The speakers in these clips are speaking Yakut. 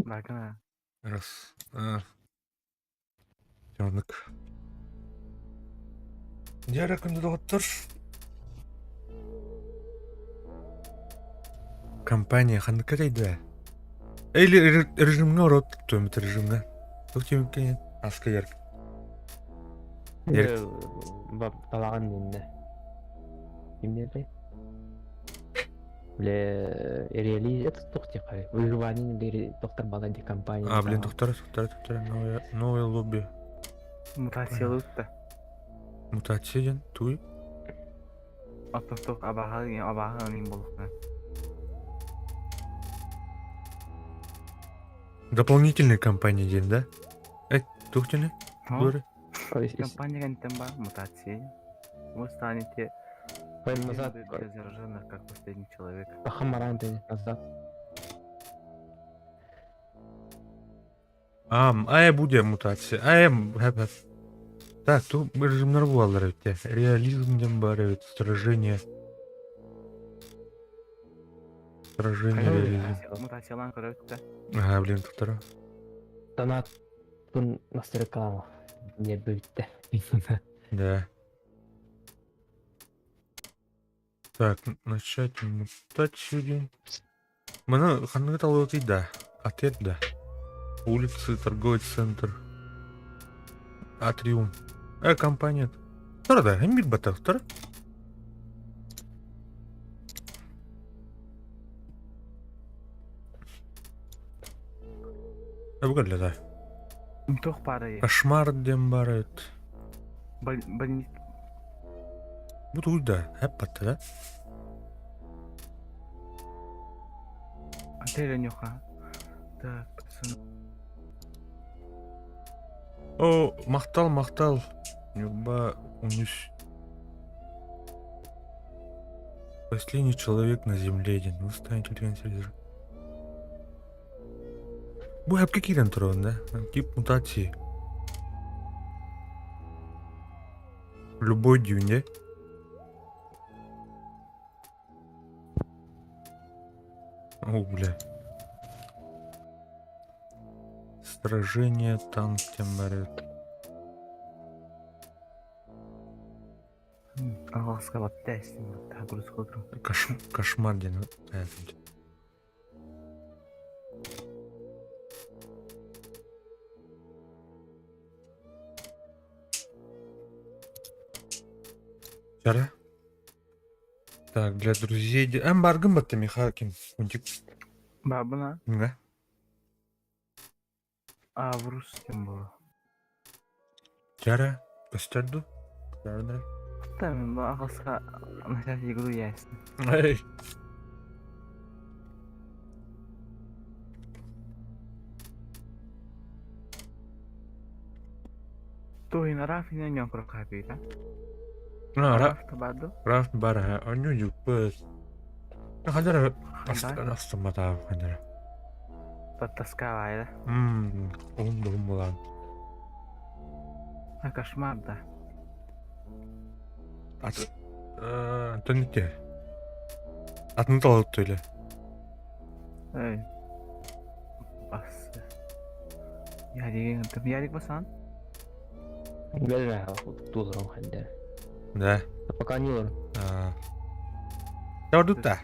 Баргана. Раз. А. Оннук. Дьэ күндү доҕоттор. Компания ханнык этэйдэ? Или режимҥэ орот туомит режимҥэ. Туох тиэмиккэ аска ярк. Талаҕан диннэ. Кимнэрэй? Бля, реали это туох диэххэ выживание или доктор Баланди компания. А, блин, доктор, доктор, доктор, новое, новое лобби. Мутациялыытта. Мутация диэн тугуй? Оттон туох абааһы абааһы анын буолуохтаах. Дополнительная компания диэн, да? Э, туох диэни? Компания кэнниттэн баар мутация. Вы станете назад для зараженных как последний человек. Пахамаран назад. Ам, ая буде мутация. Ая, хэп Так, тут режимнар буолалар эбит Реализм диэн баар эбит, сражение. Сражение реализм. Мутациялаан көрөбүт да. Ага, блин, туттара. Донат Бун настройкалаама. Нервы бүттэ. Да. Так, начать мутацию. Маны ханныгы талыатый да? Ответ да. Улицы, торговый центр. Атриум. Компания. Тора да, эмир батах, тора. Эбгелле да. Туох баарый? Кошмар диэн баар эбит. Больница. Бу тугуй да? Хэп батта да? Отель нюха. Так, пацаны. О, махтал, махтал. Нюрба унюс. Последний человек на земле один. Вы станете телевизор. Бу эпкэ киирэн турабын да? Тип мутации. Любой дюне. О, бля. Сражение танк тембарет. Аҕаска батта эстин Кошмар диэн Чара. Так, для друзей... Эм баргын батта Миха ким? Унтик. Бабына. Да. А, в русском было. Чара. Көстөр ду? Чара. Там аҕаска начать игру ясно. Эй. Туһин Рафина ньоҥкур хаапыйда. А, Раф табаду. Раф бар, онню юппыт. Ханара астымматаа ханара. Тоскалайда. Уһун дуһун булан. А кошмар да. Ат Антон ите. Атын талып төле. Эй. Бас. Ярик, Ярик басан. Бэлэ туоларым хандар. Да. Пока не олорун. Тордутта.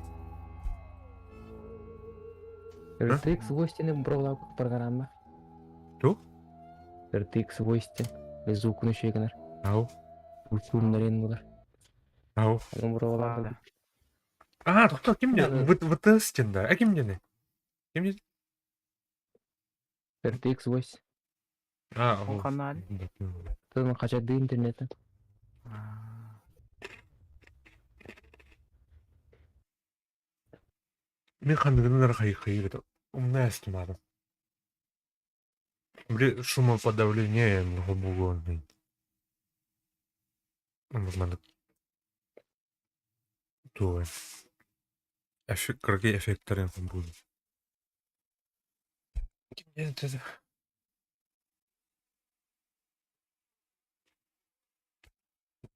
RTX 8 бровла программа. Ту? RTX 8 звукunu şey гынар. Ау. Уркуннарын булар. Ау. Аны бровла. А, тоқта, ким не? ВТС да. А ким не? Ким не? RTX 8. А, Ол канал. Тын качады интернеттен. Мин ханныгынан хайы умная стимадым. Били шумоподавление бугуонный. Маннык туой. Эффект, какие эффекттэрин буду.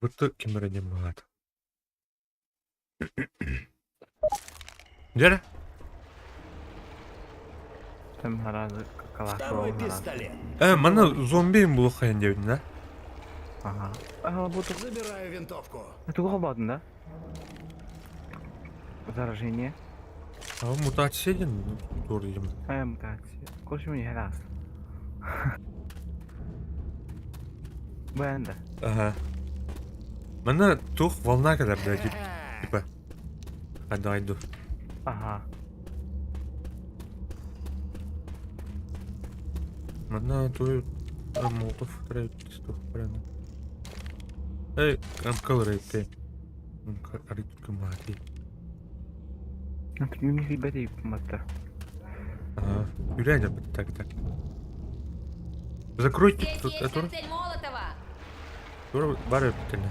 Быты кимэрэ диэн баҕата. Дьэрэ. Там сразу Второй калашова. пистолет. Мана зомби булуоххайын диэбитин да? Ага. Ага, бу Забираю винтовку. тугу холбоотун да? Заражение. А мутация диэн туор диим. Мутация. Короче, мне раз. Бэнда. Ага. Манна туох волна кэлэр да типа хайда Ага. Манна туй Молотов туох прямо. Эй, мкал рейте. Арит кымаати. Михи бэти матта. Ага. Юря, так так. Закройте Здесь тут есть эту. коктейль Молотова. Бары бүтүнэ.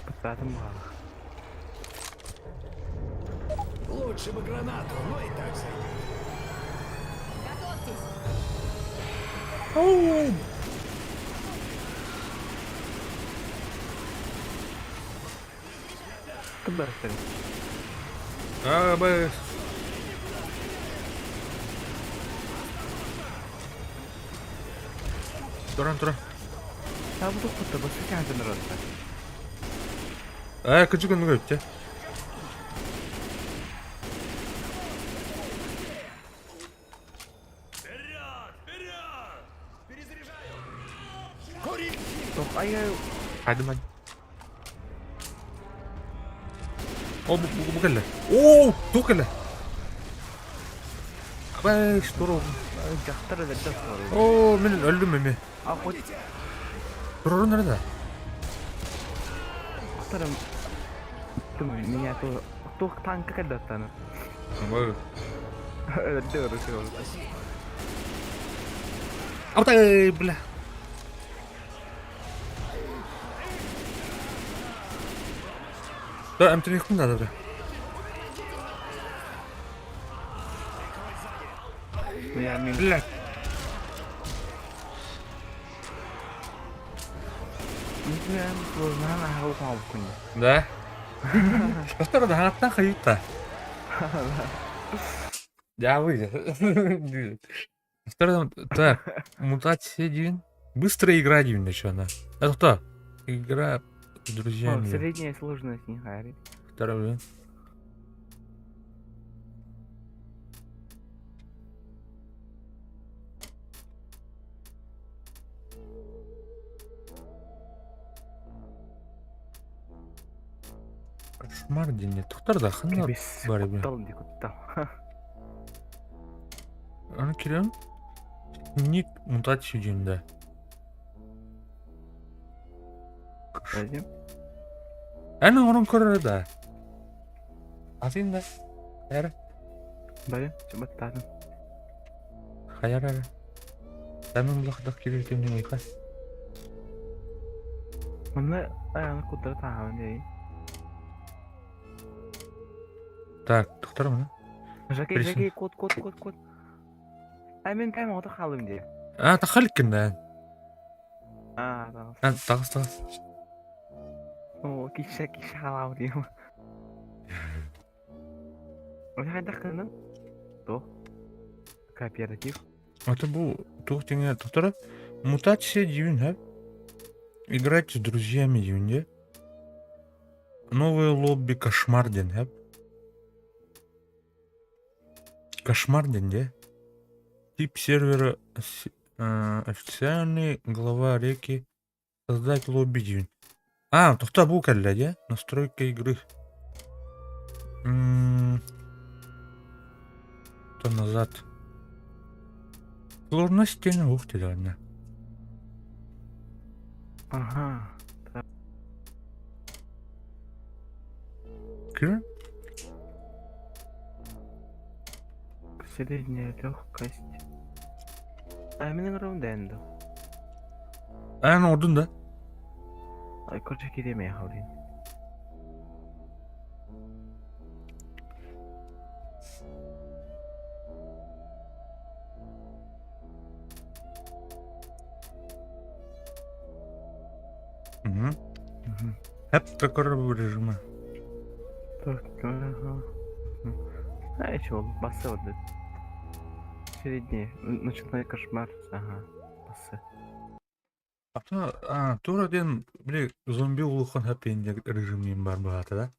Пытатым баҕа. Лучше бы гранату, но и так сойдет. Готовьтесь. Тыбарсың. А, б. Туран, туран. Та бу кутта басы кантын ротта. Кыжык өнүгө өттө. Кури! Тох ай ай. Hadi hadi. О, бу бу бу кэллэ. Оо, ту кэллэ. Абай, что Дьахтар да Оо, мин өлдүм эми. А хоть Турорун nerede? Ахтарым. Меня то туох танка кэлдаттаны. Абай. Өлдө өрүсү. Абай, бля. Да, эмтенихпин надо, бля. Я мин Бля. Да. Что да, хаттан хаюта. Я выйду. Второй, так, мутация один. Быстрая игра один еще она. Это кто? Игра с друзьями. Средняя сложность не харит. Второй, да. Кошмар день. Тухтар да ханна Кебис. бар бе. Куттал ди куттал. Аны кирем. Ник мутация один да. Зачем? Аны onun көрөр да. Азин да. Хайра. Бары, чыбаттадым. Хайра. Тамын булахдак кирер темнен айка. Мына аяны куттар тағын дей. Так, тухтар мына. Жаки, Присин. жаки, кот, кот, кот, кот. А мен кайм ота халым дей. А, тахалькин да. А, да. А, тагыс тагыс. О, киша, киша халау дейм. Ой, хайда кыным? То. Кооператив. Это бу тух теңе тухтара. Мутация дивин, ха? Играть с друзьями дивин, де? Новое лобби кошмар ден, ха? Кошмар ден, де? Тип сервера официальный глава реки. Создать лобби дивин. А, тухта бу кэллэ, де? Настройка игры. То назад. Сложность тени, ух ты, да. Ага. Кир? Средняя легкость. А мен раунденду. Эн ордун да. Ай, короче, киреме халин. Угу. Хеп такой режима. Так, ага. А еще басы вот этот. Средний, ночной кошмар, ага, басы. Ата тура диэн били зомби улахан хэппиэнньик режимниин баар быһаата да?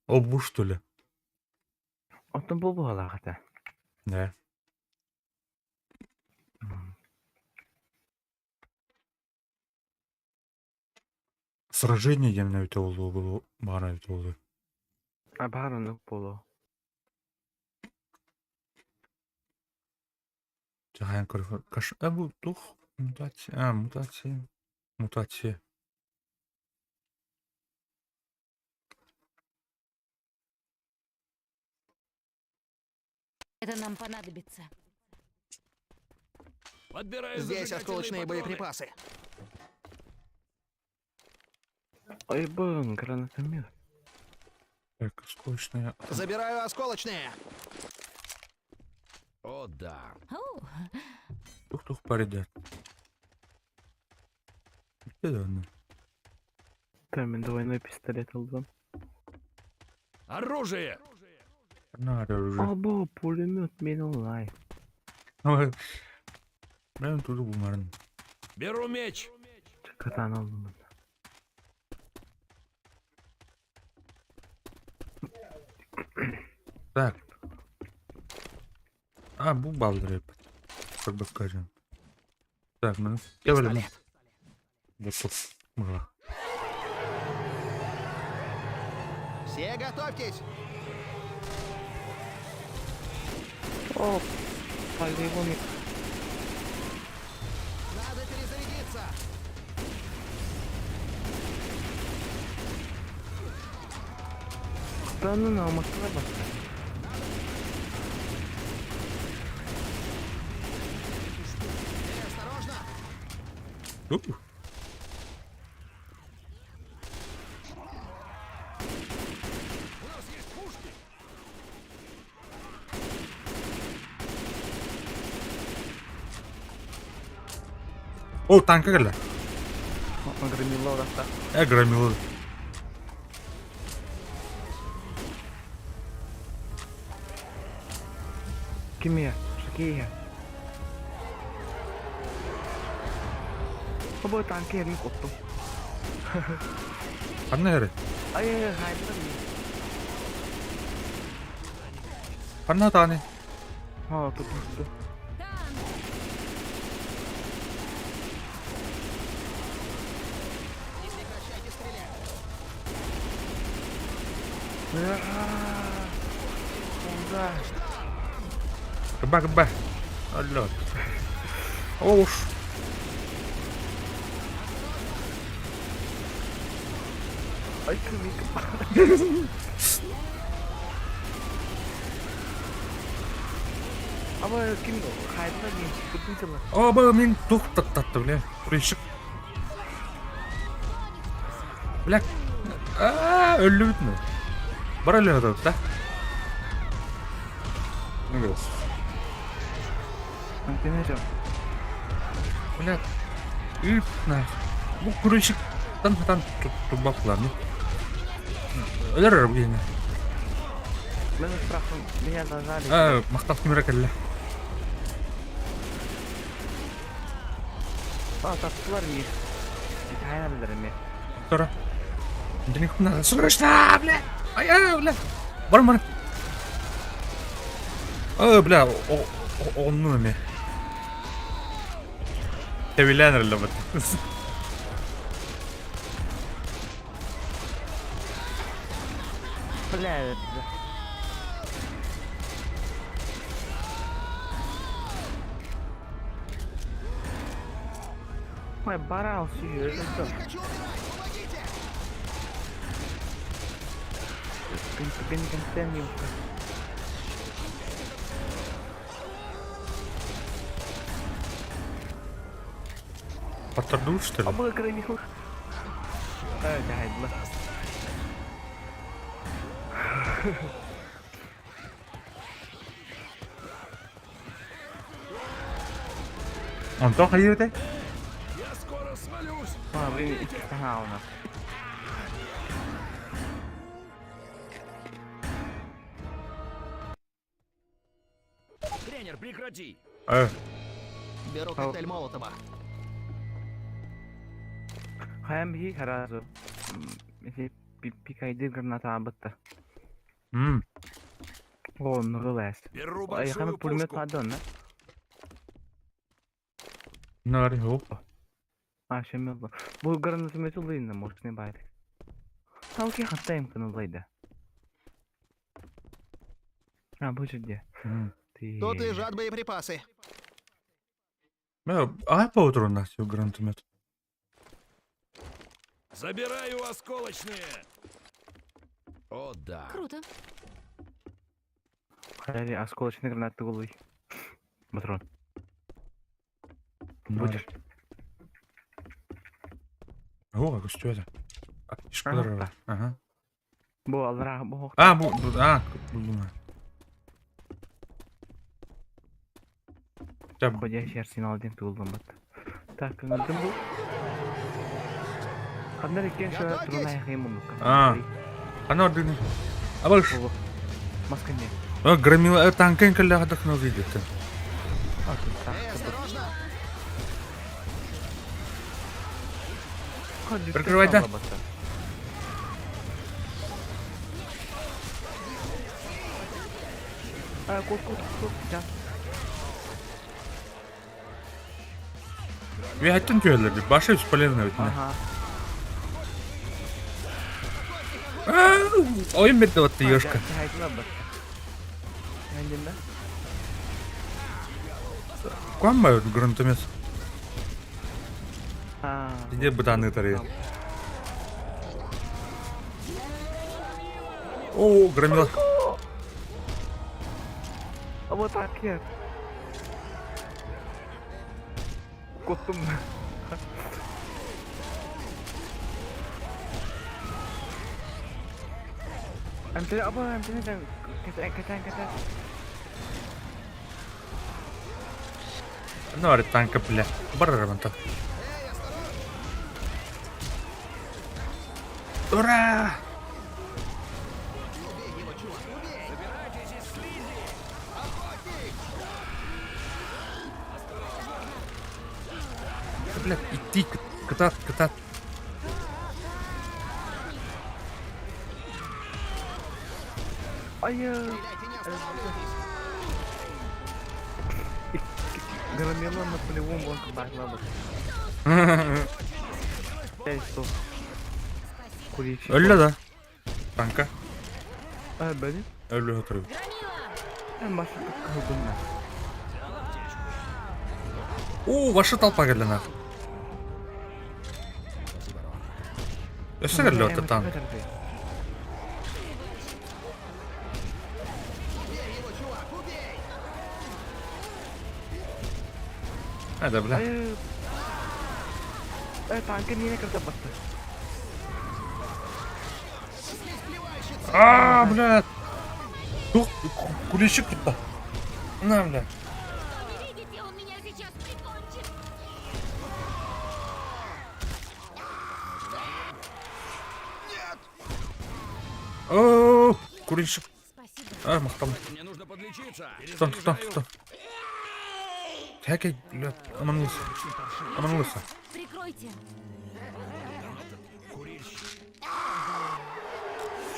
Ол бу что ли? Оттон бу буолаах этэ. Да. Сражение диэн эбитэ буолуо баара эбитэ буолуо. А баар оннук буолуо. Дьаһайан көрө каш а бу туох мутация а мутация мутация. Это нам понадобится. Подбираю Здесь зажигательные осколочные патроны. боеприпасы. Ой, блин, гранатомет. Так, осколочная. Забираю осколочные. О, да. О, Тух-тух парида. Где да Там двойной пистолет алдан. Оружие! Надо уже. Або, пулемет мин онлайн. Мен туду булмарын. Беру меч! Катан алдым. Так. А, бу балдыр Көрбөккө. Так, мына. Пистолет. Мыла. Все готовьтесь. О, полигон. Надо перезарядиться. Да ну на, машина баста. Эй, осторожно. Уп. У нас есть пушки! О, танка келе. Громила да. Э, громила. Киме? Шакия. Або танки ерин коттум. Ханна эре? Ай, ай, хайдыр. Ханна тааны? Ha, тут тут. танк! Не прекращайте стрелять. Куда? Кыба, кыба. Алло. Оуш. Ай, кымик. Ama kim kaydılar mı? Tutun О, бу мин тух таттатты, бля. Пришик. Бля. Аа, өллүбүт мө. Бар эле атат да. Ну, Антенежем. Бля. Үп на. Бу күрүшик тан тан тубаклар. Өлөр бу Ben страхом меня зажали. Аа, мактап кимре келле. Aa, tatlılar mı? Bir tane alırım ya. Тора. Дени кына срочно, бля. Ай, ай, бля. Бар, бар. Э, бля, онну эме. Тебилен эле бат. Бля, Ой, барал сүйөр. Не хочу умирать. Помогите. Паттырдуу, что ли? Абы громил. Ай, хайдла. Онтон хайыты? Я скоро свалюсь! А, вы ага, у нас. Тренер, прекрати! Беру коктейль Молотова. Хайам биһи сразу. Ити пикайдыр граната абытта. О, нұрылас. Беру Ай, большую хам пулемет пушку. падон, да? Нар, опа. А, шемел. Бу гранатомет улыйна, может, не байт. Талки хаттайм каналайда. А, бу жерде. Ты. Тут лежат боеприпасы. Мэ, ай по утру на все гранатомет. Забираю осколочные! О, да. Круто. Хайли, осколочный гранаты улый. Патрон. Будешь? О, что это? Шкода. Ага. Бу алра, бу. А, бу, бу, а, булдум. Так, Ходящий арсенал один тулдum бат. Так, öldüm bu. Ханнар иккен шо трунай хаймун. А. Ана ордыны. Абаш. Маска не. А, громила, танкен калля хадах на видит. А, тут так. Эй, осторожно! Прикрывай, да. А, кот, кот, кот, да. Я хотел тебе баша бесполезно ведь. Ага. Ой, бетте вот ёшка. Куан бай гранатомет. А. Где бытаны тари? О, громила. А вот так я. Котум. Амтер аба амтер катан катан катан. Ну, ари танка, бля. Барар Ура! Убей его, чувак, убей! Бля, идти, катат, катат. Ай, Стреляйте, не останавливайтесь! громила на полевом вон кабак Эй, что? Куричи. Öyle да. Танка. А, блин. Öyle oturuyor. А, Маша как колдуна. О, ваша толпа келді нах. Өсі келді оты танк. Убей его, чувак, убей! Hadi бля. Ай, танка не когда басты. Слизь плевальщица! А, бля. Тух, кулешик tuttu. На, бля. Что не видите, он меня сейчас прикончит. О, курильщик. Спасибо. А, мақтам. Мне нужно подлечиться. Стоп, стоп, стоп. Хәкей, бля, аманлысы. Аманлысы. Прикройте.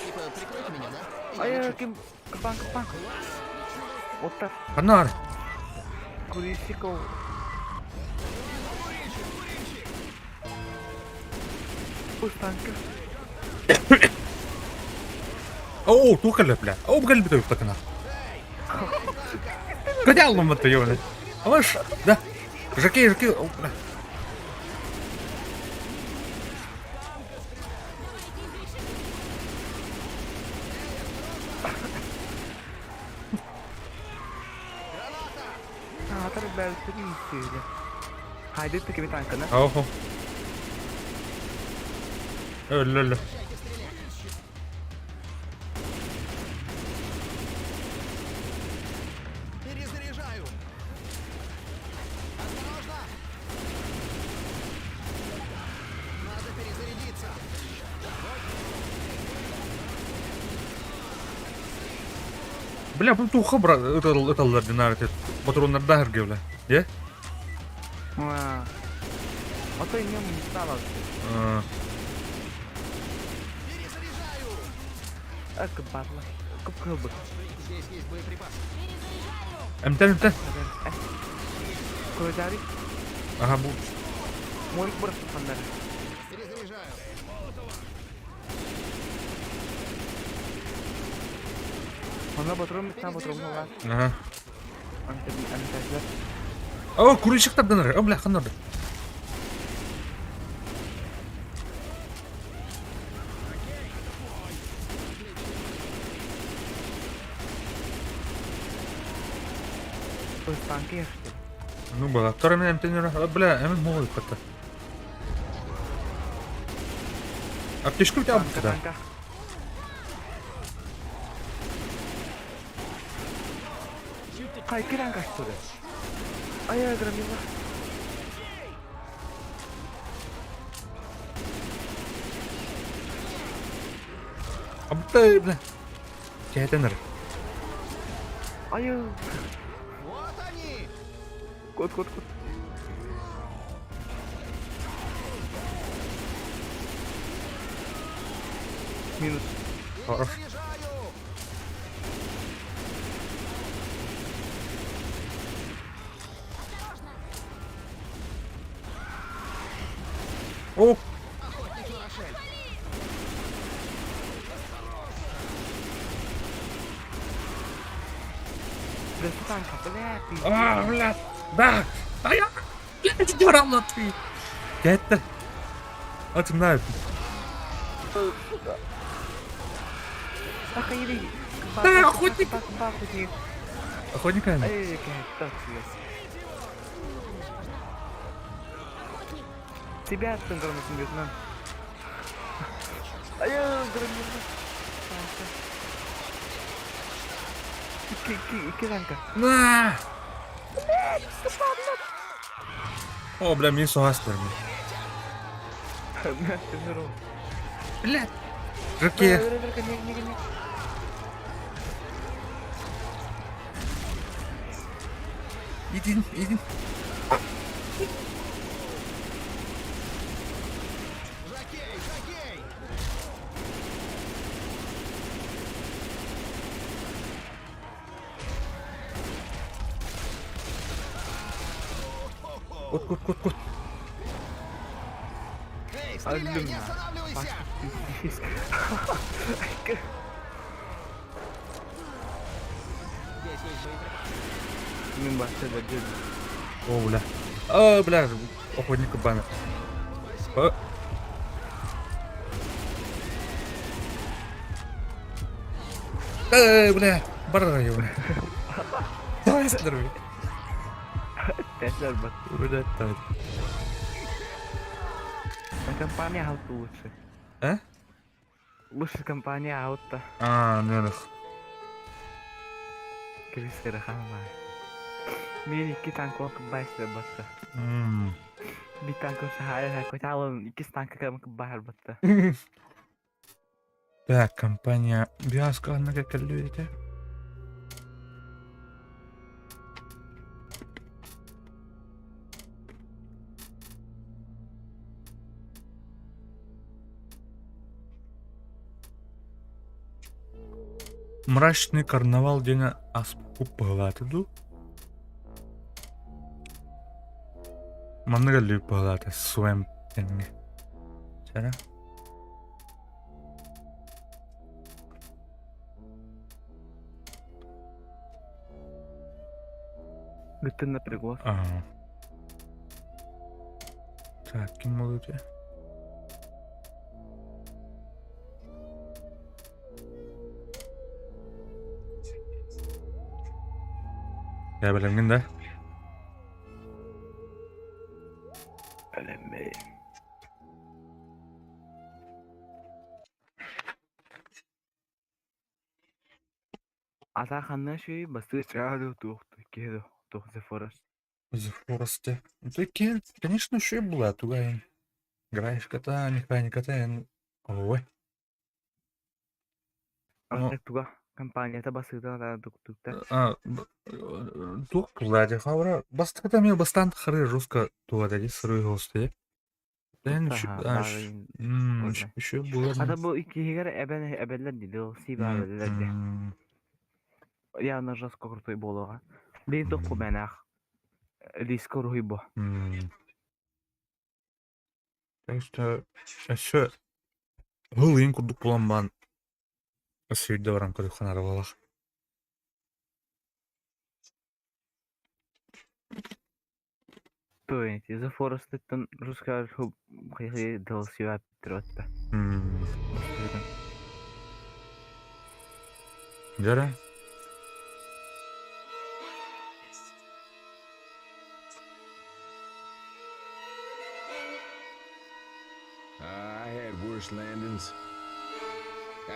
Типа, прикройте меня, да? Ай, кем кабан кабан. Вот так. Анар. Курильщиков. Пусть танка. О, тух келді, бля. О, келді бітөй такына. Кәде алдым бітті, ебаный. Алаш, да. Жакей, жакей, о, бля. А, тар бәлсі Haydi таки bir tankını. Охо. Öyle öyle. Перезаряжаю! Осторожно! Надо перезарядиться! Бля, бу туха бра ыталлар динар патроннарда эрге бля. Е? А то нем не стало. Перезаряжаю! А, кабарла. Кып-кылбы. Здесь есть боеприпасы. Эмтен, эмтен. Көзәри. Ага, бу. Морик бырахтаннар. Перезаряжаю. Онна патрон, та патрон буолла. Ага. Антазер. О, курильщиктардан эрэ. О, бля, ханна ордо. Танки что ли? Ну, была. Второй меня эмтен Бля, эм могут как-то. Аптечку у тебя Танка, да. танка. Хайки танка что ли? А я громила. Абтай, бля. Кээтэн Айы. Вот они! Кот, кот, кот. Минус. Хорош. Перезаряжаю! О, Охотник на Рошель! Бля, танка, бля, ты. а, бля. Да. А я, блядь, дёрал ты. Это. Вот знаю. Ах, иди. Да, охотник. Охотник. Охотника? Ай, так, Тебя гранатом бьет, на. Ай, громила. Ики, ики, ики танка. На! О, бля, мин соһастыр. Бля. Жаке. Иди, иди. Жокей! Жокей! Кут, кут, кут, кут. Эй, стреляй, не останавливайся! Здесь есть боеприпасы. Мин басты да дед. О, бля. О, бля, охотника банят. О. Эй, бля, барра его. Давай, здоровье. Тесер бат. Бля, так. Компания ауто лучше. А? Лучше компания ауто. А, ну Крисера хама. Мин икки танк байсыр батта. Би танк сахая хоталын икки танк бахар батта. Так, компания Биаска, на как люди. Мрачный карнавал диэн аспукку дуу. Маннык эллүүп быһылаата Swamp диэҥҥэ. Чара. Гытын напрягло. Ага. Так, ким болуйте? Я билэмҥин да? Билэммин. Ата ханна шүй басы чаду тух кеду тух The Forest. The Forest. Ну, конечно, еще и была тугая. Играешь кота, механика кота. Ой. Ну, туга. Компанията басыытан туктуктар. Туох тулаадьа хабара бастакыта эмиэ бастаан хары жестко тугата дии сырыы хосте. Дэн еще было. Ата бу иккиһигэр эбэн эбэллэр дии DLC баар эбэллэр дии. Явно жестко крутой буолуоҕа. Билин туох кумэнаах лиска уруһуй бу. Так что өссө ыһыл ыйын курдук буолан баран сүүрдэ баран көрүөххэ наада буоллах. То есть The Forest-тан русская DLC отта. Дьэрэ. I had worse landings.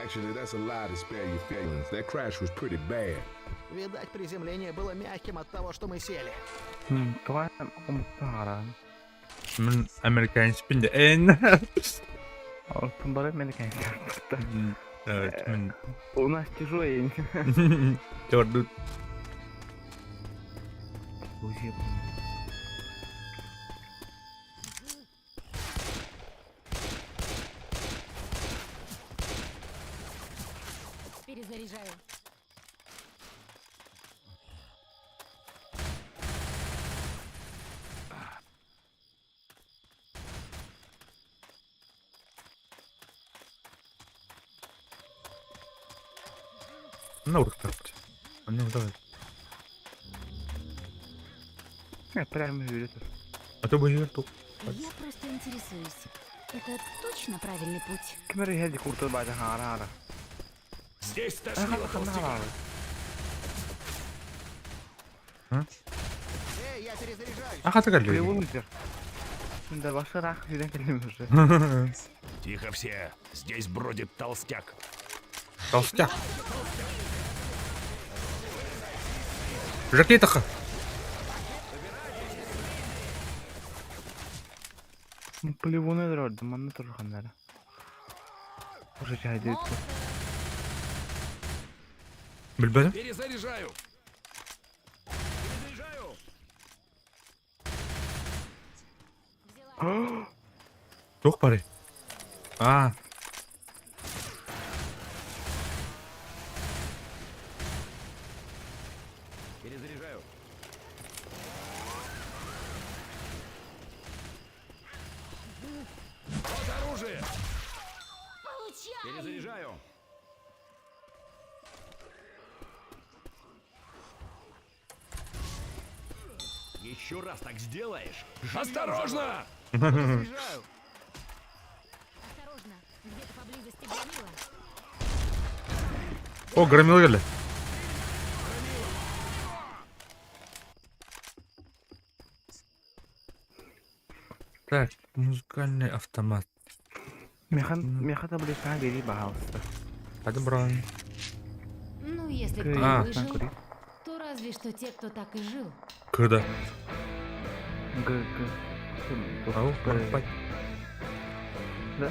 Actually, that's a lie to spare your feelings. That crash was pretty bad. Видать, приземление было мягким от того, что мы сели. Тоҕо омуктан Мин американецпин да эн. Алтын бары американец. Мин У нас чужой. Төрдүт. Перезаряжаю. Манна урукта. Манна давай. Прямо үйрөтөр. А то бу тук. Я просто интересуюсь. Это точно правильный путь? Ким эрэ иһэлди куртар баайда хаара хаара. Здесь тошнило толстяка. Эй, я перезаряжаюсь. Аха кэлли. Приволдер. Да башырах үйден келдим уже. Тихо все. Здесь бродит толстяк. Толстяк. Жакетаха. Полигоны өлөрдүм, манна турханнара. Уже жайды. Билбэтим. Перезаряжаю. Перезаряжаю. Туох барый? Аа. Перезаряжаю. Вот оружие! Получай! Перезаряжаю. Еще раз так сделаешь. Осторожно! Перезаряжаю. Осторожно, где-то поблизости громила. О, громила кэллэ. Так, музыкальный автомат. Механ меха таблетка бери, пожалуйста. Подобран. Ну, если Кы- кто А. и выжил, то разве что те, кто так и жил. Когда? Г Г. Ау, парпать. Да?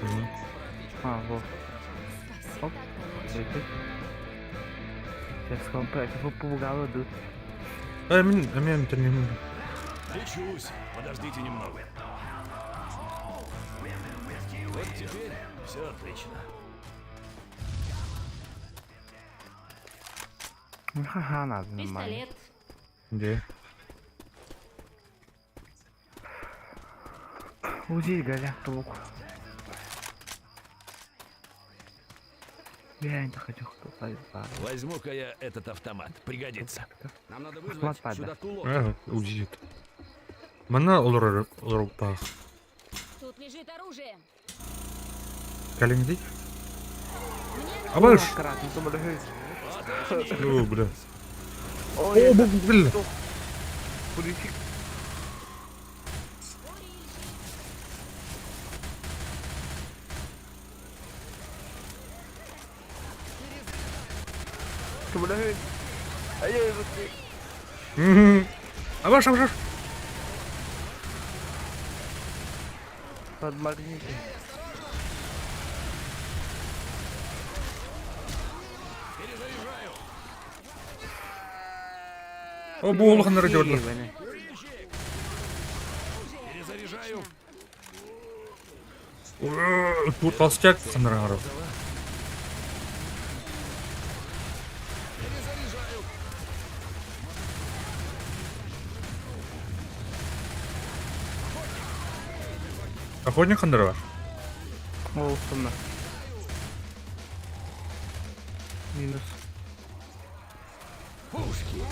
Мгм. А, вот. Спасибо. Оп. Так-то лучше. Сейчас сейчас попугал идут. Э, мин, мен тенем. Лечусь. Подождите немного. Вот теперь все отлично. Ха-ха, надо нормально. Пистолет. Где? Узи, Галя, толк. Я не хочу кто-то. Возьму-ка я этот автомат. Пригодится. Нам надо Автомат вызвать падает. сюда Туло. Э, удивит. Мана олорор олоруппах. Тут лежит оружие. Калинди? Мне Абаш! Аккуратно, то буде. О, бля. Ой, О, бля. Полетик. Бля. Ай, ай, Абаш, абаш. Подморгните. О, бу улаханнары көрдө. Перезаряжаю. Тут толстяк ханнары. Охотник ханнары бар. Ол сонна. Минус. Пушки.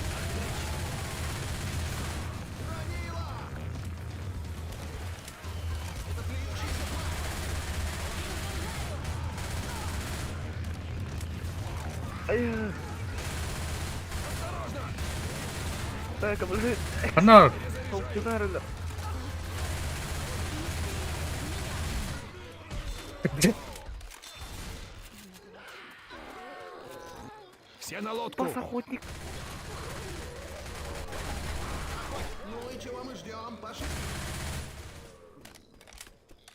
Ай. Так, Ханна Толчудар. Все на лодку. Пас охотник. Ну и чего мы ждем? Пошли.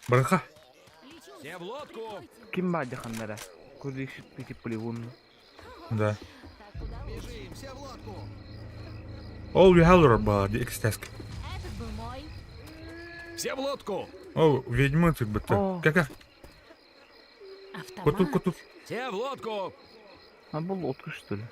Браха. Все в лодку. Ким бади ханнара? Курильщик пити полигон. Да. Бежим, все в лодку. Ол үһэлэр ба ди экстаск. Этот был мой. Все в лодку. О, ведьмы тут бытта. О. Кака? Автомат. Кутут кутут. Все в лодку. А был лодка что ли?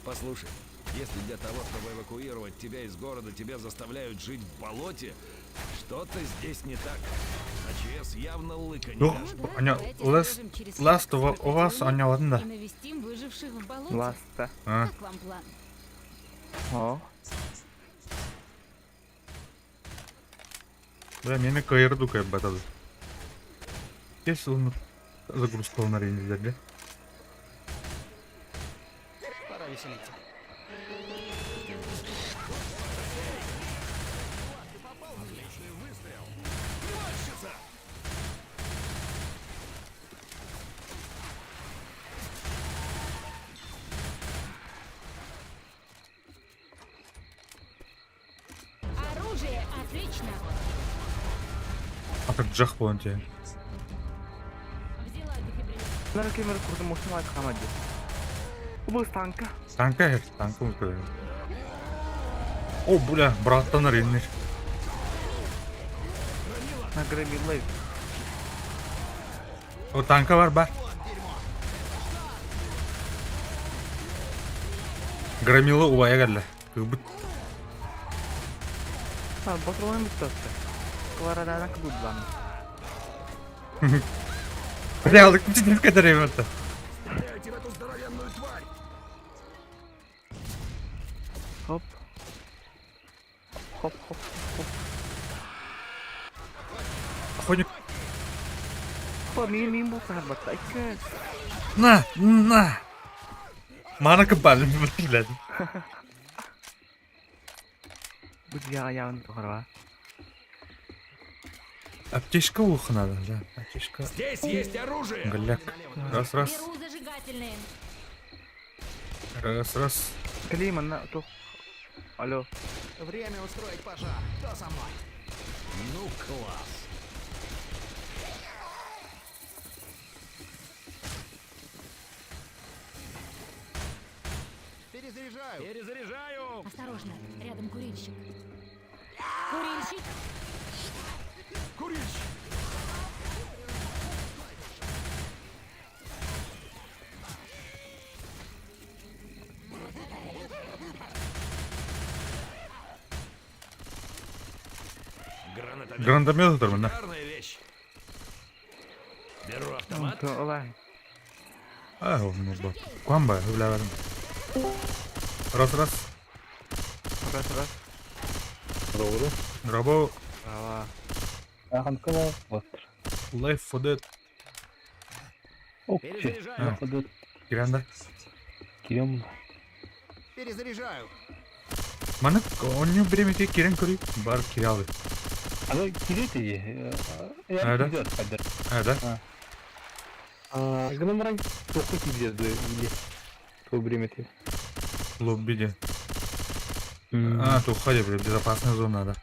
Послушай, если для того, чтобы эвакуировать тебя из города, тебя заставляют жить в болоте, что-то здесь не так. А ЧС явно лыка не Ну, даст. Ну да, аня давайте лас свяжем через ласт факс у вас проклятённых аня ладно. И навестим выживших в болоте. Ласта. А. Как вам план? О. Да, мени кайырды кайып батады. Кес оны загрузка алынар еніздерде. Пора веселиться. Оружие! Отлично! Атак жақ болын те. Взяла дефибриллятор. Нара кемер курдum olsun var kamadi. Bu tanka. Танка хер, танка ұмытып. О, бля, браттанар енер. На громилы. О, танка бар ба. Громила убая кәлі. Кыбыт. Ha patronu bitti. Kıvaradan kıvırdan. Бля, алдық бүтін кадар ебатта. Стреляйте в эту здоровенную тварь! Хоп. Хоп хоп хоп. Охотник. Хоп, мин мин bu kadar batta. İki. На, на. Мана кыбалым, блядь. Bu diğer ayağını tutar Аптечка ухо надо, да. Аптечка. Здесь есть оружие! Гляк. Раз, раз. Беру зажигательные. Раз, раз. Клейма на то. Алло. Время устроить пожар. Кто со мной? Ну, класс! Перезаряжаю. Перезаряжаю! Осторожно, рядом курильщик. Курильщик! Курильщик! Гранатомет. Гранатомет отырмын, да. Шикарная вещь. Беру автомат. Olay. А, ну ба. Куамба, бля, бәрін. Раз, раз. Раз раз. Doğru. Рабо, Bravo. Аханкала вот. Left 4 Dead. Окей. Перезаряжаю. Ходот Киранда. кирем. Перезаряжаю. Маны, онню бремете кирен көрі. Бар киралы. Ана кирет А, да? идет хадер. А, да? А, гномран тоқы кидерді или то бремете. Лоббиде. А, то уходи, бля, безопасная зона, да.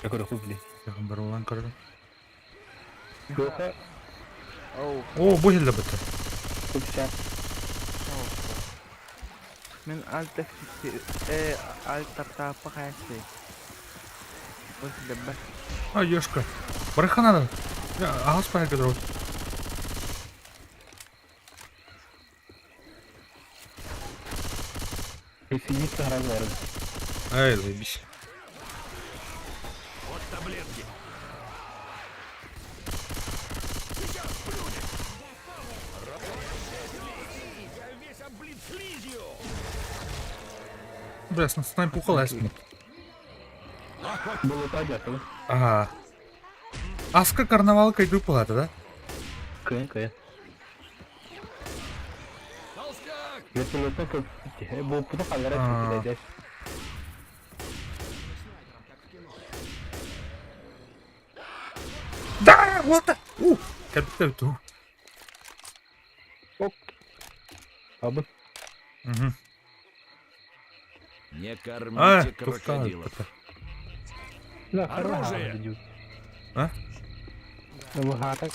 Какой хуй, блин. Жақын бар olan көрді. Туоха О, бу иһиллэ быта. купча. Мин Alt Alt таптааппа хайасы. Бу иһиллэ А, ёшка. Барыха надо. Ага, спайка дрот. Присоединиться гроза. Ай, заебись. Вот таблетки. Сейчас плюнет. Я весь облит слизью. Бля, снайпуха лесни. Было да? Ага. Аска карнавалка иду палата, да? Кын, кын. Толстяк! Вертолеттан көп Бу халлара чүтүлэдэр. Да, вот так. У, капитан ту. Оп. Абы. Угу. Не А, кормите туфта. крокодилов. Да, Оружие! А? Хата.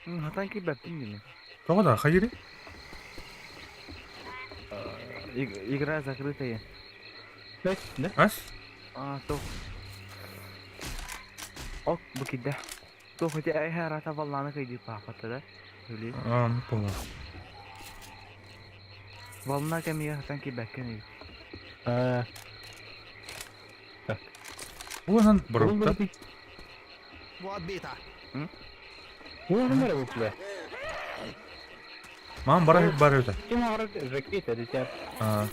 Хатан кибәттин генә. Того да, хайри. Игра закрытая. Да? Ас? А, то. Ок, бу кидә. То хотя ай харата волнаны кыйды папата да. Или А, ну понял. волна кемия хатан кибәккән. А. Бу анан барыпта. Вот бита. Бу нары бу бля. Мам бара бар это. Ким агыр жакет дитя. А,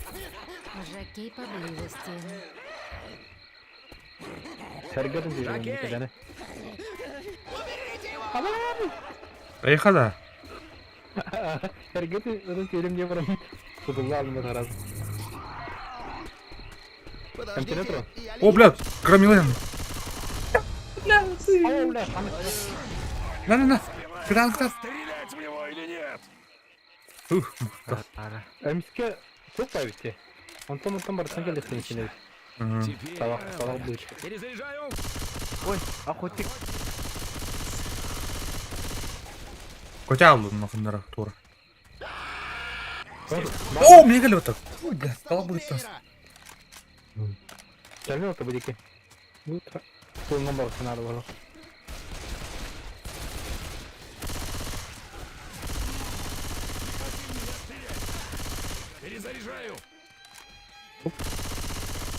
Жакей поблизости. Сәргәден дигән. Поехала. Сәргәден onun сөйлем не барам. Тудулла алынды раз. Подождите, я О, бля, громилен. О, бля, На, на, на. Куда, куда? Стрелять в него или нет? Ух, Ара. Эмиске çok kaybetti. Онтон онтон барытын келесин içine. Теперь Салак салак быч. перезаряжаю. Ой, охотник. Котя алдым нахуй тура. О, мне вот так. Ой, бля, стало будет Быстрее! Gelme orta bu diki. Bu Tulundan barısın arı var. Перезаряжаю.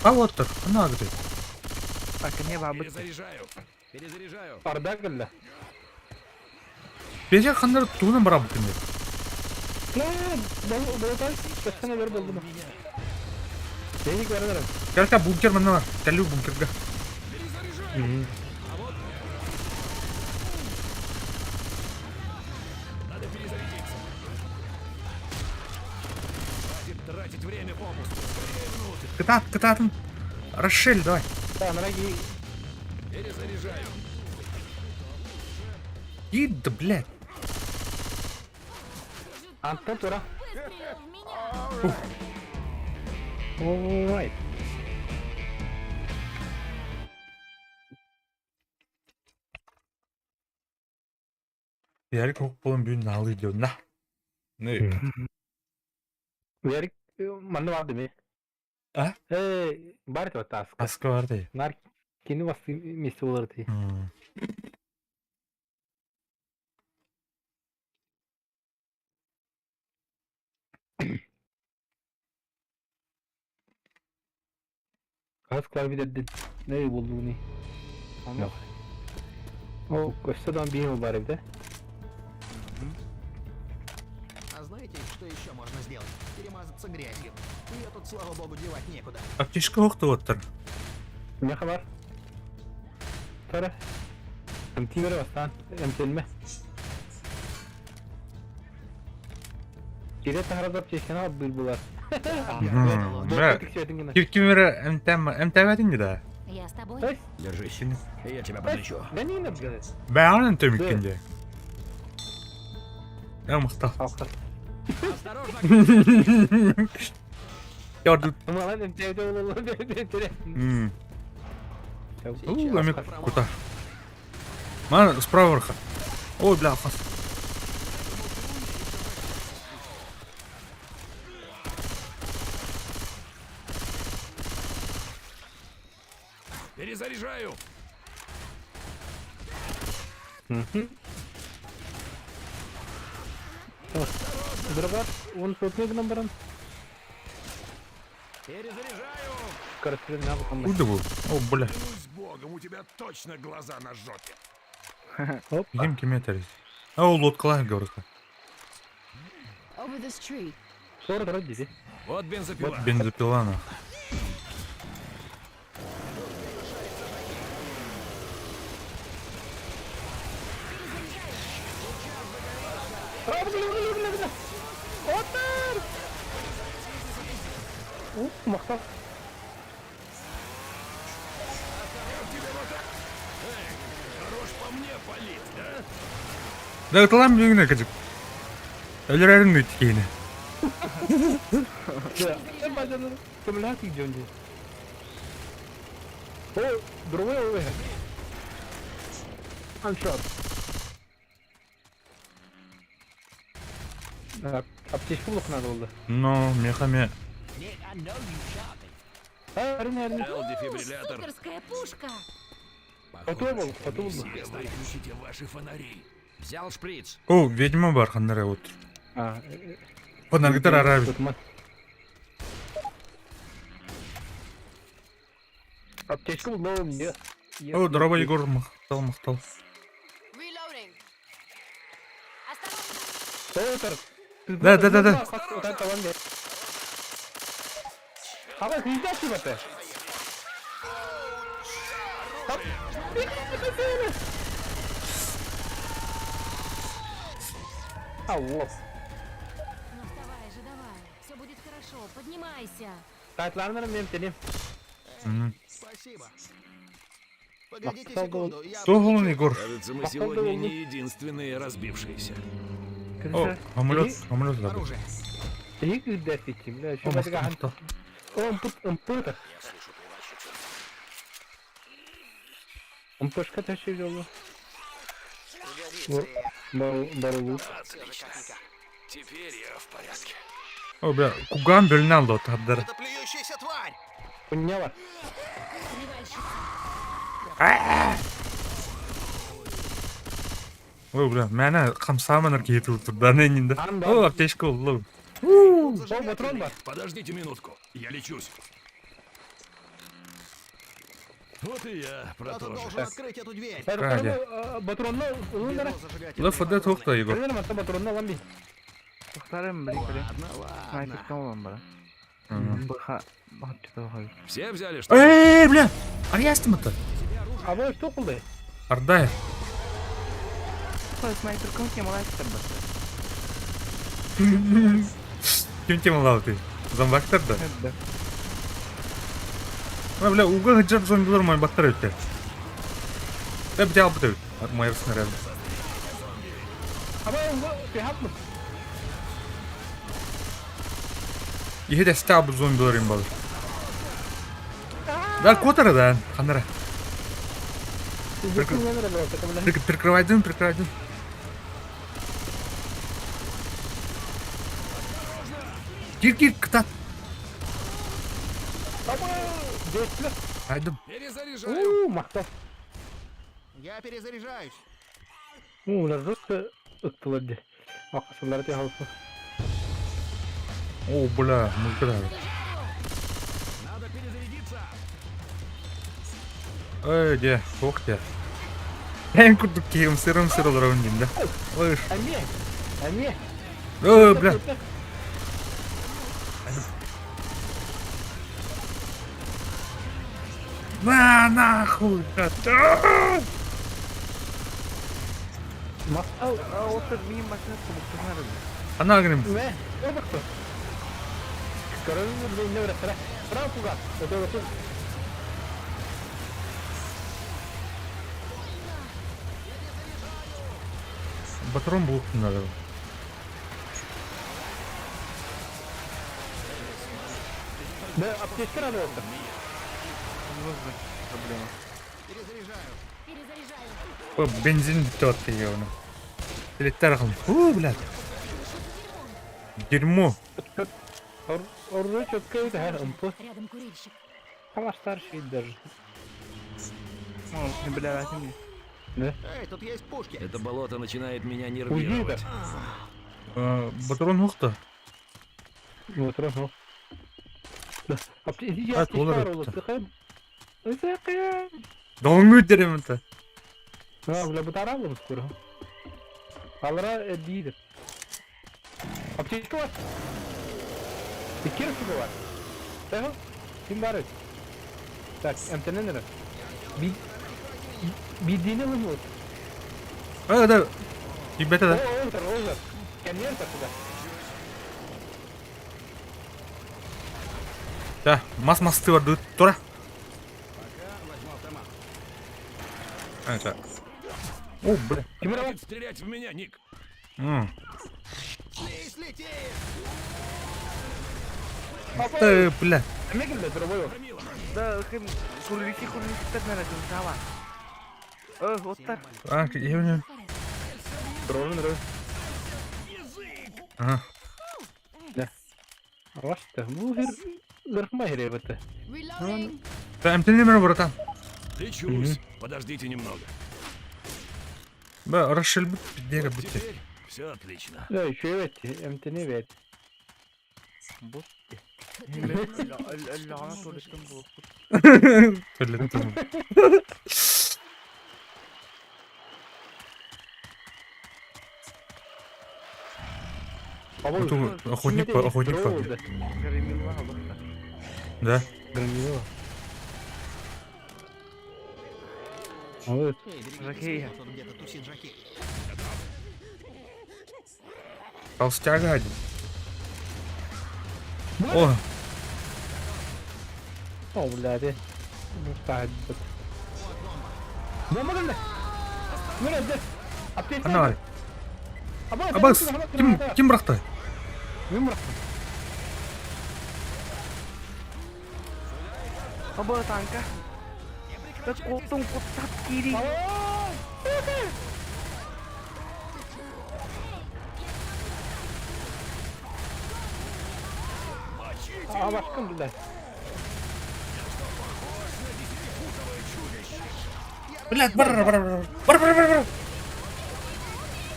А вот так, она где? Так, не бабы. Перезаряжаю. Перезаряжаю. Арда geldi. Бежа хандар тугунан бара букин. La, bol bol kaçtana ver buldum. Dedik var ederim. Калка бункер манна. Калю бункерга. Надо перезарядиться. Хватит тратить время попусту. Скорее внутрь. Кытат, кытатын. Расшель, давай. Да, нараги. Перезаряжаю. И да, блядь. Антон тура. Выстрелил в меня! Alright. Ярик болон бүгүн налы диyor. На. Не. Ярик манна vardı mı? А? Бар это таска. Аска бар дей. Нар кини басты месте болар ти. Аз klavyede ne buldu bunu? Yok. O Kösteden bir var evde. А знаете, что еще можно сделать? Перемазаться грязью. Ее тут, слава богу, девать некуда. Аптечка оқты оттыр. Ne kadar? Tara. MT vere bastan. MT'lme. Кире тахарадап чешкена бил булар. Бля. Кимере МТМ МТМ да. Я с тобой. Держись. Я тебя подлечу. Да не надо. Бәрін МТМ икенде. Я мықтал. Осторожно! Ярды. Малан МТ бололу. У, Сейчас эми поможем. кута. Мана справа вверха. Ой, бля, хас. Перезаряжаю! Дробаш, он сотник гынан баран. Перезаряжаю! Короче, на потом. Куда был? О, бля. Клянусь богом, у тебя точно глаза на жопе. Оп. Ким киметер. А, ол лодкалаах говорка. Over this tree. Сор дорог диди. Вот бензопила. Бензопила, нах. А, бля, бля, бля, бля. Отар! Ух, махтал. Хорош по мне палить, да? Да, талам бүгүнэ качык. Өлөрөрүн үткейне. Да, бажаны. Кемләк идем. О, другой ой. Аншот. Аптечка булып надо булды. Но, мехаме. Әрне, әрне. Взял дефибриллятор. Суперская пушка! Готов был, готов был. Все выключите ваши фонари. Взял шприц. О, ведьма бар ханнара вот. А, Фонаргытар араби. Аптечка булды, мне. О, дороба Егор, махтал, махтал. Reloading. Осторожно! Отар. Да, да, да, да. Ага, күйдәсі бата. Алло. Ну вставай же, давай. Все будет хорошо. Поднимайся. Сайтларынан мен тенем. Спасибо. Погодите Махтал секунду, я... Тоғылын Егор. Кажется, мы Походу, сегодня он- не единственные разбившиеся. О, амулет, амулет да. Оружие. Тек күйдәсі ким. О, махтал, махтал. Омпыта. Омпышка тәші жолы. Барылу. Отлично. Теперь я в порядке. О, бля, куган бөлүнө алды отаддар. Это плюющаяся тварь! Поняла. Привальщица. Ой, бля, мені камсаманыр кейтіп тұр, да, ненінде. Анда. О, аптечка oldu. О, патрон бар. Подождите минутку, я лечусь. Вот и я про Кто-то то же. должен открыть эту дверь. Патронны улындара. Беру зажигательные Лаф ада патроны. тоқта, Егор. Білмеймін, ата патронны алам бей. Тоқтарым білейін білейін. Ладно, ладно. Снайпер olan bana. Баха, баха Все взяли, что? Эй, бля, ариястым это. Абай, что қылды? Ардай. Снайпер кім кем алайсыздар баса. Ким тем алды ты? Зомбактар да. Да. А, бля, уга хыджап зомбилар мой баттар өтті. Да, бля, алып өт. Майыр снаряд. Абай, пихапмын. Ihe de stab зомбилар им бал. Да, котара да, ханара. Прикрывай дым, прикрывай дым. Кир, кир, кытат. Айдым. Перезаряжаю. У, мақтау. Я перезаряжаюсь. У, жестко ыттылар Мақасылар те халсы. О, бля, музыка да. Надо перезарядиться. Эй, де, ох де. Мен курдук киім сырым сырылар ойнайм да. Ой, Әме, әме. Ой, бля. На, нахуй. Мақтау. Отыр мен машина бұқтырмадым. Ана грим. Мә, о бақты. Көріңіз, не бір Браво, пугат. Өте өте. Патрон был надо. Да, аптечка надо отыр. Проблема. Перезаряжаю. Перезаряжаю. О, бензин бүтті оны. Билеттер ақын. Фу, блядь. Дерьмо. Оружие четко это, а, МП. Рядом курильщик. Там старший даже. Не бля, возьми. Да? Эй, тут есть пушки. Это болото начинает меня Уйди нервировать. это. Патрон ухта. Вот, раз, Да. А А, доллар это. Долгую деревья-то. А, бля, бутаралым скоро. Алра дейді. Аптечка бар. Икки бар. Тағы? Ким бар? Так, МТН Би... Бидini вот. А, да. Ребята, да. О, о, о, Конверта сюда. Да, мас масты бар тура. А, это. О, бля. Хватит стрелять в меня, Ник. Слизь летит! Да, бля. Да, курвики, курвики, так надо, давай. Вот так. А, я не. Ага. Да. Рашта, ну, это. Да, МТ номер, братан. Лечусь. Подождите немного. Бля, расшельб, дерево, Теперь все отлично. Да, еще ведь, МТ не ведь. Охотник, охотник. Да. Громила. Вот. Жакея. Тут где-то тусит Жакей. Толстяга один. О! О, блядь. Бомба geldi. Nerede? Ана бар. Абас, ким ким быракты? Мен бырактым. Аба танка. Да колтун куттап кири. Абашкым, блядь. Блядь, бар, бар, бар, бар, бар, бар, бар.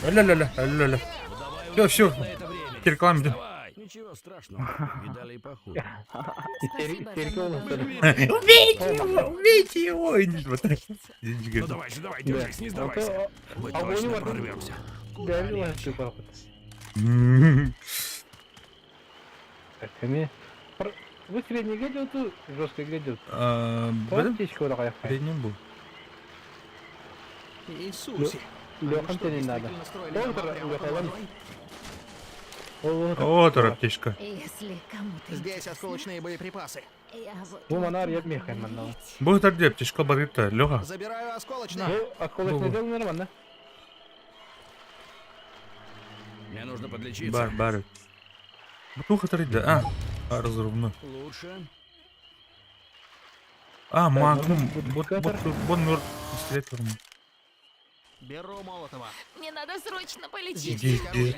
Ля-ля-ля, ля-ля. Все, все. Реклама идет. Ничего страшного. Видали и похуже. Убейте его, убейте его. Ну давай же, давай, держись, не сдавайся. Мы точно прорвемся. Вы средний гаджет, жесткий гаджет. Средний был. Иисусе! Лехан тебе не надо. Вот аптечка. Если кому-то Здесь осколочные боеприпасы. Будет где аптечка барыта, Леха. Забираю осколочные. Осколочные дело нормально. Мне нужно подлечиться. Бар, бар. Бутуха да. А, разрывной. Лучше. А, макум. Вот, вот, вот, мертв. Беру Молотова. Мне надо срочно полечить. Иди, иди.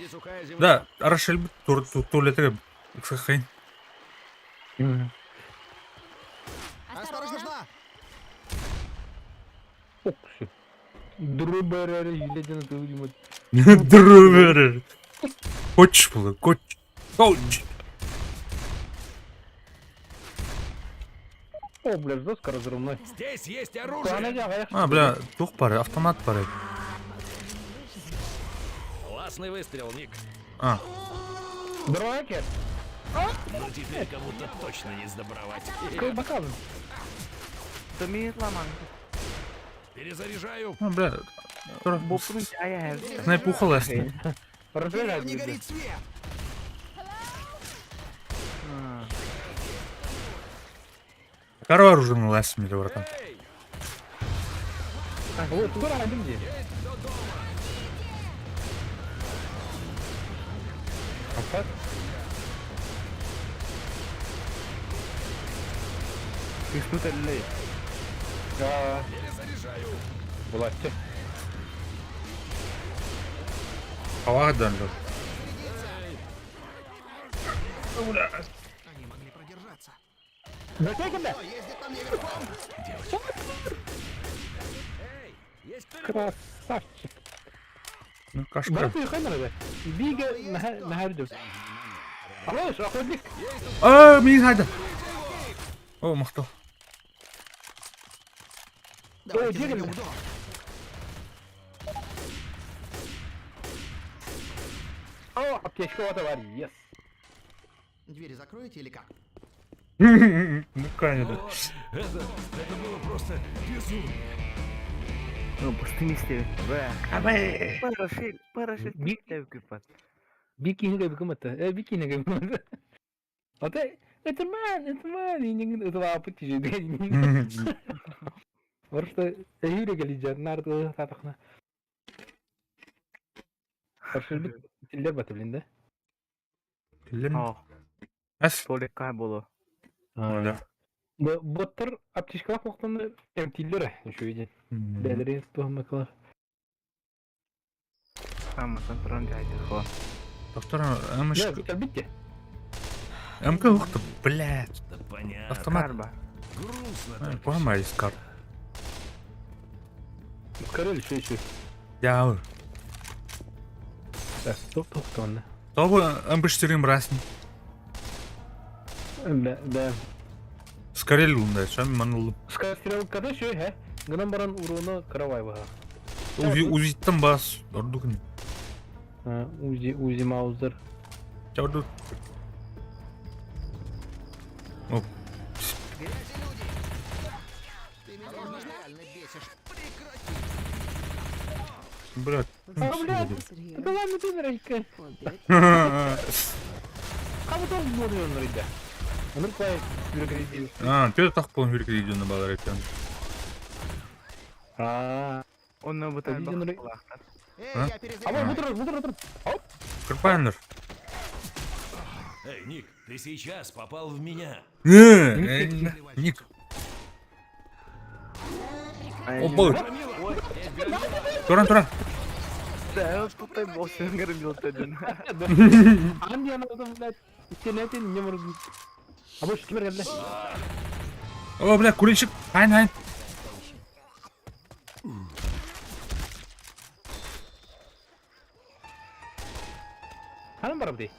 Да, Рошель туалет Сахань. Осторожно! Друберер. Хочешь было, хочешь. Хочешь. О, бля, жестко разрывной. Здесь есть оружие! А, бля, тух пары, автомат пары. Классный выстрел, Ник. А. Дроки! Ну теперь кому-то точно не сдобровать. Какой бокал? Перезаряжаю. А, бля. Снайпуха лесна. Не горит свет! Коро оружие на лесме, братан. Вот, куда один где? Перезаряжаю. Булаччы. Хаваҕа дьон. Они могли продержаться. Бөтө Кто ездит на мне верхом? Красавчик. Ну, кашка. Брат, хайнары. Биге нахәрдү. Алло, охотник. А, мин хайда. О, махтал. Давайте Ой, зайдем в дом. О, аптечка вот бар. Yes. Двери закроете или как? Ну, конечно. Это было просто безумие. Ну, бастыҥ истэбин. Парашил, парашил тэбикпат. Бикини гыбымата. Бикини гыбымата. Ата это man, это man, инин ытылаапыт тиже. Просто эһире келиджер нарды татахна. Паршил тиллер баты билин да. Киллем. О, Ас. толик боло. Да. Боттар аптечкалах мохтаны эмтиллер еще виден. Бәлерин тухмакалар. Амасан туран жайды хо. Доктор, МШ. Да, калбитте. МК ухты, блядь. Да понятно. Автомат. Карба. Грустно так. Куама искар. Карел еще еще. Я. Так, стоп, стоп, тонна. Тобы МП4 мрасни. Да, да. Скорее лунда, шам манул. Стрелкада еще, хэ? Гынан баран уруна каравай баха. Узи узиттан бас. Ордукни. Узи, Узи Маузер. Орду. О, Грязи люди! Ты меня уже реально бесишь. Прекрати! блядь. А, блядь, это ладно ты нрайка. Кабы тоже буду нрайда. Онur квай бюрократия. А, ты так полон хүркэ дүйнө балар экен. А, Онно бутан Виден ры- бахталаахтар. Эй, А? я а перезаряжаю. вот бутыр, бутыр, бутыр. Оп. Кырпайындар. Эй, Ник, ты сейчас попал в меня. Не, Ник. Опа. Туран, туран. Да, тут босс громил один. Анди ана блядь. Интернете не может. А больше кимер geldi. О, бля, курильщик. Хайн, хайн. Hanım var bir.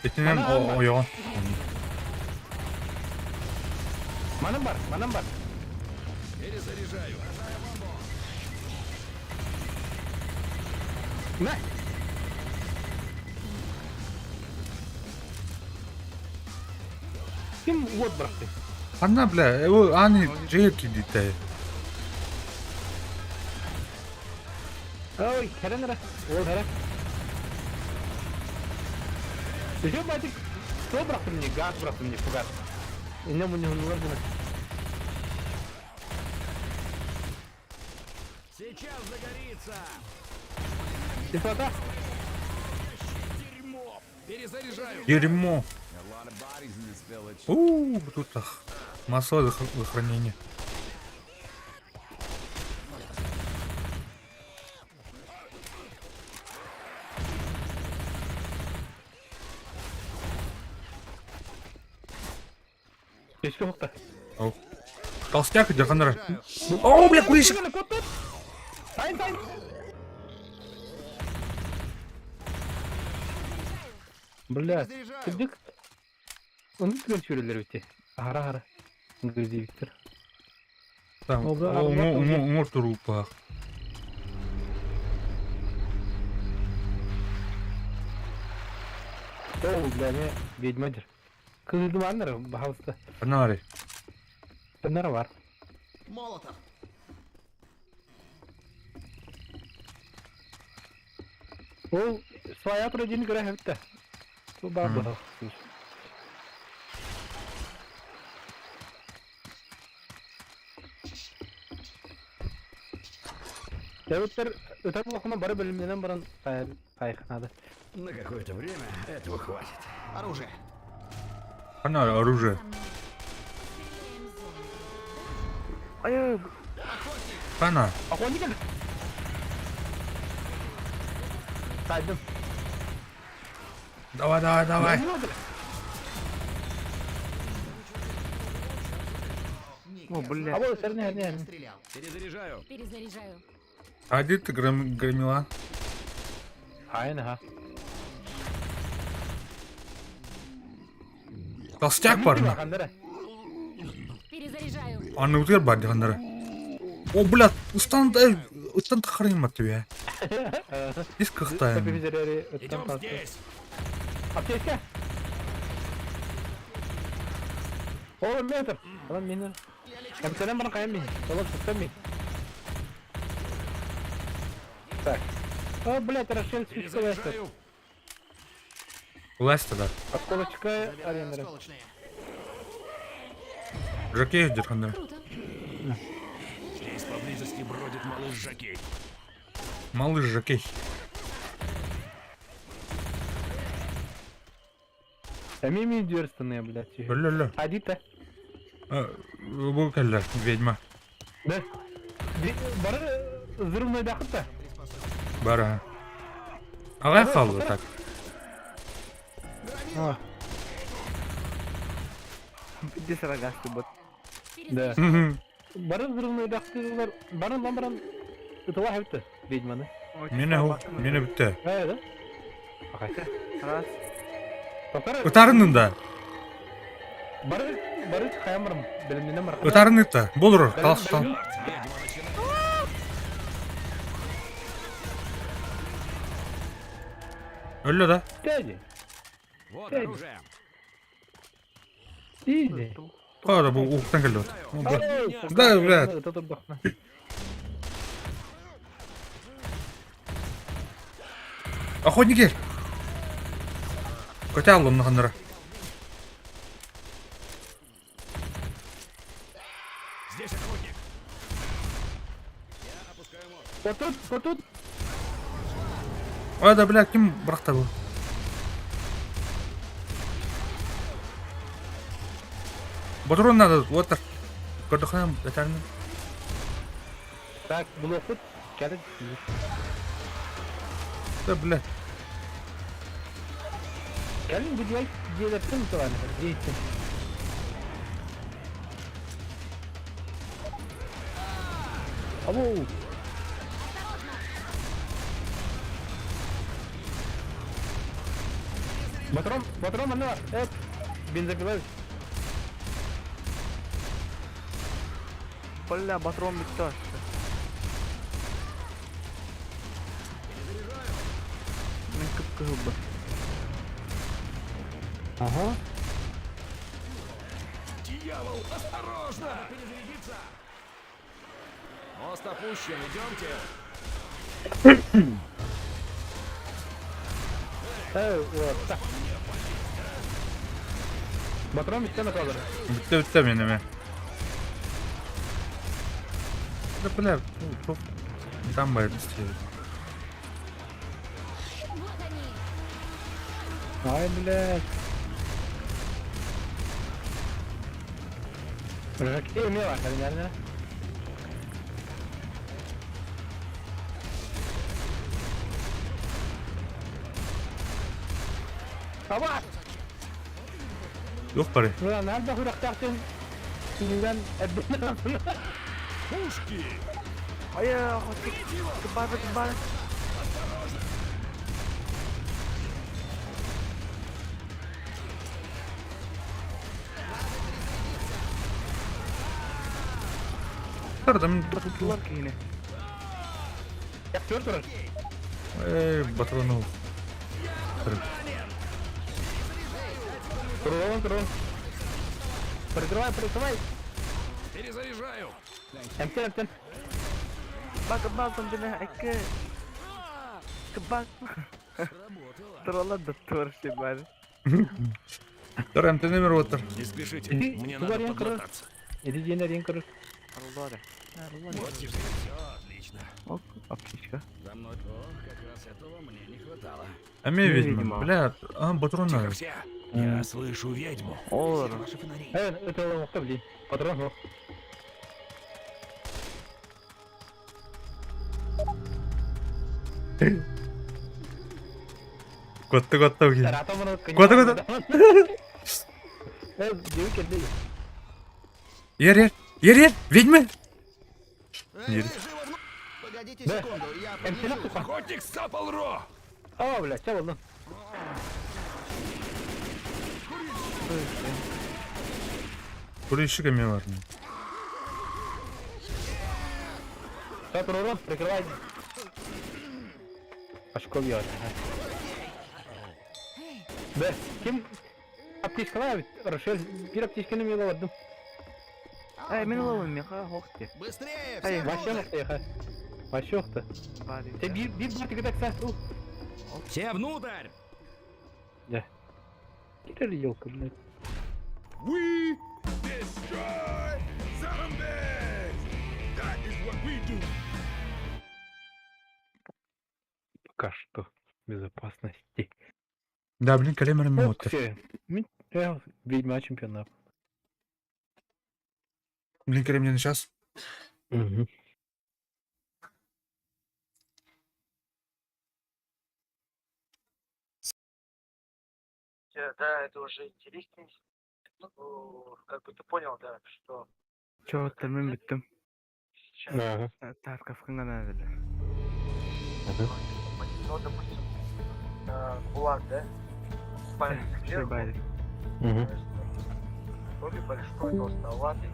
Этинен о ойоҕон. Manım var, manım var. Перезаряжаю. Ne? Kim вот bıraktı? Ханна, бля, о ани жер кидите. Ой, херен ра. Ол херен. Еще батик, кто bıraktı мне? Газ bıraktı мне, фугас. İnne bunu hunlar bunu. Сейчас загорится. Кислота. Дерьмо. Перезаряжаю. Дерьмо. У, тут ах, масло для хранения. Keşke hokta. О. Толстяк, дерханара. О, бля, курильщик. Сайн, сайн. Бля, Перезаряжаю. Кырдык. Onu tügel çürüler bitti. Ara ara. Gözü bitir. Там, О, бля, о, уҥор турупах. О, бля, не ведьмадыр. Кызылды барнар, бахалыста. Ханари. Bunlar var. Молотов. Ол своя продин göre hepte. Bu bar Hı. bu. Devletler öte bakıma barı bölümlerinden baran kayıknadı. На какое-то время этого хватит. Оружие. Ханари, оружие. Со мной. Постреляем зомби. Ай, Охотник! Хана. Охотник кэллэ. Тайдым. Давай, давай, давай. О, бля. А вот, сэрни, сэрни. Стрелял. Перезаряжаю. Перезаряжаю. А где ты громила? Хайын, ага. Толстяк парни. Перезаряжаю. Анны утыр бар диханнары. О, блядь, устан устан тахарым атты Ис кыхтайм. Идем здесь. Аптечка. О, метр. Алан мені. Капитанам бана кайын мин. Олар сыттан мин. Так. О, блядь, Рошель сучка лестер. Перезаряжаю. Власть тогда. Осколочка Забираю аренера. осколочные. Жокей диханнары. Круто. Здесь поблизости бродит малыш Жакей. Малыш жокей. А мими дерстанные, блядь. Ля-ля. Адита. Бу кэллэ, ведьма. Да. Бары взрывной доход-то. Бара. Ағай қалды так. А, Иди сарагасты бот. Да. Мгм. Бары взрывной доход Бары лан баран. Это вахы Ведьманы. Мені ол, мені бітті. Да, да. Ахайса. Раз. Тоқтар. Ытарынын да. Бары, бары хаямырым. Білімнен бар. Ытарынын да. Болыр, талс тал. Ведьма начинает. Өлі да. Дяди. Вот оружие. Иди. Қара бұл уқтан келді. Да, блядь. Это тут бахна. Охотник кел. Көте алым нахандыра. Здесь охотник. Вот тут, вот тут. Ой, да, бля, кім бұрақта бұл? Патрон надо, вот так. Көрдіханам, этарны. Так, блокут. Кәлі. Да, бля. Кәлі, бұл делерсің тұраны. Дейтін. Абу. Патрон, патрон, манна бар. Эт, бензопила. Бля, патрон бітті. Мен кып-кызыл бы. Ага. Дьявол, осторожно! Перезарядиться! Мост опущен, идемте. Э, вот, так. Патрон біткен қазір. Бітті, бітті мен еме. Да, бля, ну, Там бы Вот они. Ай, блядь. Жакей мела, наверное. Аба! Yok bari. Ulan nerede hıraktın? Şimdiden ebbene Пушки! Ай, охотник. Кыбар, кыбар. Tardım. Tuttular ki yine. Yaktör durur. Ey, patronu. Durun durun. Прикрывай, прикрывай. Перезаряжаю! Emten emten. Bak bazı bile ekki. Кыбар. Тролла да торши бар. Dur, MT номер отыр. Не спешите, Иди, мне туда надо рен кыры. подлататься. Иди jener yen kırır. Алларе. Вот теперь все отлично. Ок, аптечка. За мной. О, как раз этого мне не хватало. Эме ведьма. Ведьма. Бля, а, патрон Тихо надо. все. Я слышу ведьму. Олар. Ваши фонари. Evet, öte olan nokta bileyim. Patron yok. Куотта куотта киһи. Куота куота. Ер ер ер ер ведьма. Эй, Погодите секунду, я погляжу. Охотник сцапал Ро! О, бля, чэ буллум. Курильщик эмиэ бар. Стоп, урон, прикрывай. Очко бьет. Б, ким аптечкалаа эбит? Рошель биир аптечканы мен олордум. Эй, мин ылабын, миэхэ суох дии. Быстрее, Эй, все Вообще внутрь! охта, Вообще охта. Баар дии. Те биир биир баар тигитек саа. Все внутрь! Кирер елка, блядь. We destroy zombies! That is what we do. Пока что. Безопасности. Да, блин, калемер минутта. Мин ведьма чемпионат. Блин, калем мне сейчас. Угу. Да, это уже интереснее. Ну, как бы ты понял, да, что Чё, мин бүттүм. сейчас, Ага. Тарковкаҥа наада. ну, допустим, кулак, да, палец кверху, Баар. Угу. то ли большой, толстоватый,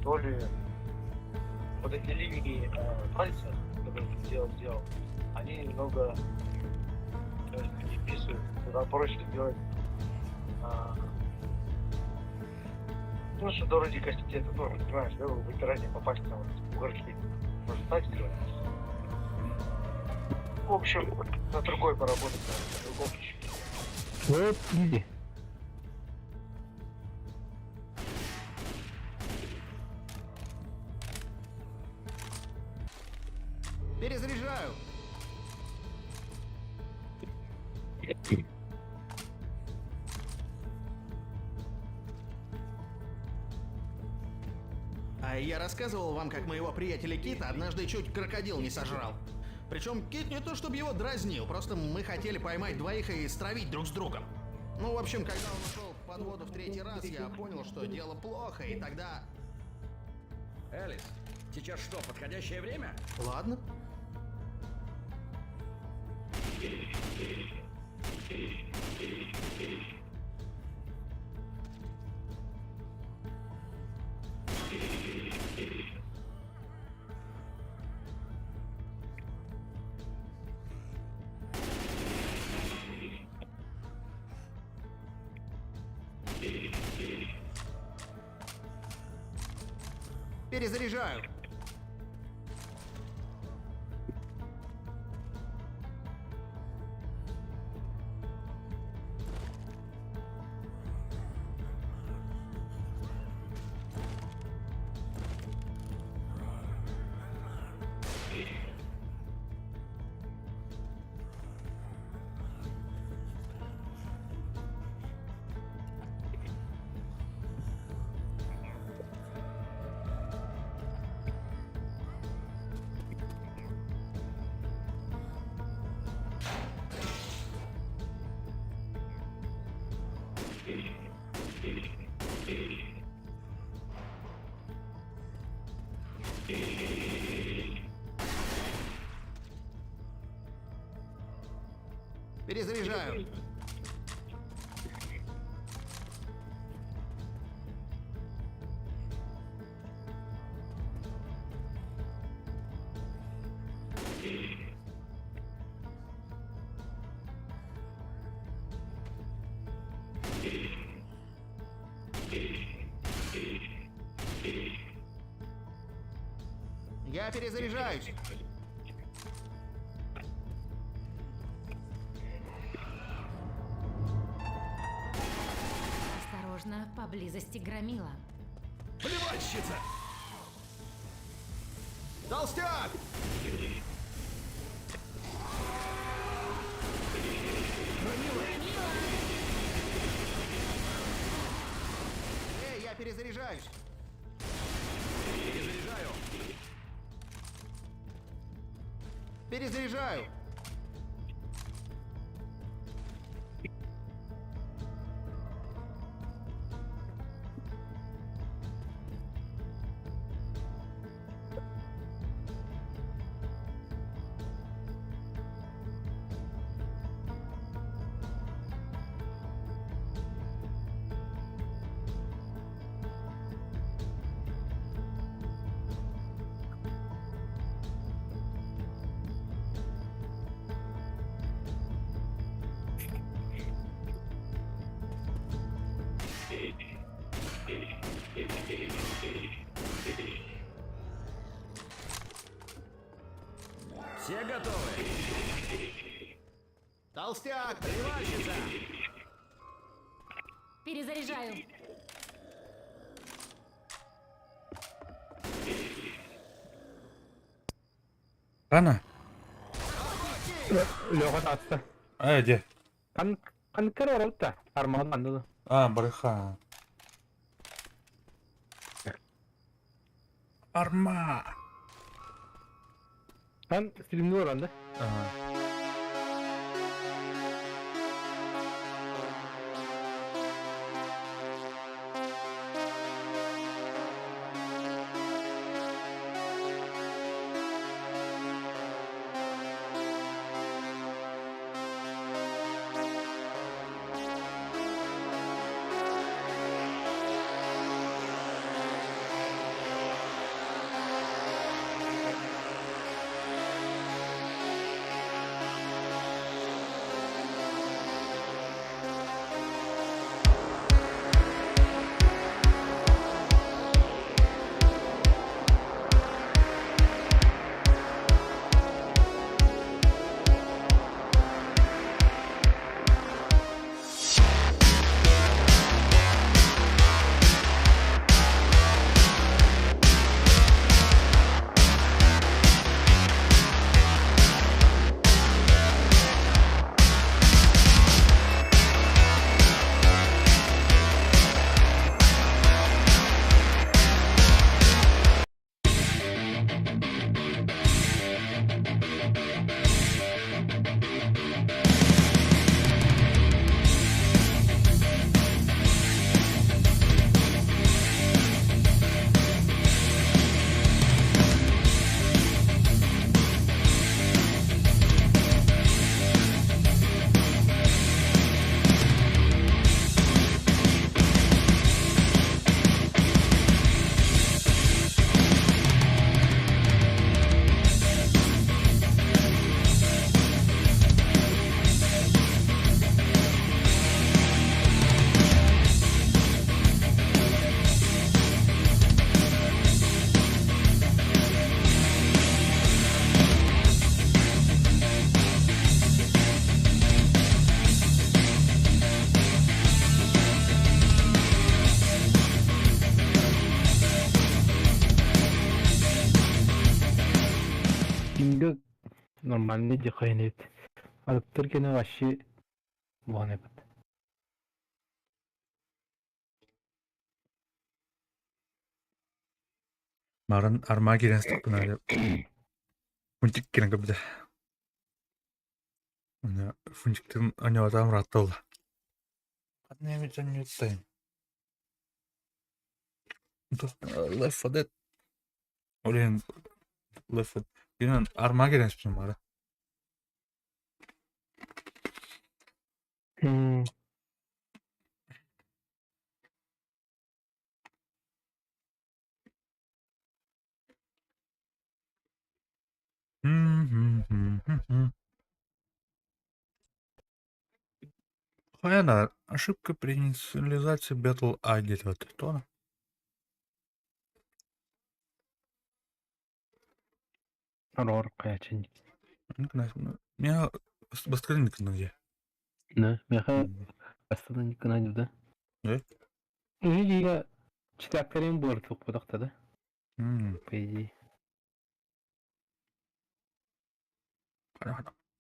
то ли вот эти линии пальца, которые ты сделал, они немного, то есть, не вписывают, туда проще сделать, ну, что вроде кости, это тоже, понимаешь, да, вытирание по пальцам, вот, бугорки, может так сделать. В общем, на другой поработать, надо, на другом чуть-чуть. Вот, иди. Перезаряжаю. А я рассказывал вам, как моего приятеля Кита однажды чуть крокодил не сожрал. Причем Кит не то чтобы его дразнил, просто мы хотели поймать двоих и стравить друг с другом. Ну, в общем, когда он ушел под воду в третий раз, я понял, что дело плохо, и тогда... Элис, сейчас что, подходящее время? Ладно. Перезаряжаю. Перезаряжаю. Я перезаряжаюсь. Осторожно, поблизости громила. Плевальщица! Толстяк! Эй, я перезаряжаюсь. Перезаряжаю! Перезаряжаю. Все готовы? Толстяк! Привальщица! Перезаряжаю. Рано? Леха таҕыста. А, где? Хан ханыккар барабыт да. Армаҕын анды да. А, барыха. Арма! Хан стримни баран да. Ага. Кинга нормальный дихайнет. Алыптыр кene вообще буан эбит. Марын арма кирен стоппунары. Фунтик кирен көбүдэ. Фунтиктин аньоотаам ыраатта Ханна эмит анньуттайын. Left 4 Dead. Ол иһин Left 4 Динэн арма кирен спин бара. Хайана, ошибка при инициализации Battle ID вот то. Арор каячын. Меня бастырын где? Да, меха бастырын никына да. Да? Уйга читаптерин буор тукпудакта да. По идее.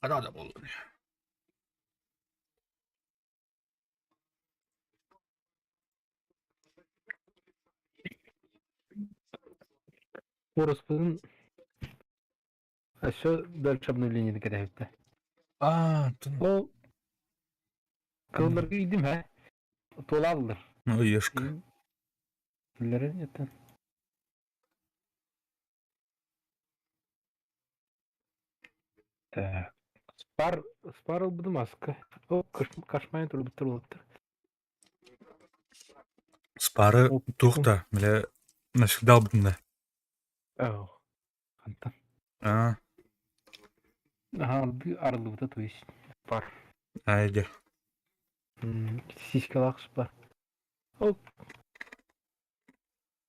Хада болду. Ороспудун Өссө дальше обновление кэтэһиттэ. А, Ол кылларга иидим һэ. Туолааллар. Ну, ешка. Билэрин это. Так. Спар, спар ылбытым аска. О, кашмайын турбуттар улаттар. Спары туох да, бile навсегда албытым да. Хантан? А. Аха, арыллыбыта, то есть пар. Айде. Сиськалаах спар. Ол.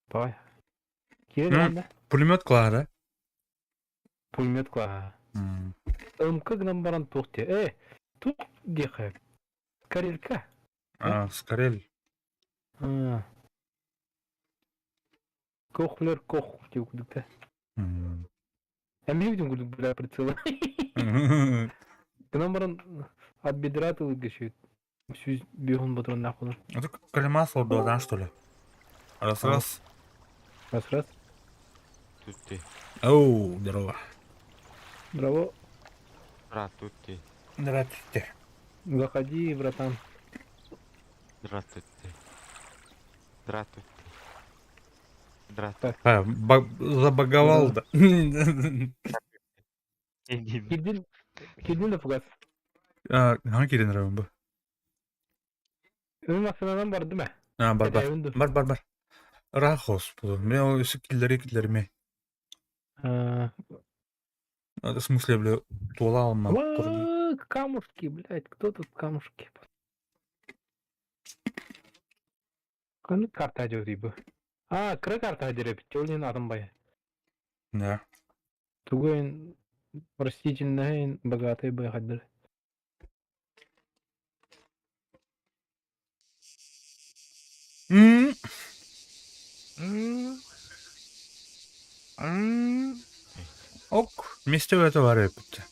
Давай. Киирэн да? Пулемет клаһа Пулемет клаһа. МК гынан баран туох диэ? Э, туох диэхэ? Карелька. А, Скорель. А. Кохлер кох диэн курдук да. Эмиэ бүтүн курдук бля прицела. Гынан баран от бедра тылыгы сүүт. Сүүс биэһун ботуроннаах буолан. Это колемас да, что ли? Раз раз. Раз раз. Тутти. Оу, здорово. Браво. Здравствуйте. Здравствуйте. Заходи, братан. Здравствуйте. Здравствуйте. Здравствуйте. А, забаговал, да. Кирдин, кирдин да фугас. А, кирдин район бу. Ön maksanadan бар değil mi? А, бар бар. Бар бар бар. Рахос бу. Мен ол киллери киллерме. В смысле, бля, туола алмам. Камушки, блядь, кто тут камушки? Ханнык карта дьэ бу? Аа, кыра карта диэри эбит, ол иһин атын бай. Да. Тугу растительнай богатый байхайдар. М. Ок, вместе в это вары эппитте.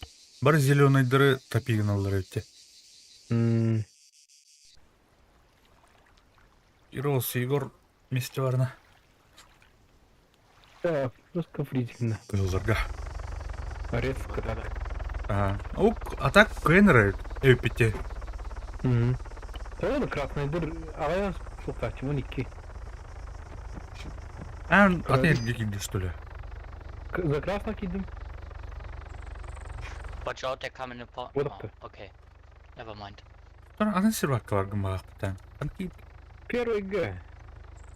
Бар зеленыйдары топигналлар эбитте. Ирос Егор вместе варна. Да, просто фризинна. Кызылларга. Резко так. А, ок, а так кеннер эппитте. Тоҕо красный дыр аҕайан суохтааччымын икки. А, атын эргэ киирдэ что ли? За красно киирдим. Watch out, they're coming upon. What the? Oh, okay. Never mind. Атын сир бакка баргын баҕахпытан. Первый Г.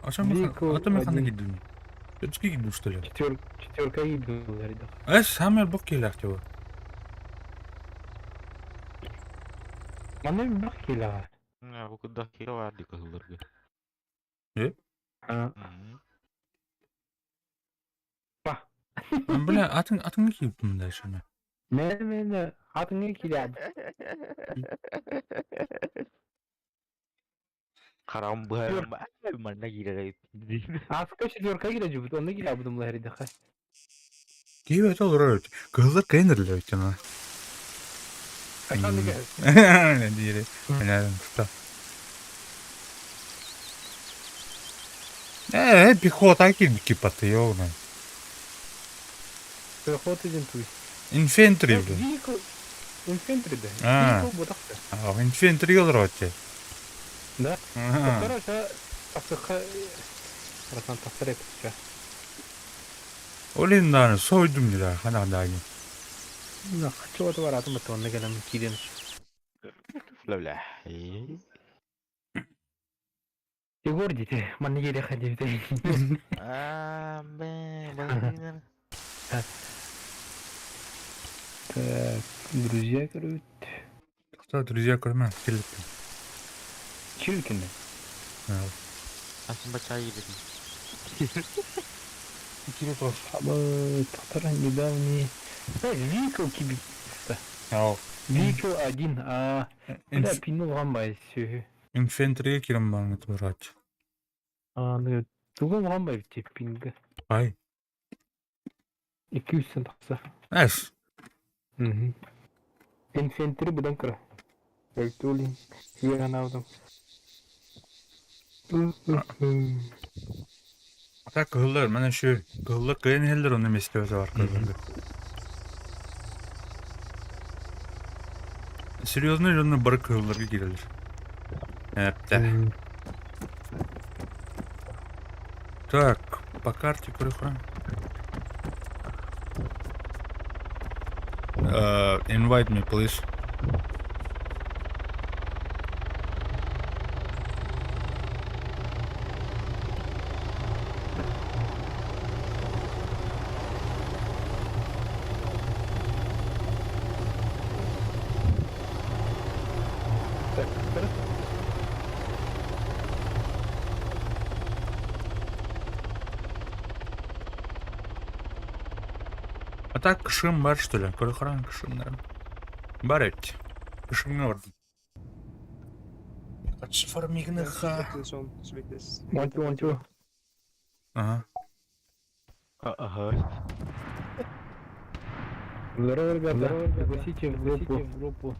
А чем ханна киирдим? Четки киирдим что ли? Четверка киирдим ребят. Э, самый бок киилээх тиба. Манна бак киилэҕэ. Бу курдук киирэ баар дии кыһылларга. Э? А. Па. Бля, атын атын киирдим дальше. Мэ мэ атыңы киирээт. Харам быһарым манна киирэр Аска четверка киирэ дьубут, онно киирэ будум лаһырыдаха. Киһи это олорор эбит. Кыһыллар кыайан эбит ана. Диэри. Понятно. Э, пехота кирбики паты, ёбаный. Пехота диэн туй. Infantry, блин. Infantry да. А, infantry олорор Да? Короче, тахсыха братан тахсар эппитчэ. Олин дааны сойдум дила хана дааны. Да, хочу баратым бат онна кэлэн киирэн. Бля. Егор дите, манна киирэ хадибите. А, бэ, Так, друзья көрөбүт. Кто друзья көрмө келип. Чиркин. Атын бача киирдим. Тахтара недавний. Так, Vehicle кибит. Ау. Vehicle 1, а. Бля, пинул гамбай сүһү. Infantry кирем баңы турат. А, ну, тугун гамбай бит пинга. Ай. 200 тахса. Эс. Мгм. Infantry будан кыра. Бөлтүлин. Янаудым. Так кыһыллар, менә шу кыһыллар кыйын хеллер оны месте бар кыһыллар. Серьезно дьоннор бары кыһылларга киирэллэр. Эптэ. Так, по карте көрөхрөн. Invite me, please. Так, бары. А так кышым бар, что ли? Көрөхрөн кышымнарым. Бар эбит. Кышымҥа бардым. Фармигныха. One, two, one, two. Ага. Ага. Здорово, ребята. Здорово, ребята. Пригласите в группу. в группу.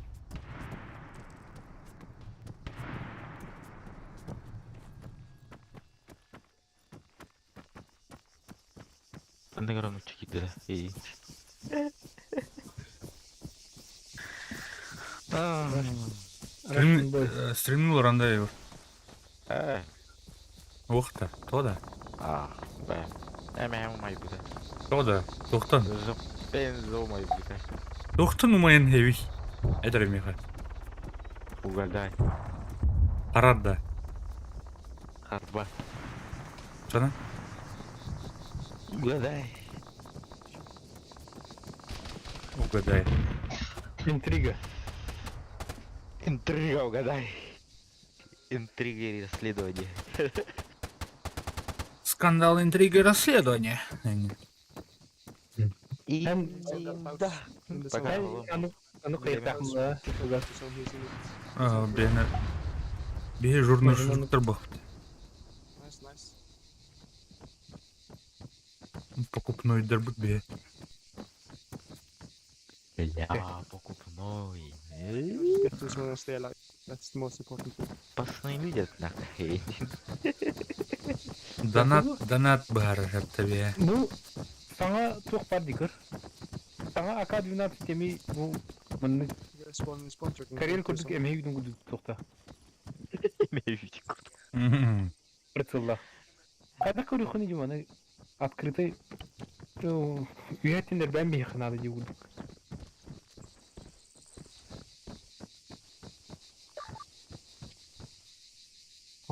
Андеграунд киирдэ. И. Russian boy. Стримнул Рандаев. Э. Ух ты, то да. А, да. Эме умайбыта. То да. Туохтан. Бензо умайбыта. Туохтан умайан хэвий. Этэр миэхэ. Угадай. Харар да. Харба. Чана? Угадай. Угадай. Интрига. Интрига, угадай. Интрига и расследование. Скандал, интрига и расследование. И... Да. Пока. Аны кыйыртахмы. Бэйне. Биһи журналистар бахпыт. Покупнойдарбыт биһи. Бля, покупной. Пацаны видят нахрен. Донат, донат баар эптэ Бу саҥа туох баар дии көр. Саҥа АК-12 эми бу маннык Карел курдук эмиэ үүтүн курдук туохта. Прицеллаах. Хайдах көрүөххүнүй дии маны открытый үйэттин эрбээн биһиэхэ наада дии курдук.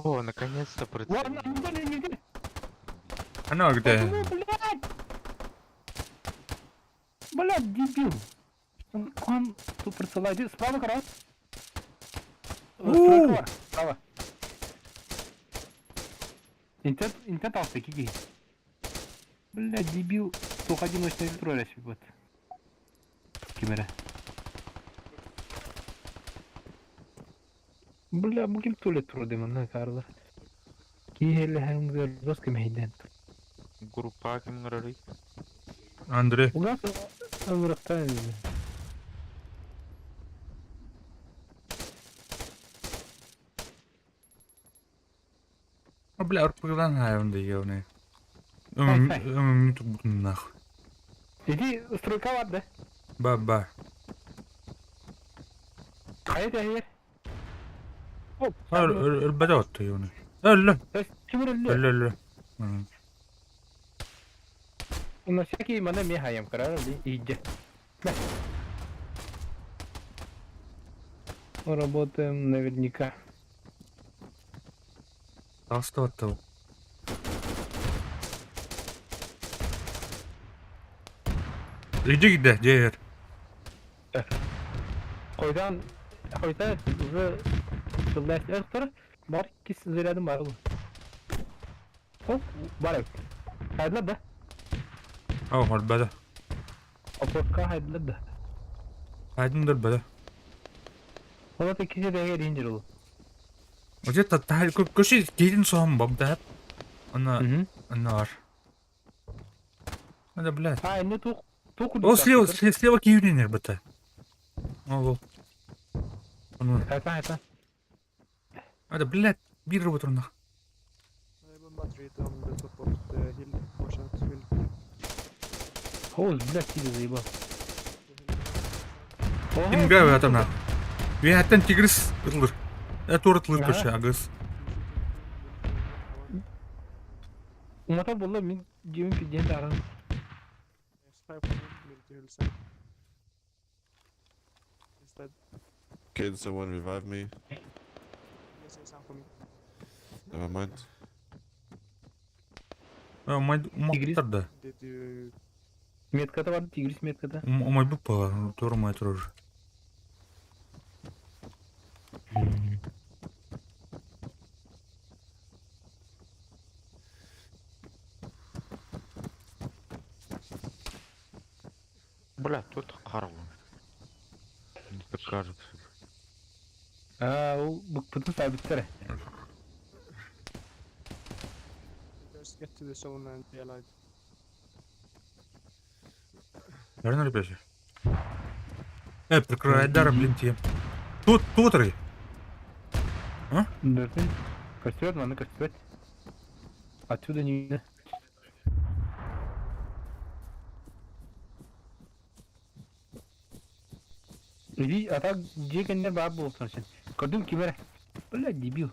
О, наконец-то прицел. Ладно, не не Она где? Почему, блядь? Блядь, дебил. Он тут прицела. Иди, справа как раз. Стройка, справа. Интент, интент алты, киги. Блядь, дебил. Только одиночный тролля вот. Кимера. Бля, бу ким туалет турды манна карлар. Киһи хәңгер дос кем хейден. Группа ким ngырырый? Андрей. Угас ыңырыктан. А бля, арпыгдан хайван ебаный. Өңүм нахуй. Иди стройка бар да. Ба-ба. Хайда хер. Оп. Өлбөтө отто ебаный. Өллө. Ким өллө? Өллө өллө. На всякий мана мехаем карар иди. Мы работаем наверняка. Таста отто. Иди где, где? Койдан, койдан уже сылдаш бар кис зарядым бар. Оп, бар. Хайдла да. О, өлбөтө. Опорка хайдла да. Хайдын өлбөтө. Ола текисе деге ринжер ол. Где-то та көшө кейин соом бомдат. Ана, ана бар. Надо, блядь. А, не тук тук. О, слева, слева киюнер бата. О, вот. Ну. Это, это. Это, блядь, бир вот нах. О, блядь, ты заебал. Инга это нах. Үөһэттэн тигрис ытылыр. Туора ытылыр көрсө агыс. Уматар буолла мин дьиэбин пиздиэн тааран. Can someone revive me? Never mind. Умайдар да. Метката бар, тигрис метката. Умайбыт буолар, туора умай турар. Бля, тут Карл. Мне так кажется. Аа, ол быкпытын саабыттар. Верно ли песня? Прикрывай блин, те. Тут, тут, ры. А? Да, костер, надо костер. Отсюда не видно. Иди, а так дьиэ кэннэ баар буолсан син. Көрдүм ким эрэ. Бля, дебил.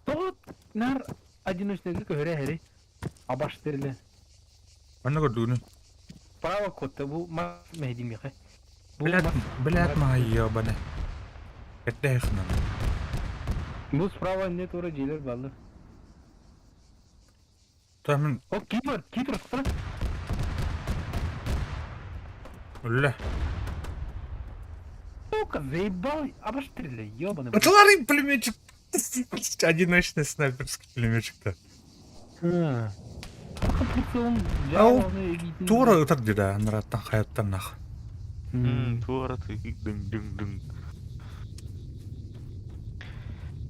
Тоҕо наар одиночныйга көһөрө эһэри. Абаш тэрилэ. Манна көрдүгүнү. Право котта бу мас мэһдимиэхэ. Бу Блядь, мас блядь, моя ебаная. Кэттээх нам. Бу справа не тура дьиэлэр бааллар. Там О, кипр, кипр, справа. Бля. Сука, заебал, абаш тэрилэ, ебаный. Атларый пулеметчик. Одиночный снайперский пулеметчик-то. Ау, Туора ытар дии анараттан хайаттан нах. Туора ты дың-дың-дың.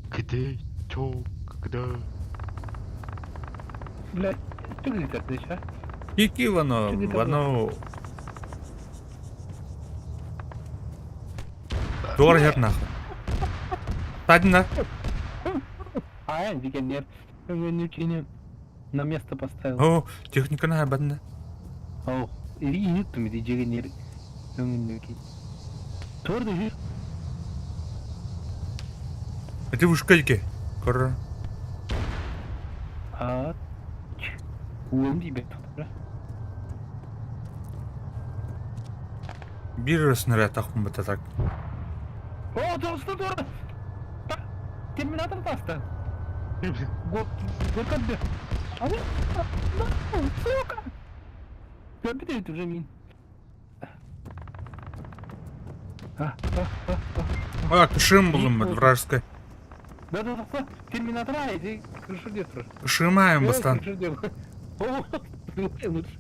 Где, чё, когда? Блядь, ты где а? Які воно, Чи не так воно... Туора хер нахуй. Тадина. А, дигәннәр. Өңгәннәр на место поставил. О, техника на бадна. О, ири иниттым иди жегеннер. Өңгәннәр. Торды жир. Это вышкайки. Кор. А. Уым дибет. Бир снаряд ахмын бата так. О, досты торды. Терминатор басты. Год, год как А вот, сука! Көрбүт уже мин. А, а, а, а. А, кышым булым вражеская. Да, да, да, терминатор, а, иди, крышу где тұр. Шимаем бастан. Крышу где? О, лучше.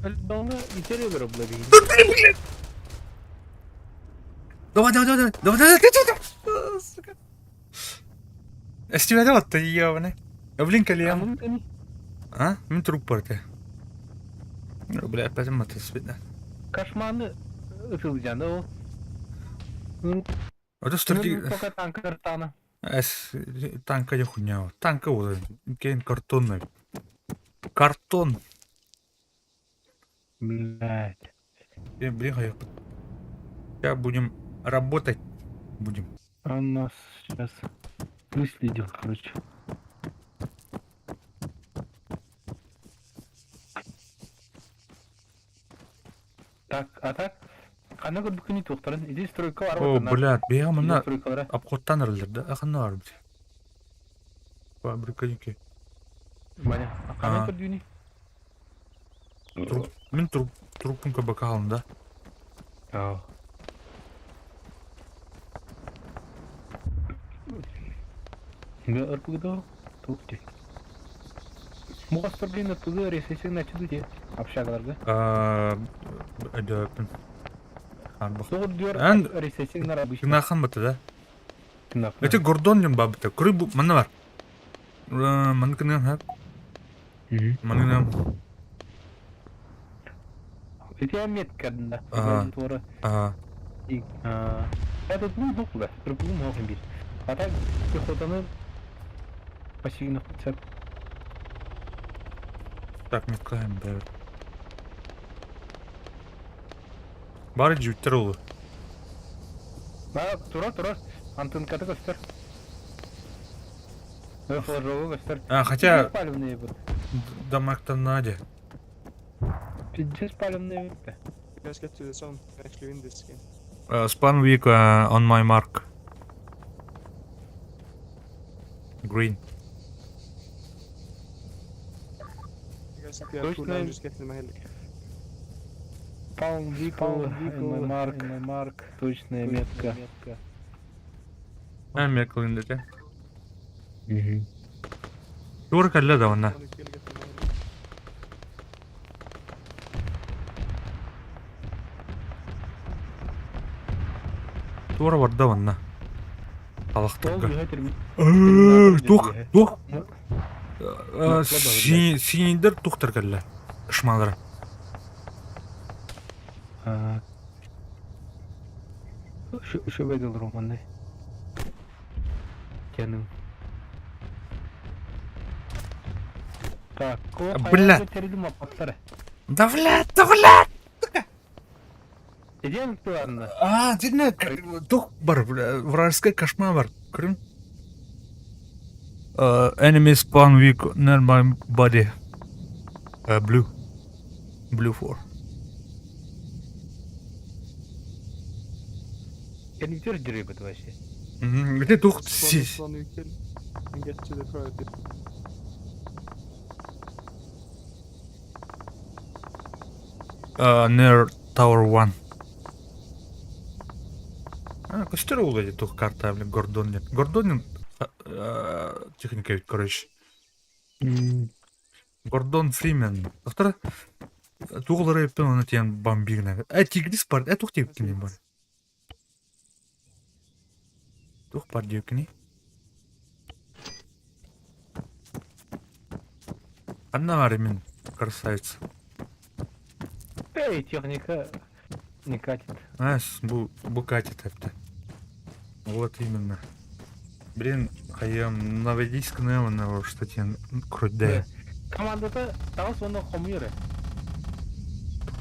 Должна и телевизор блядь. Давай, давай, давай, давай, давай, давай, давай, сука. Эстиве ты ебаный. Блин, кальян. А? Мин труп парты. Ну, бля, опять маты видно. Кошманы ытылжаны ол. Это стратегия. Только танк картана. Эс, танка не хуйня. Танка вот, кен картонный. Картон. Блядь. Блин, сейчас будем работать. Будем. Он нас сейчас выследил, короче. Так, а так? Ханна көрбүкүнү туохтарын иди стройка бар. О, блядь, бега мына обходтан ырылыр да, аханна бар бит. Фабрика ники. Маня, ханна көрдүнү? Труп, мин труп, трупын кабака алын да. Ау. Га РПГ тух ти. Мугастыр блин РПГ ресесин начали те общагаларга. А, да, Арбах. Ан ресесин нар обычно. Нахан бата да? Это Гордон лим бабыта. Куры бу манна бар. Манкыны ха. Манкыны. Это метка да. Ага. Ага. Этот ну духла, РПГ мог бить. А так пехотаны пассивно хотят. Так, меткаем, бля. Бары жүттер олу. Ба, турар, турар. Антынката көстөр. Флажогу көстөр. А, хотя... Палевные будут. Дамаг-то Надя. Пиздец палевные будут. Let's get to the zone. Actually win this game. Spawn weak on my mark. Green. You guys, if you have cooldown, just get in my heli. Spawn weak on my mark. My mark. Точная метка. А, мекал индете. Тур калля да онна. Тура барда онна. Алахтарга. Тух, тух. Синидер тухтар калля. Шмалара. Şu bedel romanı. Canım. Так, Бля. Да бля, да бля. Идем ладно. А, дина, тух бар, бля, вражеская кошма бар. Крым. Enemy spawn weak near my body. Blue. Blue 4. Я не терпеть рыбы вообще. Где тух Spawn, сись? spawn vehicle and get to the priority. Near Tower 1. А, костер улады тух карта, блин, Гордон нет. Гордон техника ведь, короче. Гордон Фримен. Автор туғылары еппен оны тиен бомбигна. Э, тигрис бар, э, тух тигрис бар. Тух бар диюкни. Анна Мармин, красавица. Эй, техника не катит. А, бу, бу катит это. Вот именно. Блин, а я наведись к на что тебе крутая. Командата там сонно хомюре.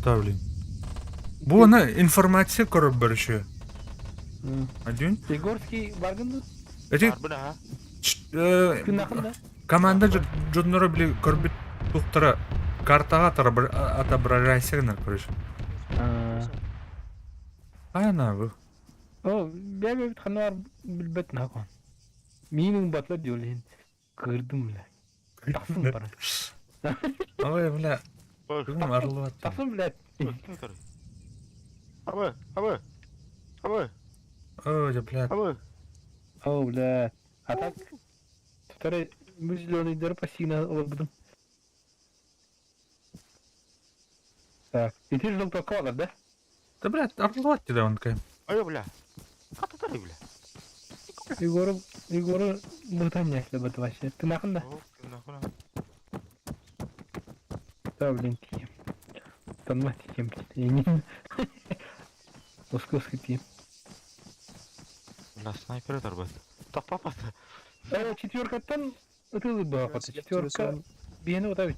Да, блин. Бу она информация короб еще. Один. Егорский баргын Эти команда жоднора били корбит тухтара картага отображайся на короче. Айна бу. О, бәбе бит ханар билбет након. Минің батла диолин. Кырдым бля. Тақсын бара. Ой, бля. Кым арылып Тақсын, блядь. Абы, абы, абы. Ой, бля. Абы. О, бля. А так, второй зеленый дыр пассивно олбудым. Так, и ты желтого колор, да? Да, блядь, арылып да он такая. Ой, бля. Ката бля. Егору, Егору бутан бат вообще. Ты нахуй да? Да, блин, тием. Танма тием, я не... Московский тием. На снайпер дарбат. Так папа. Четверка там, это была, четверка. Биене вот ведь.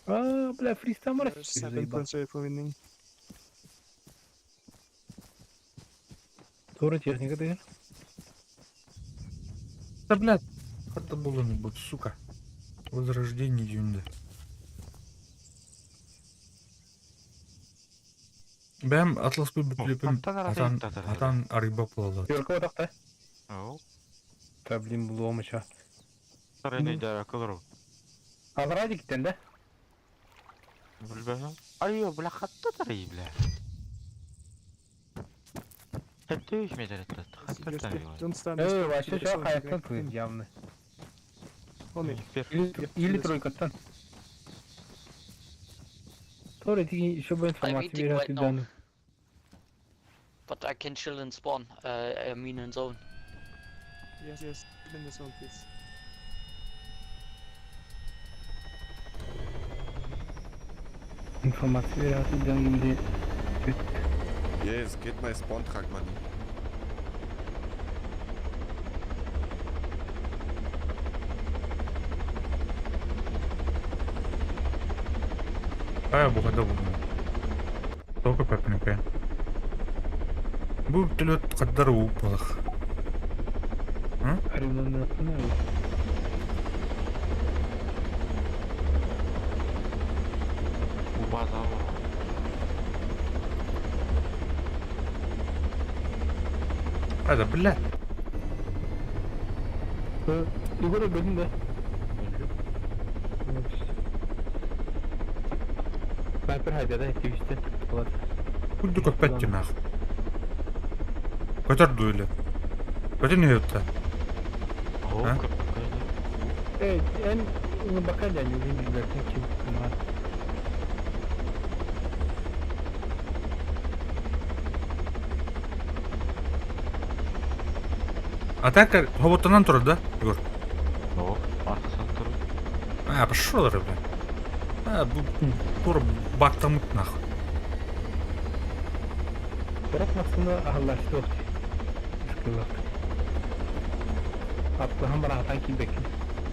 А, бля, фристам Seven points away from winning. Тоже техника ты. Да, блядь, это было не будет, сука. Возрождение юнда. Бәм атлас бу бүтлепем атан атан арыба булалы. Четверка вот так-то. Ау. Да, блин, булуом еще. Сарайны дара кылыру. Алрадиктен, да? Билбәм. Ай, бля, хатта тарай, бля. Хатта үч метр атты. Хатта тарай. Эй, вообще что, хайптан твой явно. Или тройкаттан. Тоже ты еще бы информацию right берет now. данную. But I can chill in spawn. I mean in zone. Yes, yes, in the zone, please. Информация берет данную где. Yes, get my spawn track money. А, бу хада бу. Только пепника. Бу вертолет хаддар уу буолах. Это, бля. Егор өлбөтүн да? Снайпер хайдада активисте. Вот. Курдук опять нах. Көтөр дуэлі. Көтөр не өтті? А? Эй, эн бакалия не увидел, ким понимаю. Атака роботтан турар да, Егор? О, аркасынан турар. А, пошел, бля. А, бу тур бактамыт нах. Бирок массыына аһыллааччы туох дии. Ыскыллах. Аттыһан бараатаан киирбэккин.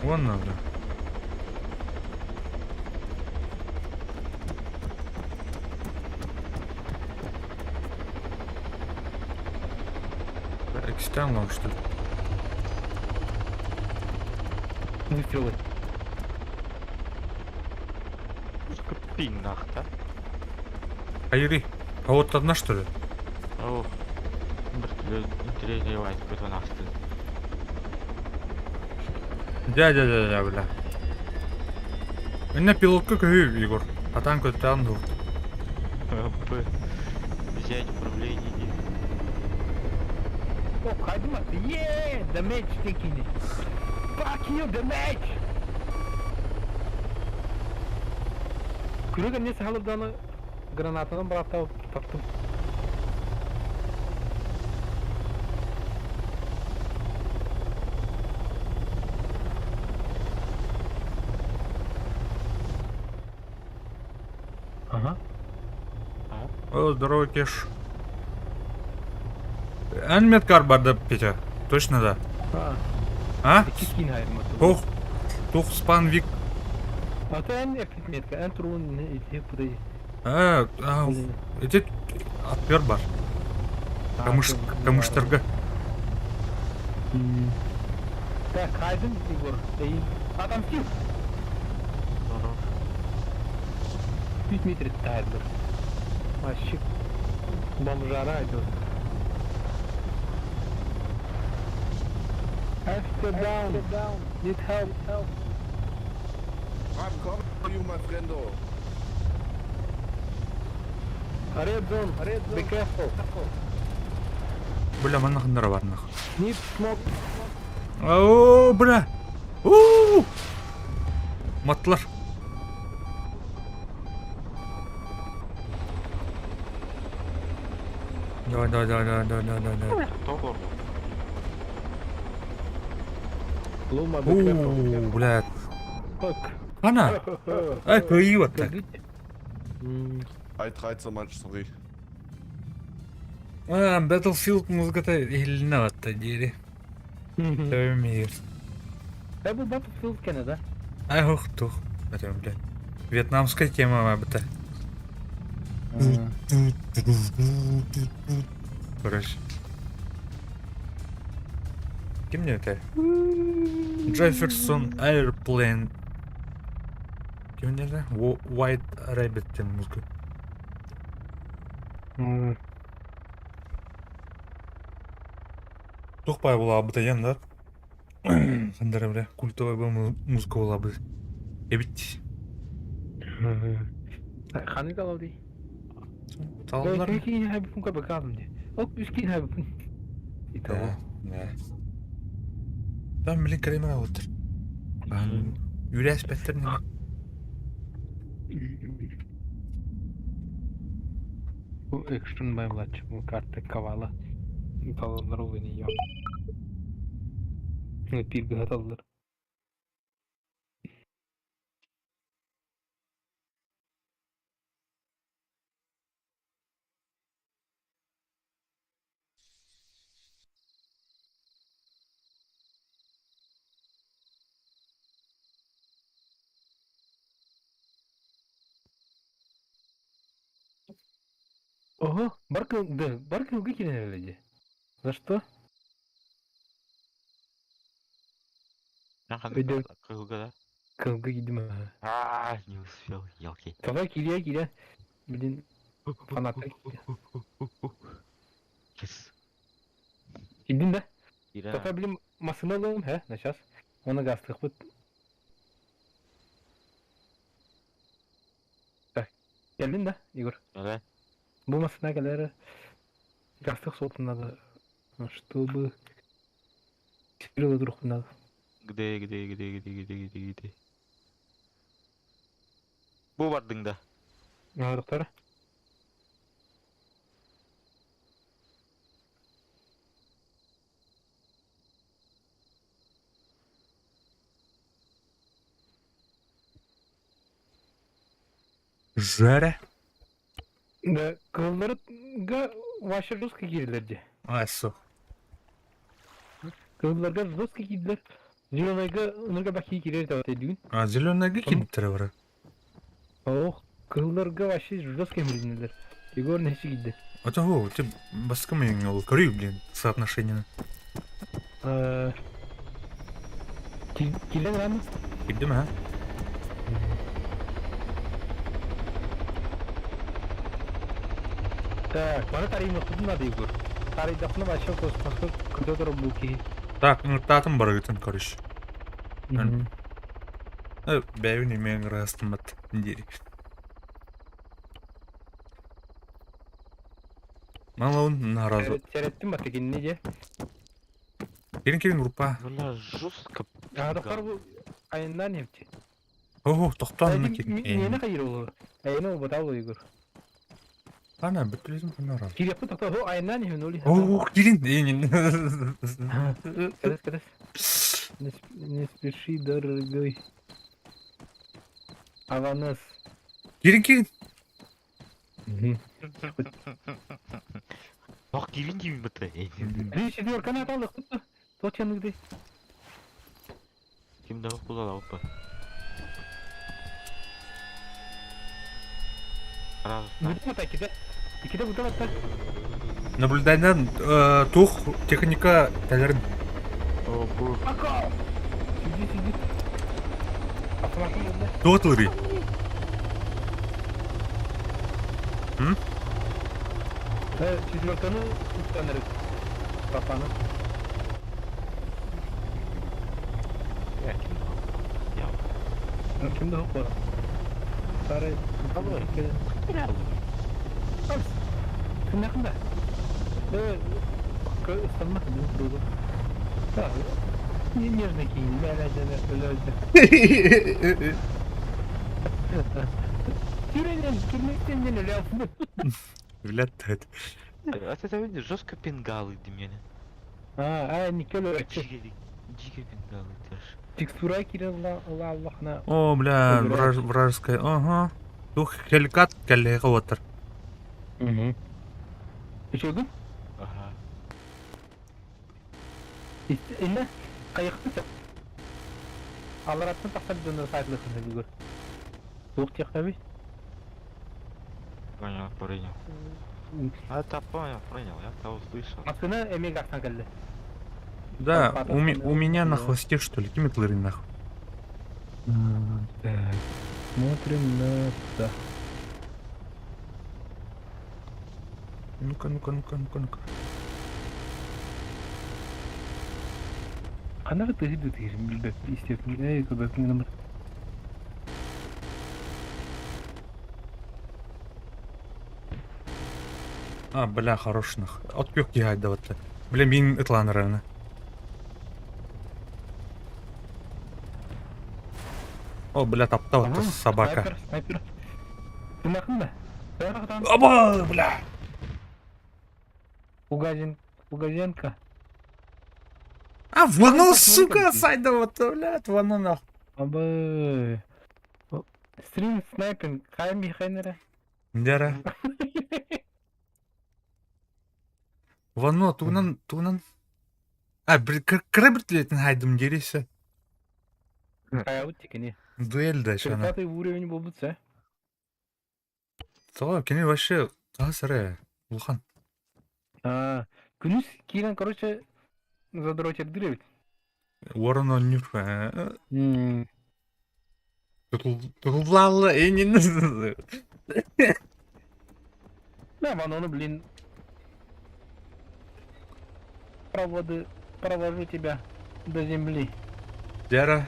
Вон бля. Экстern вам, что ли? Выстрелы. Пинг нах, да? Айри, а вот одна что ли? О, вертолет интересный вайт көтөн асты. Дядя, дядя, бля. Инна пилотка көһү, Егор. Атан көттән дур. Б. Взять управление. О, хайдым атты. Еee, damage текини. Fuck you, damage! Күрөг эмне сахалырданы гранатанан бараттап таптым. Ага. О, здорово, Кеш. Эн меткар барды, Петя. Точно да. А, А? Икки хайрым атты. Тух, тух спан вик. А то эн эффект метка, эн турун ити пудай. А, а, эти атпер бар. Камыш, камыштарга. Так, хайдым, Егор. Эй, отомстил. 100 метр тайдыр. Вообще бомжара идет. After down. Need help. I'm coming for you, my friendo. Red zone. Be careful. Бля, манна хандара бар нах. Need smoke. О, бля. У! Матлар. Давай, давай, давай, давай, давай, давай, давай. Лума, be careful. У, бля. Fuck. Ана. Ай, кыйы вот так. I tried so much, sorry. А, Battlefield музыката илина ватта дири. Төвмир. Да был Battlefield кене, да? Ай, ох, тух. Это, бля. Вьетнамская тема, бта. Короче. Кем мне это? Джефферсон Airplane. Кем мне это? White Rabbit тем музыка. Тухпай була бы таян, да? Хандара, бля, культовая была музыка была бы. Эбит. Ханы калауди. Таланлар. Кийин хайбы функа бакалым де. Ок, үс кийин хайбы фун. Итого. Да. Там, блин, кремера отыр. Үрәс бәттер неме. Бу экшн байлач, бу карта кавала. Таланлар ол не я. Пиргі хаталлар. Ого, бар кыл, да, бар кылга киирэн дии. За что? Өйдөө. Кылга да? Кылга киирдим аха. А, не успел, елки. Тоҕо киириэ киирэ. Блин, фанаттар киирдэ. Yes. Киирдин да? Киирэн. Тоҕо, блин, массыына ылыам, һэ, на сейчас. Оны газтыахпыт. Так, кэллин да, Егор? Да. Бу массыына кэлэр газтыах суотун надо, чтобы сирила турукпун надо. Где, где, где, где, где, где, где? Бу бардың да. А, доктор? Жере. Да, кыһылларга вообще жестко киирдилэр дии. А, суох. Кыһылларга жестко киирдилэр. Зеленайга ынырга бахи киирэр табат өйдүүгүн. А, зеленайга киирбиттэрэ бара. Ох, кыһылларга вообще жестко эмирдинилэр. Егор нече киирдэ. Это о, ты баскам ол көрүй, блин, соотношение. Киирэн рано? Киирдим, а? Так, маны тарыймыппытын надо, Егор. Тарыйдахпына вообще космоска көтө турар бу киһи. Так, ыҥыртаатым барыгытын, короче. Бэйбин имең ырастыммат дири. Малаун наразы. Сэреттим бата кинини дьэ. Кирин кирин группа. Бля, жестко. А, доктор бу айыннан нефти. Ого, тохтоон кирин. Миэнэ хайыр олор. Айына убатал Егор. Ана, бүттүлесин ханара. Кириэппит токтоо, хо айыннан иһин оли. Ого, кирин. Эйнин. Кэрэс, кэрэс. Не спеши, дорогой. Аванес. Кирин, кирин. Ох, кирин деймін бітті. Три четверканы аталдық тұтты. Точно Ким да куда опа. Раз. Бутама икиде. Икиде бутама так. Наблюдайдан тух техника тәлерин. О, бу. Ака! Сиди, сиди. Автоматом булды. Туох тылырый? М? Четверканы устанырык. Папаны. Ким да хоп Сары. Ким якында? Э, ыстанмак буду. Нежный кийин, бля, Тюренен, түрмектен эле Блядь, это. Это видишь, жестко пингалы меня. А, а, Никола. Дико, дико пингалы тоже. Текстура кирилла Аллахна. О, бля, вражеская. Ага. Тух хелькат кэллэҕэ отыр. Угу. Үчүгүн? Ага. Инне кайыкты Алараттан тахсар дьоннор сайтлыхын бүгүр. Туох диэхтэбий? Понял, принял. А это понял, принял, я того услышал. Массыына эмиэ гахтан кэллэ. Да, у меня на хвосте, что ли? Ким это нахуй? Так, смотрим на туда. Ну-ка, ну-ка, ну-ка, ну-ка, ну-ка. Ханна тыһы тыһы билбэт естественно эй көбөкүн А, бля, хорош нах. От пёк киһайдабатта. Бля, мин ытланыраны. О, бля, таптал это собака. Снайпер, снайпер. Тынахын да? Оба, бля! Угазин, Угазенко. А, вон, сука, сайдабатта, блядь, вон нах. Абы. Стрим снайпинг, хайм бихайнера. Дяра. Вано, тугунан, тугунан. А, кыра хайдым дересе. Хаябыт тикини. Дуэль да шана. 30 уровень болбут сэ. Тоҕо, кини вообще таас эрэ. Улахан. Аа, күнүс киирэн, короче, задрочердыр эбит. Уоран оонньуур. Тутуллаалла эйнин. Да, вон он, блин. Проводы, провожу тебя до земли. Дяра.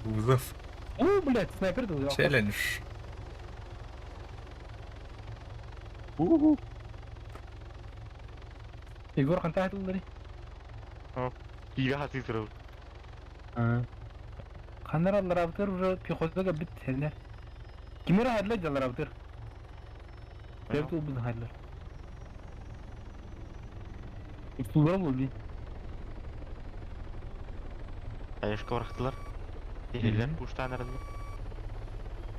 Вызов. О, блядь, снайпер тут. Челлендж. Уху. Егор хантан айтылдырый? Киирэ хатыы турабыт. Ханнар аллараабытыгар уже пехотага бит сэллэр. Кимэр аһадылар дьаллараабытыгар. Бэйбит ылбытын аһадылар. Устуллара буол дии. Хаешка барахтылар. Тиһэллэр куштаан эрэллэр.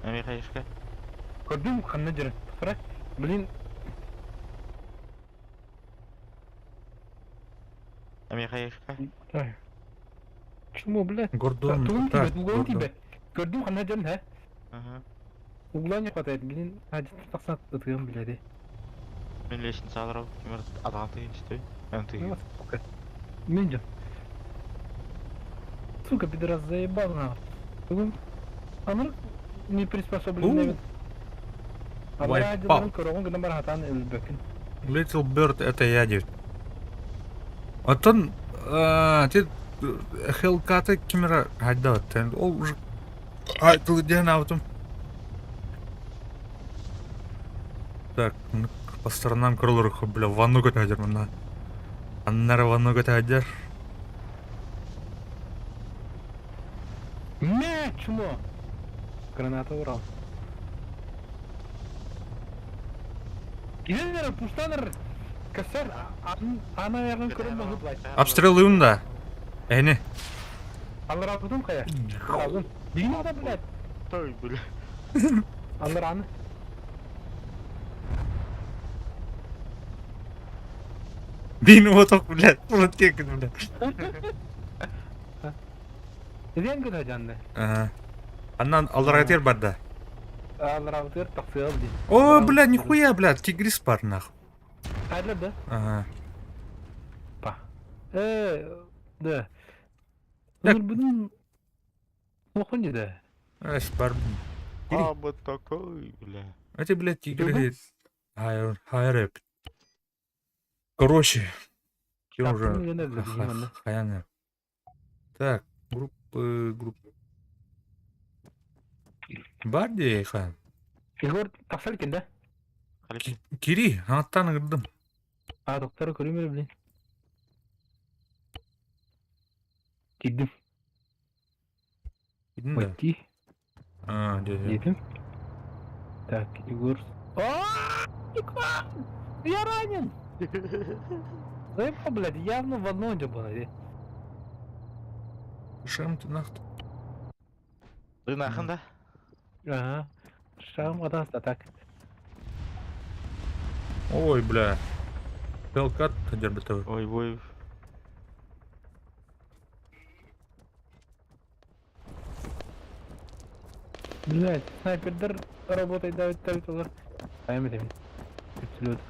Эмиэ хаешка. Көрдүм ханна дьөрө. Тахара. Блин. Эмиэ хаешка. Чему, блядь? Гордон. Тугун Так, тиийбэт, углан Гордон. тиийбэт. Көрдүм ханна дьон, һэ? Ага. Углан не хватает, блин, адьыттан тахсан ытыам, блядь. Мин лестницалар кимэр атаҕын тыгын истэбин. Эн Ну, тыгын. сука. Миндя. Сука, пидорас заебал нахуй. Бүгүн аныр не приспособленный. Алара Wipeout. дьыларын көрөҕүн гынан баран хатаан өлбөккүн. Little Bird это я диэбит. Оттон ти Hellcat кимера хайдабыт. Ол уже диэн аабытым. Так, по сторонам көрөлөр, бля, ванну көтөһөдөр мына. Аннары ванну көтөһөдөр. Мэ, чмо! Граната урал. Килер, пуштаныр! Косер, ана ягын көрөн могу плать. Обстрелуем да. Эни. Аллар алдым кая? Алдым. Дигин ада, блядь. Той, бля. Аллар аны. Бин оток, блядь, вот блядь. Эден көтө жанды. Ага. Аннан алларга бар да. Аллар алдыр тахсыал ди. О, блядь, нихуя, блядь, тигрис бар нахуй. Хайдыр да? Ага. Па. Да. Так. Bunun Охуни да. Эс бар. А, вот такой, бля. Эти, блядь, тигры. Хайр, хайреп. Короче, кем уже? Хаяны. Так, группы, группы. Бар дии хан. Егор тахсал екен да? Кири, аттан ыгырдым. А, доктор көрүмөр блин. Кирдим. Кирдин да? Войти. А, дьэ, дьэ. Диэтим. Так, Егор. О, Я ранен! Заебал, блядь, явно в одно было. Шам ты нахт. Ты нахын да? Ага. Шам адаста так. Ой, бля. Хелкат дербетовый. Ой, ой. Блядь, снайпердер работает, давит, давит, олар. Айм этем. Абсолют.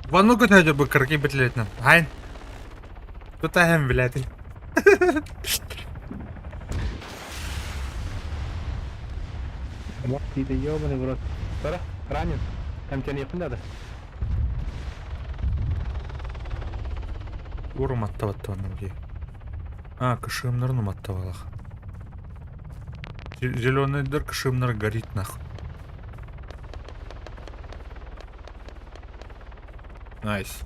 Ванну көтөдө бу кыргы битлетнен. Айн. Тутаһым, блядь. Вот ты ебаный в рот. Тара, ранен. Там тебя не надо. Урум аттабаттабанным ди. А, кышымнарын аттабалах. Зеленый дыр кышымнар горит нахуй. Найс.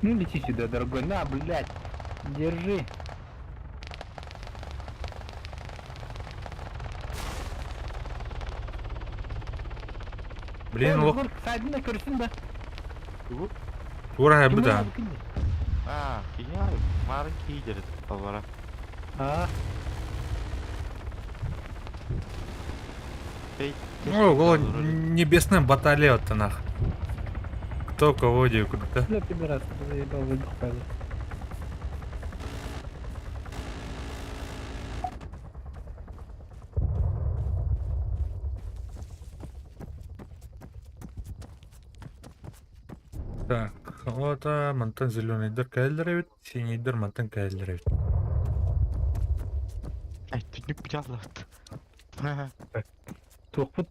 Ну лети сюда, дорогой. На, блядь. Держи. Блин, лох. Садина көрсүн да. Тура буда. А, я марын кидер албара. А. Ну, небесная баталия оттанах. Кто кого диэкутта. Бля, пидорас, заебал, выдох пойду. Так, вот мантан зеленыйдар кэллэр эбит, синийдэр мантан кэллэр эбит. Ай, түннүк бүтэ Туохпут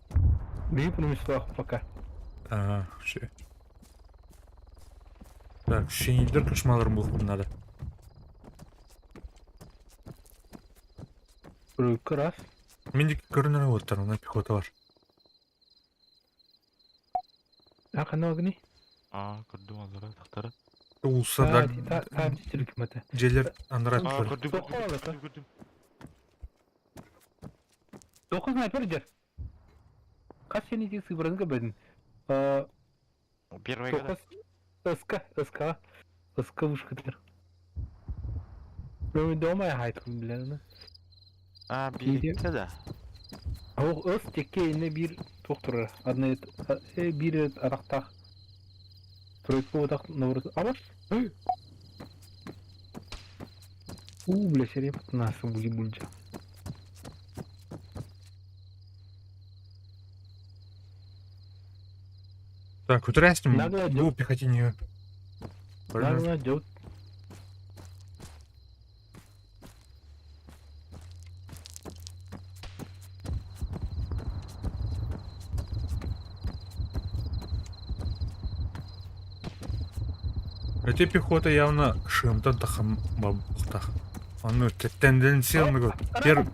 биһи промыслах пока. Ага, все. Так, синийдэр кошмаларым булуохпун надо. Рюкка раз. Мин диэки көрүнэр уоттар, онно пехота бар. А ханна огни? Аа, көрдүм аллара тахтара. Уулусса А, там тилик мата. дьиэлэр анараа Аа, өттүлэр. көрдүм, көрдүм, көрдүм, көрдүм. Тоққа снайпер дер. Хас сен ити сыбырын көбөдүн. Первый года. СК, СК, СК вышкытыр. Мен дома хайтым билен. Аа, бииртэ да. Ол ыс текке инне биир туох турар. Одна биир арахтаах. Тройка отах наоборот. А вот. У, бля, серия нас були бульджа. Так, утрястим, Нагло бу пехотинью. Нагло идет. Эти пехота явно шымтан тахам бабухтах. Ону тенденцион тер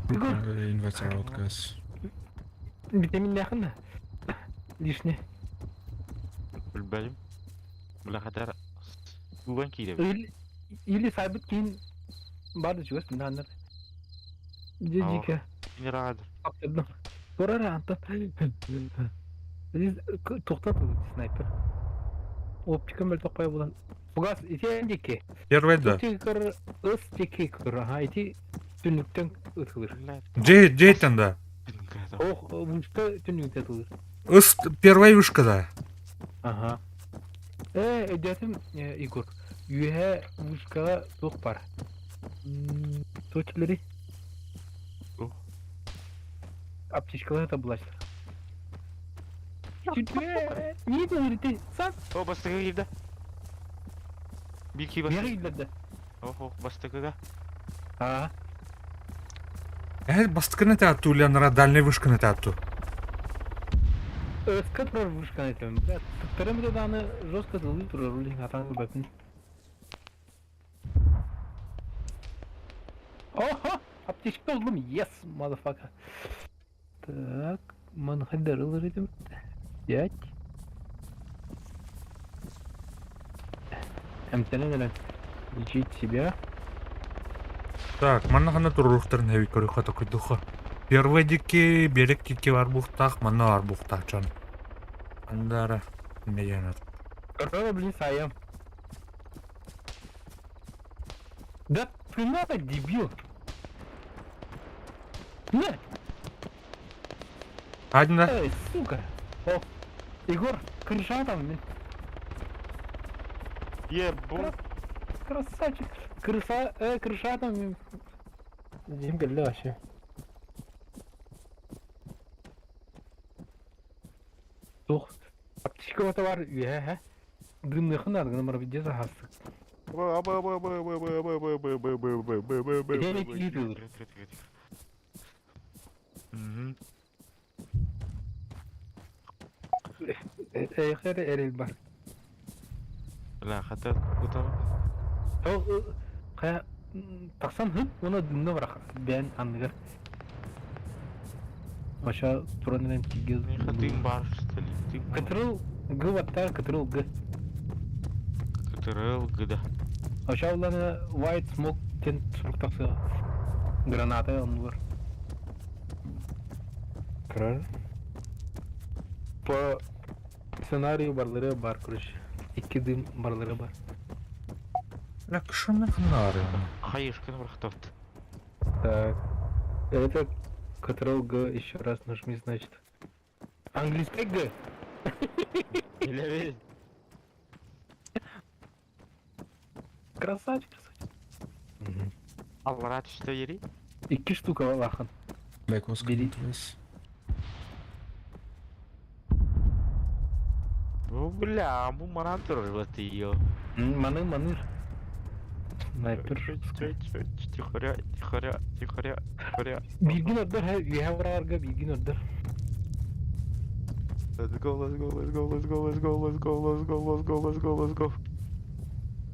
Invite out, guys. Витамин Лишний. Билбэтим. Бля, хатар туган киирэбит. Или, или сайбыт кийин барды чугас наныр. Дедике. Генератор. Аптырдым. Турар антон. Здесь тоқтат снайпер. Оптика мөл токпай булан. Фугас ити дике. Первый да. Ити көр ыс теке көр. Ага, ити түнүктөн ытылыр. Дей, дейтен да. Ох, вышка түнүктө ытылыр. Ыс первая вышка да. Ага. Э, өйдөөтүм, Егор. Үөһэ вышкаҕа туох бар? Точкалары? Аптечкалар это булачтар. Не говорите, сас. О, бастакы киирдэ. Биир кии Бери бастакы. киирдэ. Ох, ох, бастакыга. Аа. Э, бастыкыны тәтту, Леонара, дальний вышканы тәтту. Ысқа турар вышканы айтамын. Бля, тыктырым да аны жестко зылый турар улин атаң бөпүн. Охо! Аптечка булдым. Yes, motherfucker. Так, манхайдар ылыр этим. Пять. Эмтенен лечить себя. Так, манна хана турурухтарын хэви көрүхэ токуйдуха. Первый дики, берек дики бар бухтах, манна бар бухтах чон. Андара, медианат. Корова, блин, саям. Да ты надо, дебил. На! Один да? Эй, сука! О, Егор, крыша там, блин. Ебу. Красавчик. Крыса, крыша там. блин. Зимка для вообще. Тух. Аптечка бар, үһэ, Дымныхын аргын бар где захастык. Мгм. Эхер эрел бар. Бля, хата утар. Ол кая тахсан хыт, оны дымны барах. Бән анныгар. Аша туран тигез. Дым бар, что ли? Дым. Кытырыл г ваттар, кытырыл г. Кытырыл г да. Аша уланы white smoke тен суруктаксы граната онлар. Крар. По сценарию барлары бар, короче. Икки дым барлары бар. Бля, кышымны ханнары. Хайышканы барахтавт. Так. Это... Ctrl G еще раз нажми, значит. Английский Г. Билэбин. Красавчик, красавчик. Аллара түстэ ери. Икки штука лахан. Бери. Ну бля, бу манан турар батыйо. Маны маныр. Снайпер. Тихоря, тихоря, тихоря, тихоря. Билгин ордор, үөһэ барарга билгин ордор. Let's go, let's go, let's go, let's go, let's go, let's go, let's go, let's go, let's go, let's go.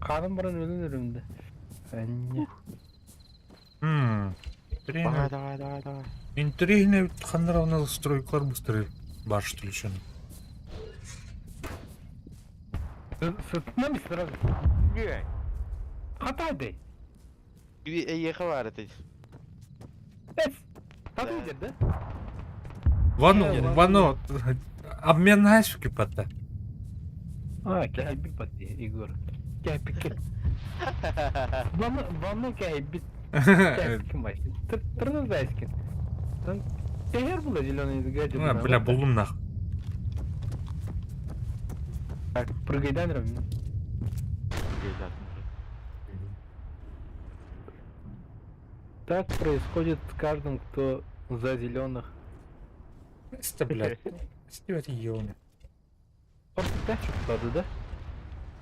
Хаанан баран өлөн өрөмдө. Анне. Давай, давай, давай, давай. Интриги ханнар стройкалар быстрее бар что ли еще. Сытынан сразу. Хатайды. Эйиэхэ баар этэй. Эс. Хатайды да? Вано, вано, обмен на кипата. А, кэһэйбит бат Егор. Кэһэппиккин. Ванна, ванна кэһэйбит. Кэһэппиккин бай. Тырназайскин. Кэһэр була зеленый гаджет. А, бля, буллум нах. Так, прыгайдан ровно. Так происходит с каждым, кто за зеленых. Это, блядь. Стивет ёны. Орто да?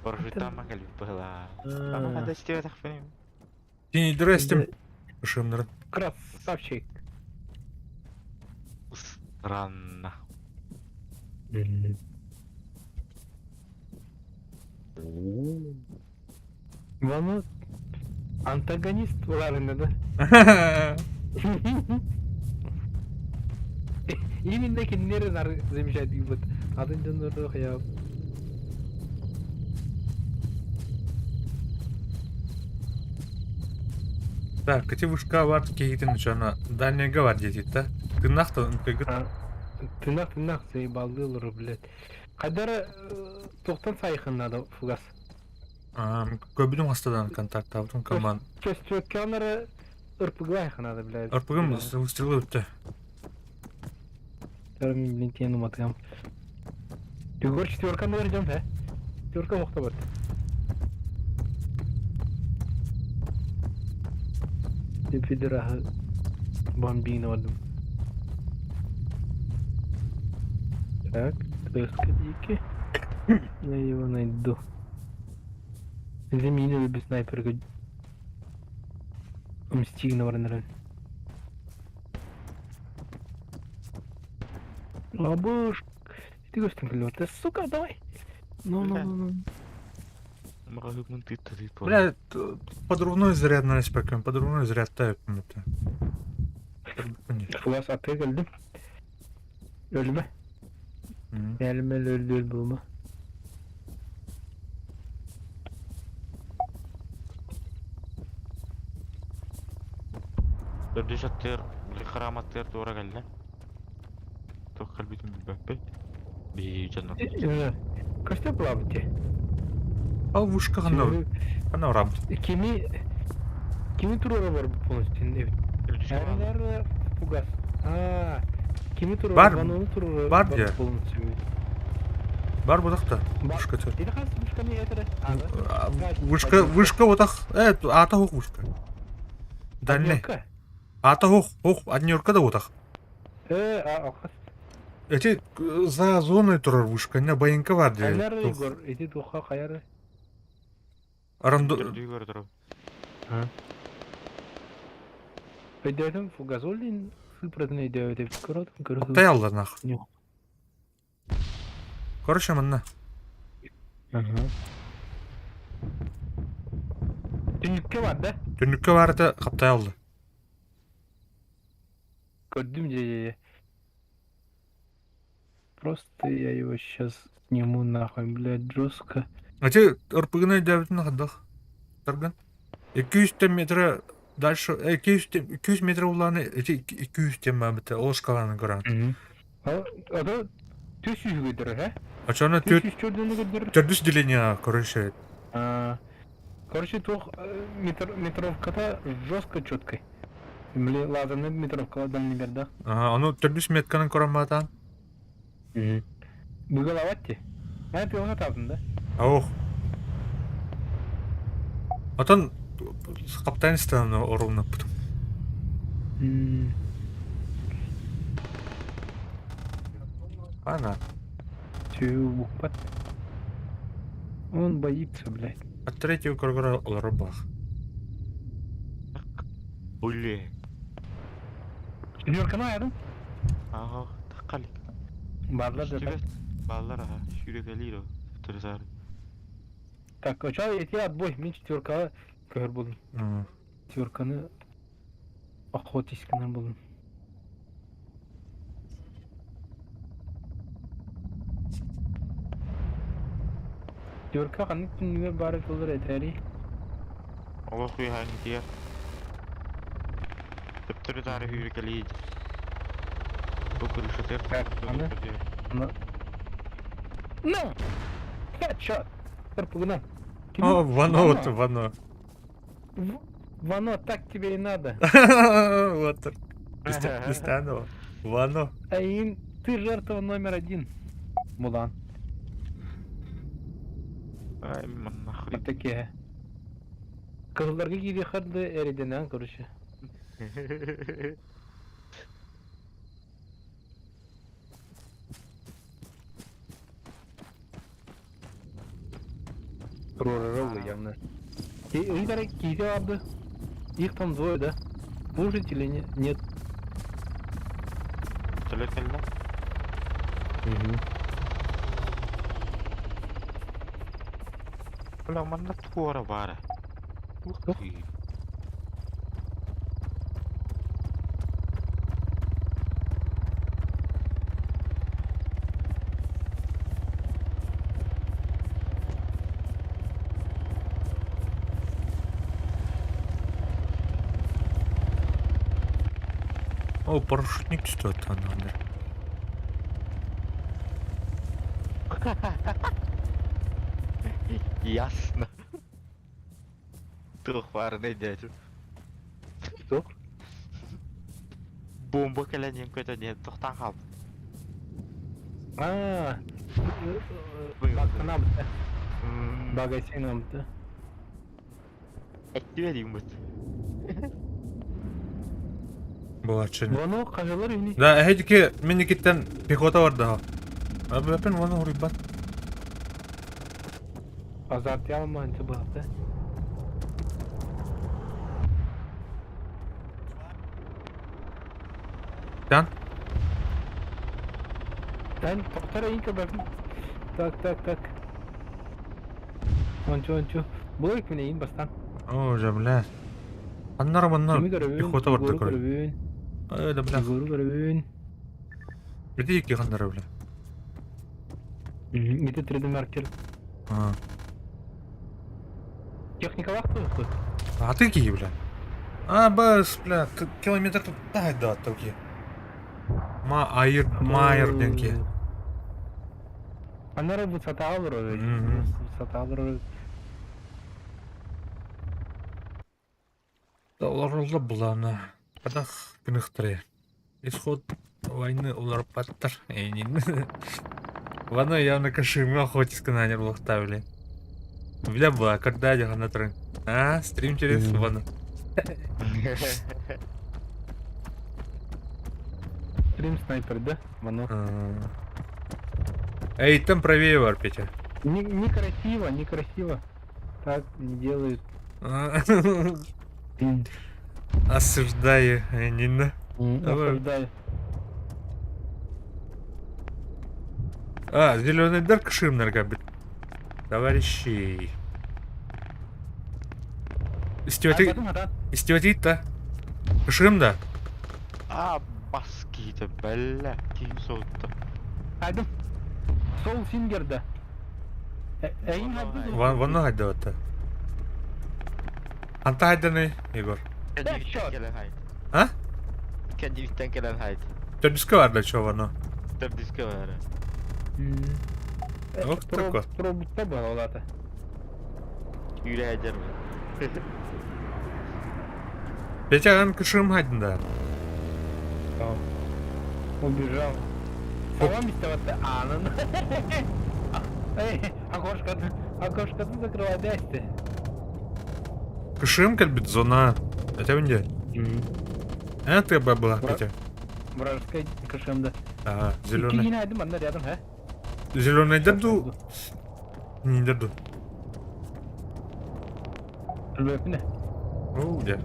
Оржута кэлбит быһылаа. Ама да тахпын. Ты здрасте. Шымныр. Красавчик. Странно. Вано антагонист уларында да? Именно кинилери замечать вот. Атын дьоннору хайа Так, эти вышка бар кейтин жана дальняя гвардия дейді да? Тынақ тыгыт. Тынақ тынақ заебалдылар, блядь. Кайдара тоқтан сайхын надо фугас. Көбүдүм астадан контакт таптым команд. Көстөккөнөрө РПГ надо, блядь. РПГ выстрелы өттү. Блин, тени матгам. Егор четверка вердем, да? Четверка мохта бар. Пидора бомбина одну. Так, дики. Я его найду. Заменили без снайпера. Мстигна варнерен. Лабуш. Ты гостем клёт. Сука, давай. Ну, ну, ну, ну. Бля, подрывной заряд на спеком, подрывной заряд тайп это. Фугас атыы кэлдим. Өлүмэ. Элмел өлдүр булма. Төрдүс аттыыр, хараматтыыр туора кэллэ. Туох кэлбитин билбэппит. Биһиги дьоннор. Көстө булабыт. Ал вышка хана. Хана раб. Кими кими турура бар полностью. Әрі фугас. А, кими турура Бар, ванону турура бар де. полностью. Бар будақта. Вышка төр. Или хас вышка не это? Вышка, вышка вот ата хук вышка. Дальне. Ата хук, хук, однерка да вот а, хас. Эти за зоной турар вышка, не баянка бар де. Кайнар Егор, иди духа каяры. Арандо. Өйдөтүм фугазолин сыпратын өйдөтүп көрөтүм көрөтүм. Тай алды нах. Короче, манна. Ага. Түнүккө бар да? Түнүккө бар да каптай алды. Көрдүм же же. Просто я его сейчас сниму нахуй, блядь, жестко. А те РПГ-ны дәбитин хадах. Тарган. 200 метра дальше, 200 200 метр уланы, эти 200 тема бит, ол шкаланы көрән. А то түс жүгөдөр, ә? А чона Түс чөрдөнү көдөр. төрдүс деление, короче. А, Короче, туох метр метровката жестко четкой. Били лазерный метровка дальномердаах. Ага, ону төрдүс метканан көрөн баатаан. Быгалават ти. Мен пионга таабын да. Ох. Отон хаптайын станы орулнаппытым. Ана. Чүү букпат. Он боится, блядь. От третьего круга олорор бах. Блин. Четверканы аядым. Ага, таққалик. Барлар да так. Баллар аха, сүүрекелиир о. Тырысаар. Так, оча эти отбой. Мен четверкаға көр болдум. Четверканы охотисканар болдум. Четверка ханнык түннүгэр баара буолар этээри. Олох үөһээҥҥитигэр. Төптөрү-таары сүүрэкэлиир. Бу крышатыгар Так, аны. На! Headshot! Кырпыгынан. О, Вано, вот, Вано. Вано, так тебе и надо. Вот. Кристианова. Вано. Аин, ты жертва номер один. Мулан. Ай, нахуй. Вот такие. Кызылларга киириэхэр да эрэйдэнэҕин, короче. Прорывы явно. И какие ады? Их там двое, да? Служить или не? Нет. Вертолет кэллэ. Угу. Бля, манна туора баара. Ух ты. О, парашютник стоит надо. Ясно. Туох баарынай дядю. Туох? Бомба кэлэн иһэн көтөн иһэн тохтоон хаалбыт. А, бакканабыт. Багасинабыт. Эттибэ дииммит. Буолааччы. Воно хаһылар үһүнүй? Да, эһэдики минникиттэн пехота барда. Абыппын воно хуруйбат. Азарт ялмаанчы быһата. Тан? Тан, тоқтар эйин көбөкүн. Так, так, так. Ончу, ончу. Булайык мин эйин бастан. О, же, бля. Аннар манна Кими көрөбүн? пехота барда Егору көрө. көрөбүн. Ой, да, бля. Егору көрөбүн. Бити икки ханнара, бля. Где 3D маркер? А. Техникалаах туохпут? А ты кии, бля. А, бас, бля, километр тут дай да, токи. Ма айыр, майыр денки. Анара бу сатаалыр Сатаалыр. Олар буланы. Падах кыныхтыры. Исход войны олар паттар. Эйнин. Вано явно кашимы охотиска на нервах бля. Бля была, когда я на трен. А, стрим через Вано. Стрим снайпер, да? Вано. Эй, там правее var, Петя. Не, некрасиво, некрасиво. Так не делают. Осуждаю, Нина. Осуждаю. А, зеленый дарк шимнер Товарищи. Истеватит-то. Шим да. А, баски-то, бля, ким соутта. Айдым. Сол Сингер да. Эйин хадды. Ван ванна хайда Анта хайданы, Егор. А? Кэннибиттэн кэлэн хайт. Төрдүскэ бар да чё вано. Төрдүскэ бар. Ох такой. Пробутта бар олата. Үүрэ дьэр. Петя ан кышым хайдында. Убежал. Салам истеватты аанын. Эй, окошко, окошко закрывай, дәсті. Кышым кэлбит зона. Это где? Э, ты была, Петя. Вражеская кышымда. Ага, зеленый. Икки айдым анда рядом, ха? Зеленый дерду. Не дерду. Үлбәпіне. Ну, где?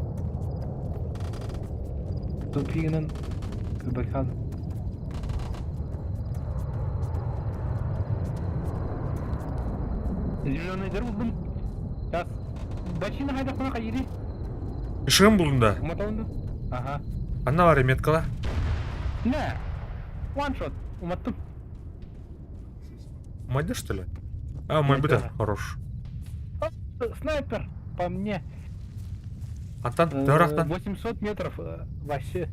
Тупигінен Күбәкхан. Зеленый дер булдым. Сейчас. Бачина хайда куна кайри. Ишым булдым да. Уматауынды. Ага. Анна бар меткала. Не. One shot. Уматтым. Майда что ли? А, мой быта, хорош. Снайпер по мне. Антан, дөрахтан. 800 метров вообще.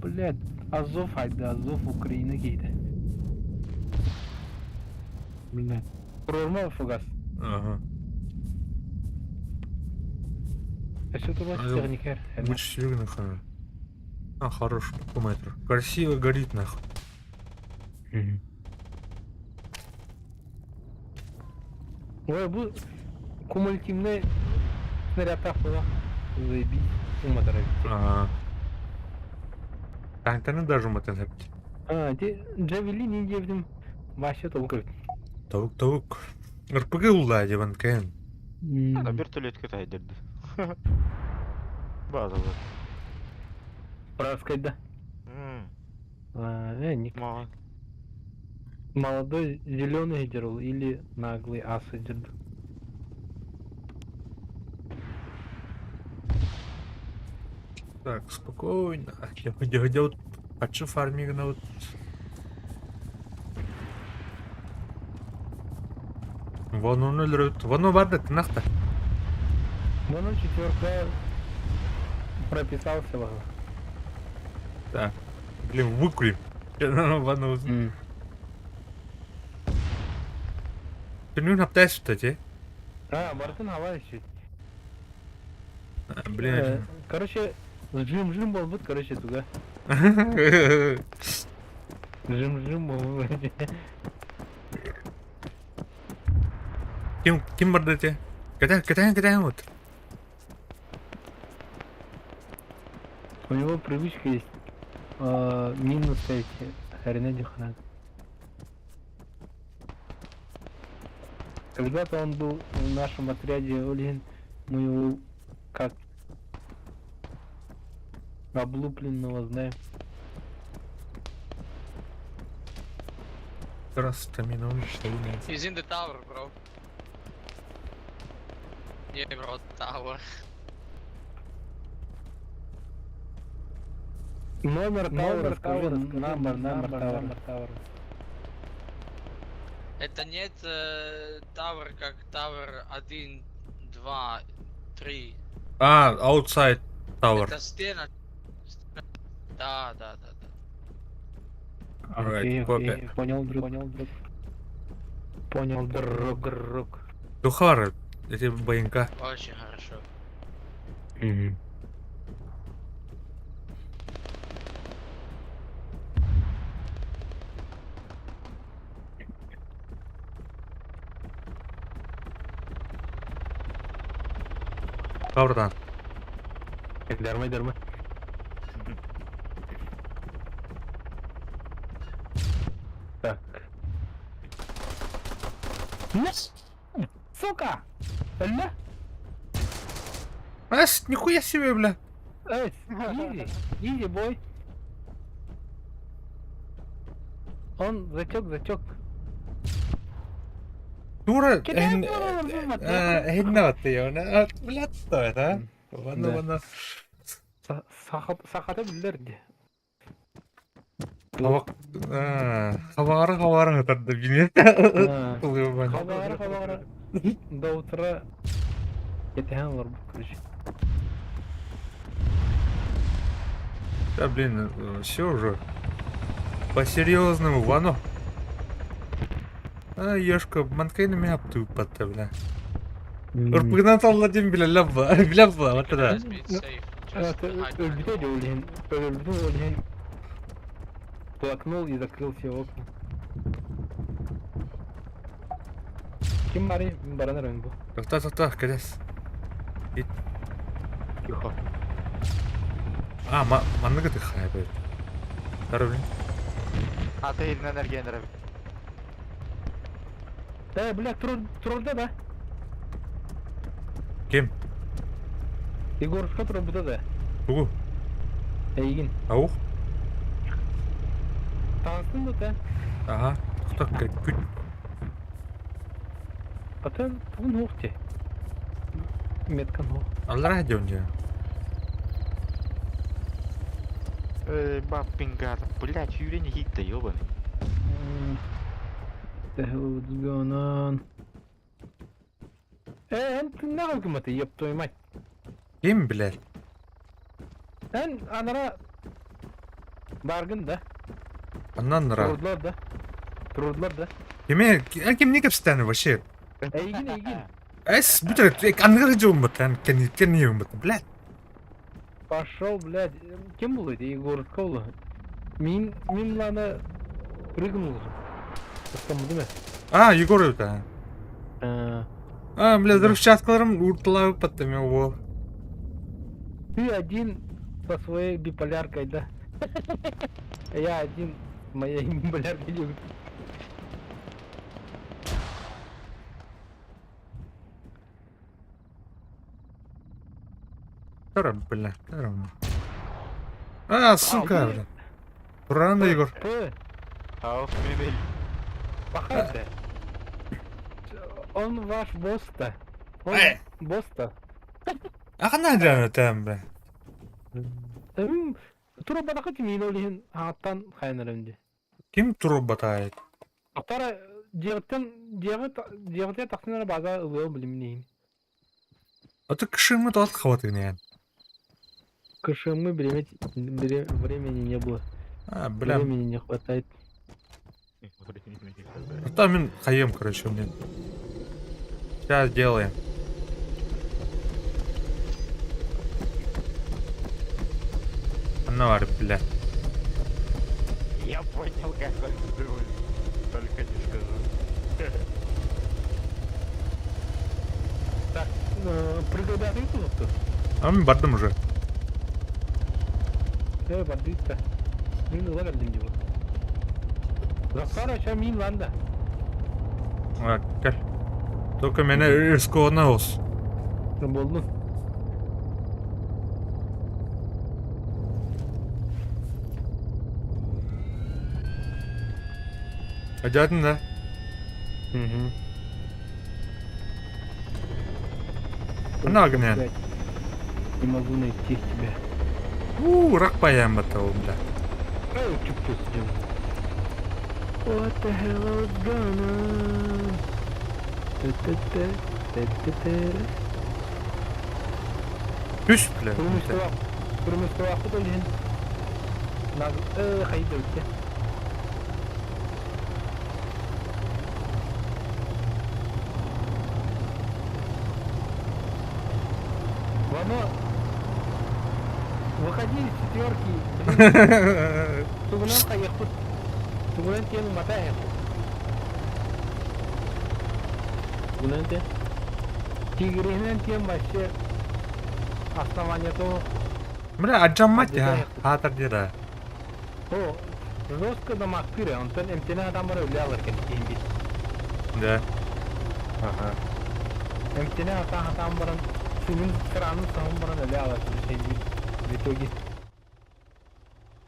Блядь, Азов айда, Азов Украина кейді. Блядь. Прорвал фугас. Ага. А что ты А, техникер? Лучше нахуй. А, хорош, метр. Красиво горит нахуй. Ой, бу кумулятивный снаряд была. Заебись. Ума дорогие. Ага. Танктаны даже уматын хепти. А, те Джавелин не девдим. Вообще толк. Тавук, тавук. РПГ улла дебан кен. Ана вертолет кытайдырды. Базовый. Правда да? А, не... Молодой зеленый дерл или наглый ас дерл. Так, спокойно. Я хотел хочу фарминг вот. Вон он өлөрөт. Вон он барды тынакта. Вон он четверка прописался во. Так. Блин, выкурим. Вон он. Түнүн хаптайс те. А, Мартын хава еще. Блин. Короче, жим-жим был будет, короче, туда. Жим-жим был. Ким ким барды те? Ката ката ката вот. У него привычка есть минус ставить Харина Диханат. Когда-то он был в нашем отряде Олин, мы его как облупленного знаем. Раз тамина уничтожение. He's in the tower, bro. Yeah, bro, tower. Номер тауэра, скажи, номер, номер тауэра. Это нет tower как tower 1, 2, 3. А, outside tower. Это стена. Да, да, да, да. Окей, Alright, copy. окей, понял, друг, понял, друг. Понял, друг, друг. Духары, эти боинка. Очень хорошо. Братан. Дармай, дармай. Так. Сука! Бля! Ас, нихуя себе, бля. Эй, easy, easy, boy. Он затек, затек. Дура, Кидай Хинна блядь, стоит, а? Ладно, ладно. Сахата билерди. Хабары хабары тарда бинет. Хабары хабары. До утра. Кетен олар бу, короче. Да блин, все уже. По-серьезному, вано. А, ешка, манкайна меня апту патта, бля. Урпыгнан салладин, бля, лябба, бля, вот это. Let's be safe. Өлбүтэ дьэ ол иһин, өлбүтүн ол иһин плакнул и закрыл все окна. Ким барый? Баран эрэн бу. Тохтоо, тохтоо, кэлэс. Ит. Тихо. А, маннык ытык хайа Тары блин. Ата иринен эргиэн эрэбит. Э, бля, турда да? Ким? Егорушка турбута да? Тугу? Эйигин. Аух? Таҥастын да те? Ага. Тохтоо, күт. Атын тугун суох дии. Меткан суох. Аллараа дьон дьэ. Эй, баппингата, блядь, Юрий не хит-то, ёбаный. The hell is going on? Э, эн тыыннаах өлгүмэти, ёб твою мать. Ким билэр? Эн анара баргын да? Аннан нара. Турдулар да? Турдулар да? Кими, ким не кэпсэтэн вообще? Эйигин, эйигин. Эс, бүтэр, аныгы дьон бутан, кенни бут, блядь. Пошел, блядь. Кем был это? Егор Школа. Мин, мин лана прыгнул. Потом А, Егор это. А, А, бля, взрывчаткаларым урталап паттым его. Ты один со своей биполяркой, да? Я один с моей биполяркой. не Тара, бля, тара. А, сука, бля. Рано, Егор. П, Ауф, мебель. пахай Он ваш босс-то. Он Э. босс-то. А хана там, бля. Тура баракат мин ол иһин ааттан хайнарым ди. Ким турбатает? Актара диэҕиттэн диэҕи диэҕитэ тахсынара база ылыа билимниин. А ты кышымы тот хватыгын. КШМ времени не было. А, бля. Времени не хватает. А там мин хаем, короче, мне. Сейчас делаем. Ну, бля. Я понял, как он думает. Только не скажу. Так, прыгай да тут. А мы бардым уже. Э, бардыта. Мин ыла кэллим дии. Захар аша мин ланда. А, кел. Только меня рискованно ос. Болду. Адятын да? Угу. Ана гынан. Не могу найти тебя. У, рак паям батал, бля. Эй, чуп сидим. What the hell is going on? Та-та-та, та-та-та. Үс, бля. Курмустуа кудолин. Наг э хайда үтте. Вано, выходи из четверки. Тугунан кайыкпыт. Тугунан тен мата яхпыт. Тугунан те. Тигринен тем вообще основание то Бля, аджаммать я. Хатар дера. О, жестко дамактыры, онтон эмтене адамбара үле алар экен кейин Да. Ага. Эмтене ата атам баран, сенин кранын саһын баран үле алар экен в итоге.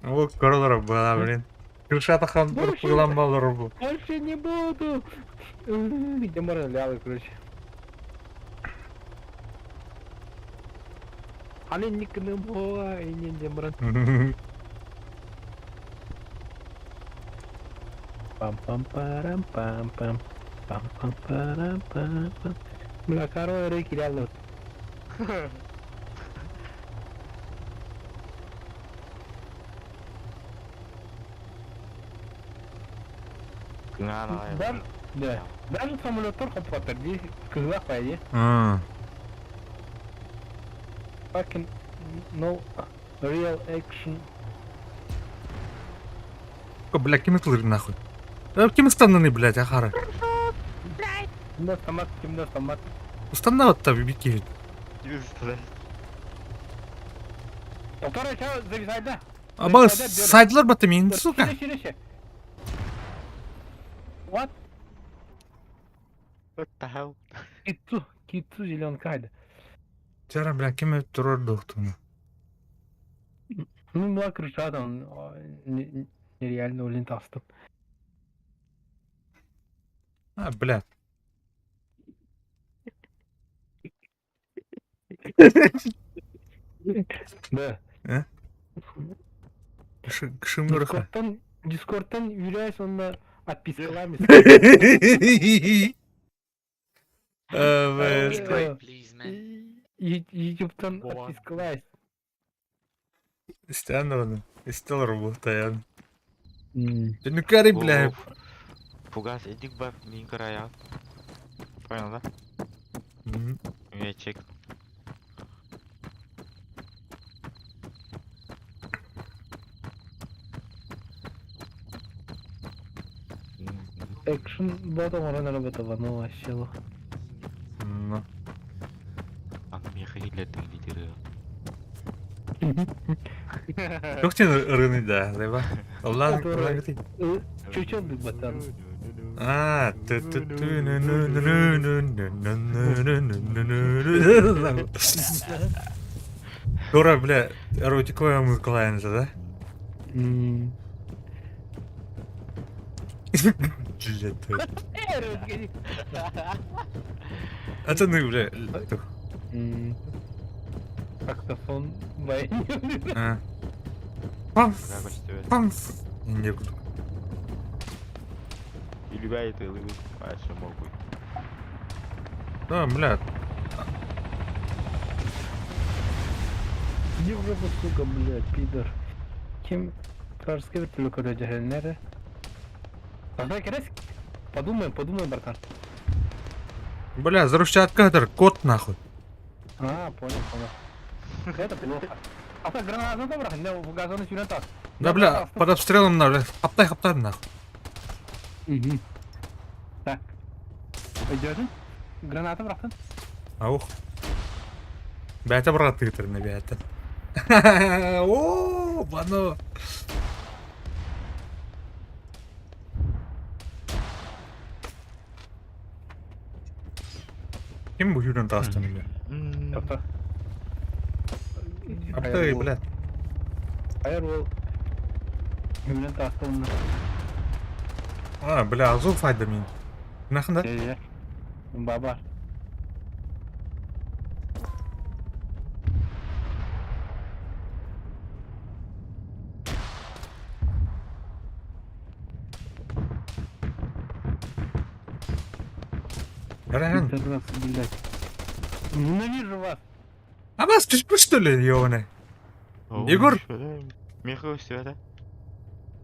О, королар была, блин. Крыша хан пырпыглан балар бу. Больше не буду. Где баран үле алар, короче. Аны никны буа, не баран. Пам-пам-парам-пам-пам. Пам-пам-парам-пам-пам. Бля, король рыки реально. Даже, да. Даже самолеттар хоппаттар дии, кызылах бай дии. Fucking... No real action. Бля, ким ытылыр нахуй? Ким ыстаннаны, блядь, ахара? Кимде автомат, кимде автомат. Устаннабатта бикки. Второй час зависайда. Аба сайдлар батта мин, сука. What? What the hell? Китсу, китсу зеленка хайда. Чара, бля, ким турар доктуну? Ну, была крыша там, нереально улин тастым. А, бля. Да. Э? Кшымырха. Дискордтан, Дискордтан юрясь онна отпискалами. Ютубтан отпискалась. Истян Истел работает. Ну кари, бля. Фугас, иди к баб, мин края. Понял, да? Я чек. Экшн батом рано работала, ну вообще. Ну. Аны меха хилердин лидери. Туох диэн ырыыный да, леба. Оллаан Чучел батан. Аа, Тура, бля, эротиковая музыка да? Блядь. Это ну, бля. Саксофон войне. Пам. Пам. Не буду. Илюбай ты лыбы, а что мог быть? Да, бля. Иди в жопу, сука, блядь, пидор. Ким вражеский вертолет көрө Тогда керес. Подумаем, подумаем, братан. Бля, взрывчатка это кот нахуй. А, понял, понял. Это плохо. А так граната добра, не газоны сюрен так. Да, бля, под обстрелом на, бля, хаптай, хаптай нахуй. Угу. Так. Пойдешь? Граната, братан. Аух. Бәтә брат тыгытырны бәтә. О, бано. Ким бу хүрен тастан бля? Тоқта. Аптай, бля. Firewall. Хүрен тастан. А, бля, азу файда мин. Нахында? Баба. Ран. Блядь. Ненавижу вас. А вас түспүт что ли, ёбаный? Егор? Меха өстүбэтэ.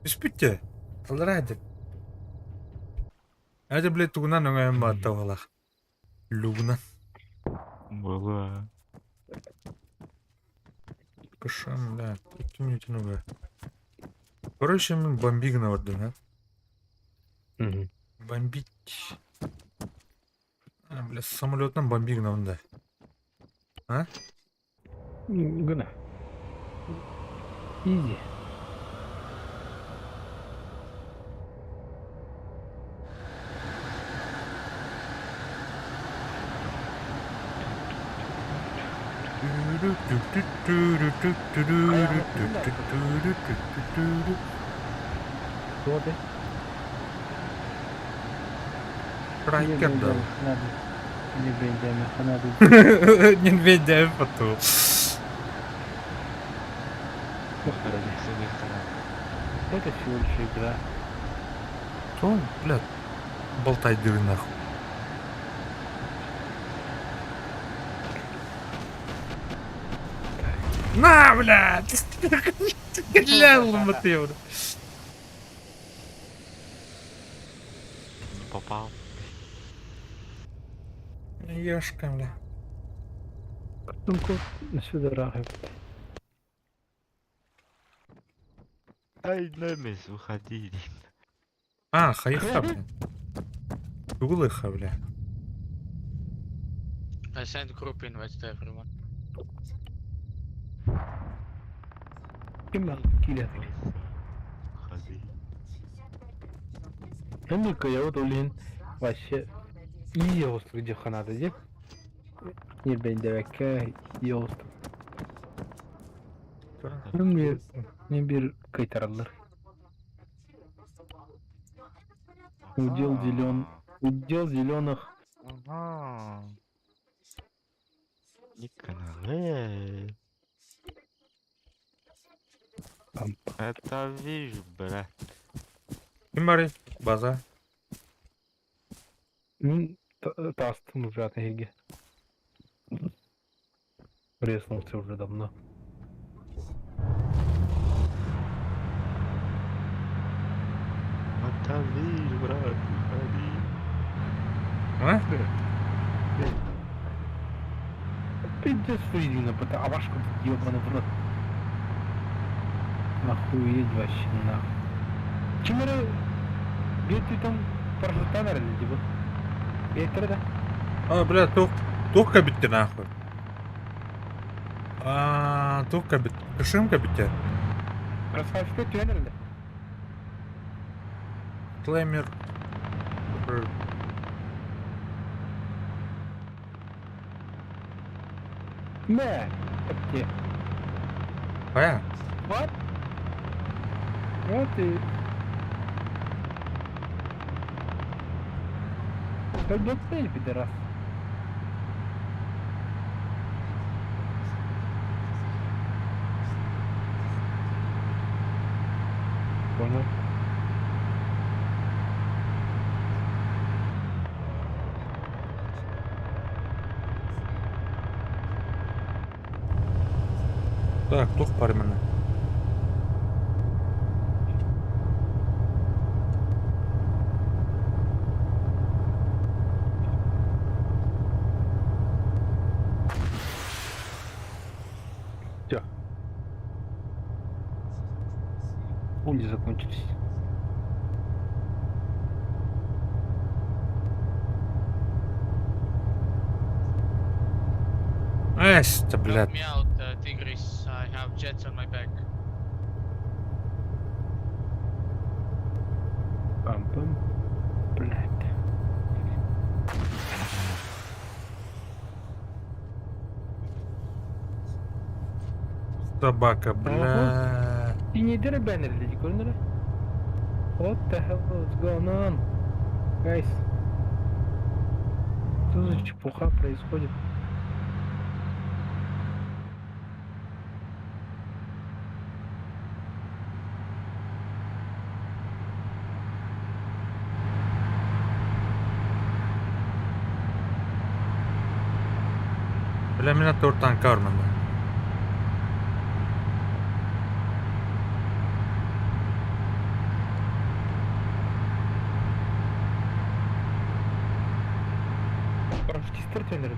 Түспүт Аллара деп. Әде, блядь, тугунан өңөйөн баатта балах. Люгунан. Была. Кышам, бля, тут мне тянуло. Короче, мен бомбигна бардым, а? Бомбить. А, бля, самолеттан бомбигна онда. А? Гына. Изи. Что ты? Райкер, да. Не бендями, Не бендями потом. Это всего лишь игра. Что, блядь, болтай дыры нахуй. На, блядь! Бля, ломоты, бля. Не попал. Ешка, бля. Сумку сюда рахай. Ай, Немес, уходи. А, хайыха, бля. Тугулыха, бля. I sent group invites to everyone. Ким киирэр? Уходи. Эмика я вот олин вообще и оҕустук дьаханаата дии. Ньирбэйдэбэккэ и оҕустук. Мин мин биир кыйтараллар. Удел зелен, удел зеленых. Ага. Никонале. Это вижу, бля. Ким барый? База. Мин таастым уже эһиги. Преснулся уже давно. Это вижу, брат, уходи. А? Пиздец фризина, а вашка ебаный в рот. Охуеть вообще нахуй. Ким эрэ биир там парашюттаан эрэллэр дии бу. Биэттэрэ да. А, бля, туох, туох кэбиттэ нахуй. А, туох кэбит, кышым кэбиттэ. Красавчик түһэн эрэллэр. Клеймер. Мэ, эпте. Хайа? What? Вот и... Өлбөттей, пидорас. Понял. Так, туох баар манна? Все. Пули закончились. Эс, да, блядь. Help me out, Tigris. I have jets on my back. Пам-пам. Блядь. Собака, бля. Синейдер бэннерлери көрүнэр. What the hell is going on? Guys. Что за чепуха происходит? Бля, меня тур танка манна. Парашютистер түһэннэр.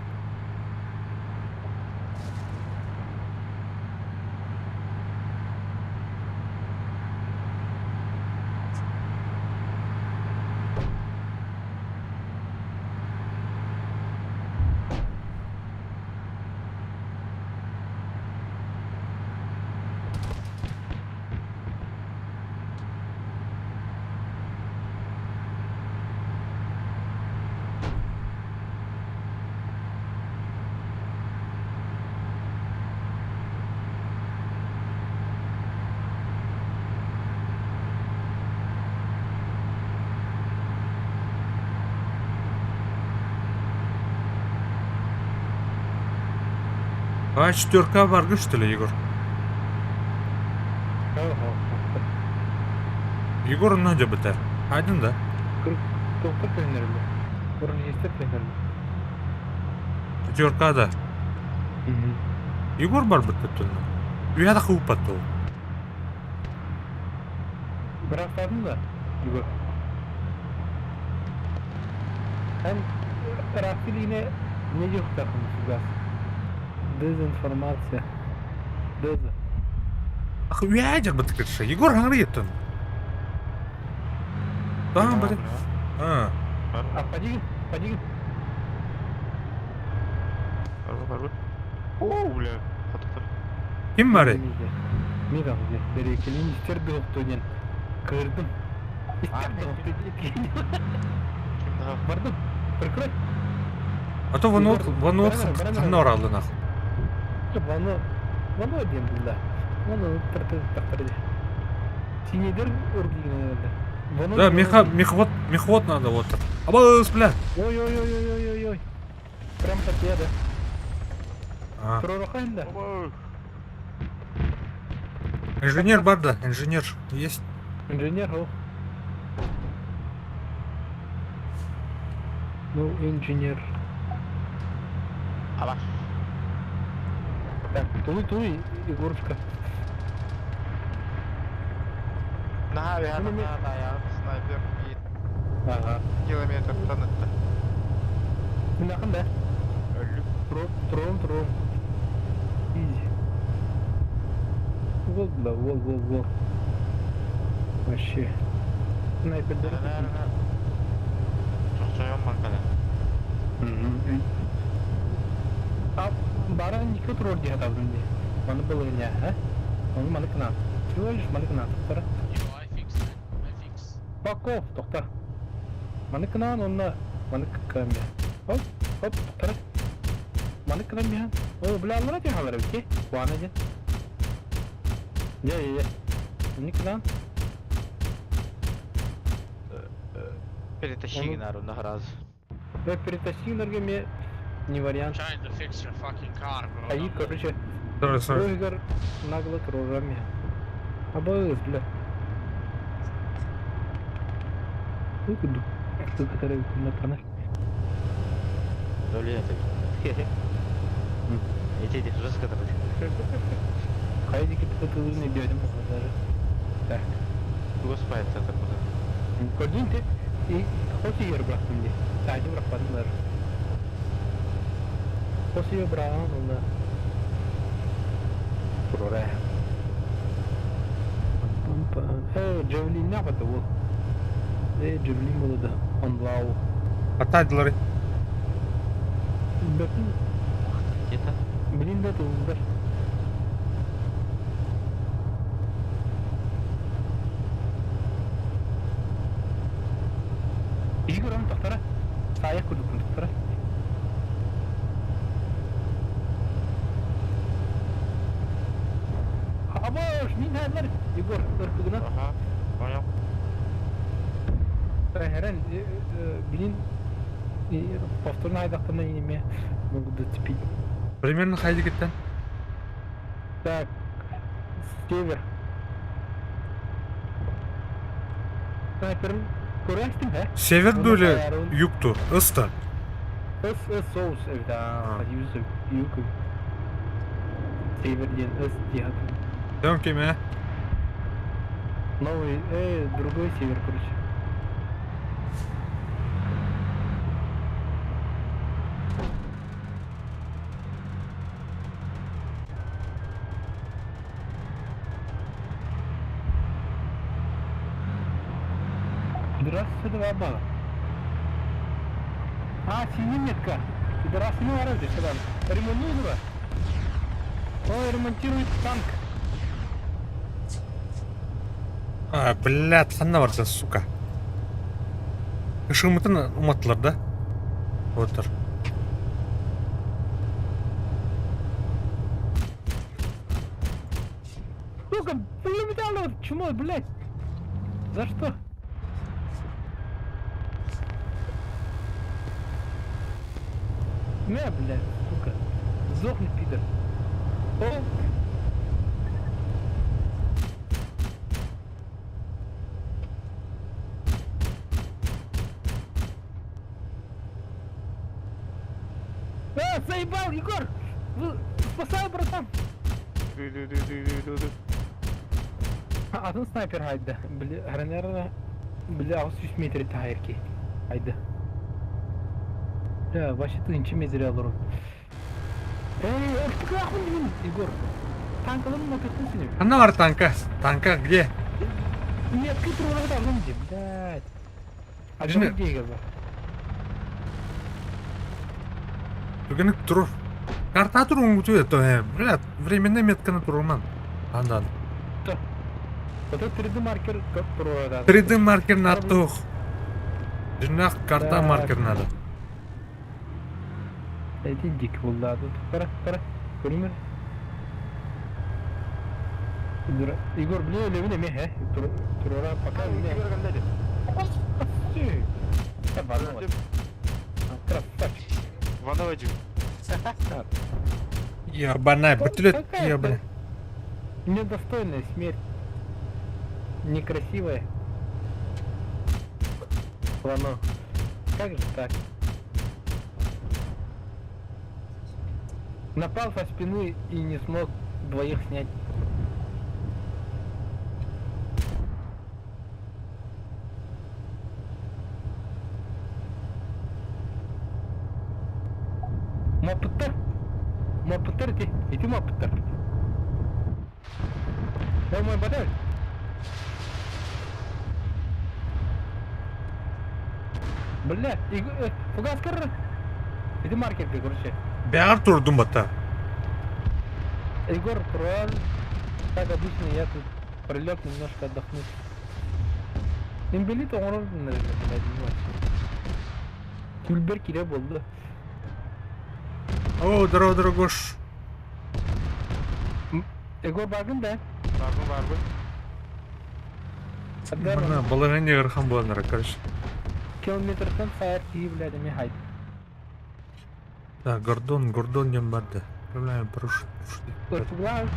А, четверка баргы, что ли, Егор? Ага. Егор Надя бітер. Айдын да. Доктор түһэннэр. Парашютистер түһэннэр. Пятерка да. Егор бар бітті түнні. Үйәді қуып батты ол. Бырахтадың да, Егор. Эн Рафилине не диэхтээххин фугас. Дезинформация. Деза. Ах, үөһээ дьарбыт кырша. Егор хаҥырыйыттын. Таһан бары. А. А, подиги, подиги. Барбы, барбы. О, бля, хатыктар. Ким бары? Мин аҕыс бэрэкэлин истэр бөҕөхтө диэн кыырдым. Истэр бөҕөхтө диэн. Бардым. Прикрой. А то ванот, ванот ханна ораллын ах. Вано, вано диэн булла. Вано тартыр Синедер ургигин Да, меха, мехвод, мехвод надо вот. Абыз, бля. Ой-ой-ой-ой-ой-ой. Прям победа. Прорухайда. Инженер бар да, инженер есть. Инженер, о. Ну, инженер. Ала. Так, туй, туй, Егорушка. Наһаа наһаа снайпер Ага. километртан ытта. Мынакын да? Өллүк. Тром, тром. Изи. Вол, бля, вол, вол, вол. Вообще. Снайпер Чохчойон банкада. А бара нико трор диһа табын ди. Маны было не, а? Оны маны кына. Всего лишь маны кына тоқтара. Fuck off, тоқта. Маны кына онна маны кыккамя. Оп, оп, тоқтара. Маны кына михан. О, бля, аллара ти халара бити. Куана ден. Я, я, я. Маны кына. Перетащи генару на раз. Я перетащи наргаме не вариант. Trying to fix your fucking car, bro. А и, короче, Sorry, sorry. Ройгар нагло трожами. Абыз, бля. Выходу. Который на Доли это. Эти эти жестко Хайдики ты не бьем даже. Так. Господи, это куда? Көрдүн те и хоси ер бырахтым ди. Сади бырахпадым даже. Хоси ер быраган онда. Турора. Э, Джавелин не это вот. Э, Джавелин было да. Он лау. Атадылары. Где-то. Блин, да тулдар. Игорь, он тоқтара. Саяқ күдікін тоқтара. Абош, мин хәлләр. Егор, ыркыгына. Ага, понял. Хәрән, блин, повторно айдақтан неме могу зацепить. Примерно хайди кеттен. Так, север. Снайпер, көрәстің, ә? Север бөлі юкту, ысты. Ыс, ыс, соус, да, юг. Север ден, ыс, диат. Дәм кеме. Новый, другой север, короче. Здравствуйте, два балла. А, синий метка. Пидорасы не ворот сюда. Ремонтирует. Ой, ремонтирует танк. А, блядь, ханна барса, сука. Ышымытын уматтылар да? Отыр. Сука, блин, чмо, блядь. За что? Не, блядь, сука. Сдохни, пидор. О! А, заебал, Егор! Вы... Спасай, братан! Атын снайпер хайда. Бля, гранерна... Бля, 300 метр тайрки. Хайда. Бля, вообще ты ничем не зря, Эй, артыкахмын деймін, Егор. Танкаларын мопедтын синим. Ханна бар танка? Танка где? Метка турулары давно где, блядь. А Жина- где бар? Түгенік турур. Карта туруң то, блядь, временная метканы туруман. Андан. Вот это 3D маркер как турулары. 3D маркер на тух. Жинақ карта Так. маркер надо. Эти дик булда тут. Кара, кара. Көрүмөр. Егор, блин, левин эме, э? Турора пока не. Красавчик. Вановичу. Ебаная, бөтүлөт, Какая ебаная. Недостойная смерть. Некрасивая. Ладно. Как же так? Напал со спины и не смог двоих снять. Мопыттар. Мопыттар ти. Ити мопыттар. О мой модель. Бля, фугас кыр. Иди маркетке, короче. Бәғір турдум бата. Егор Труан, как обычно, я тут прилег немножко отдохнуть. Имбелит оңорор, наверное, блядь, не знаю. Күлбер кире болды. О, здорово, дорогош. Егор баргын да? Барбы барбы. Мына балаган ырхан боланар, короче. Километртен сайар кии, блядь, эме хайт. Так, Гордон, Гордон дем барды. Проблема парашют. Фугас.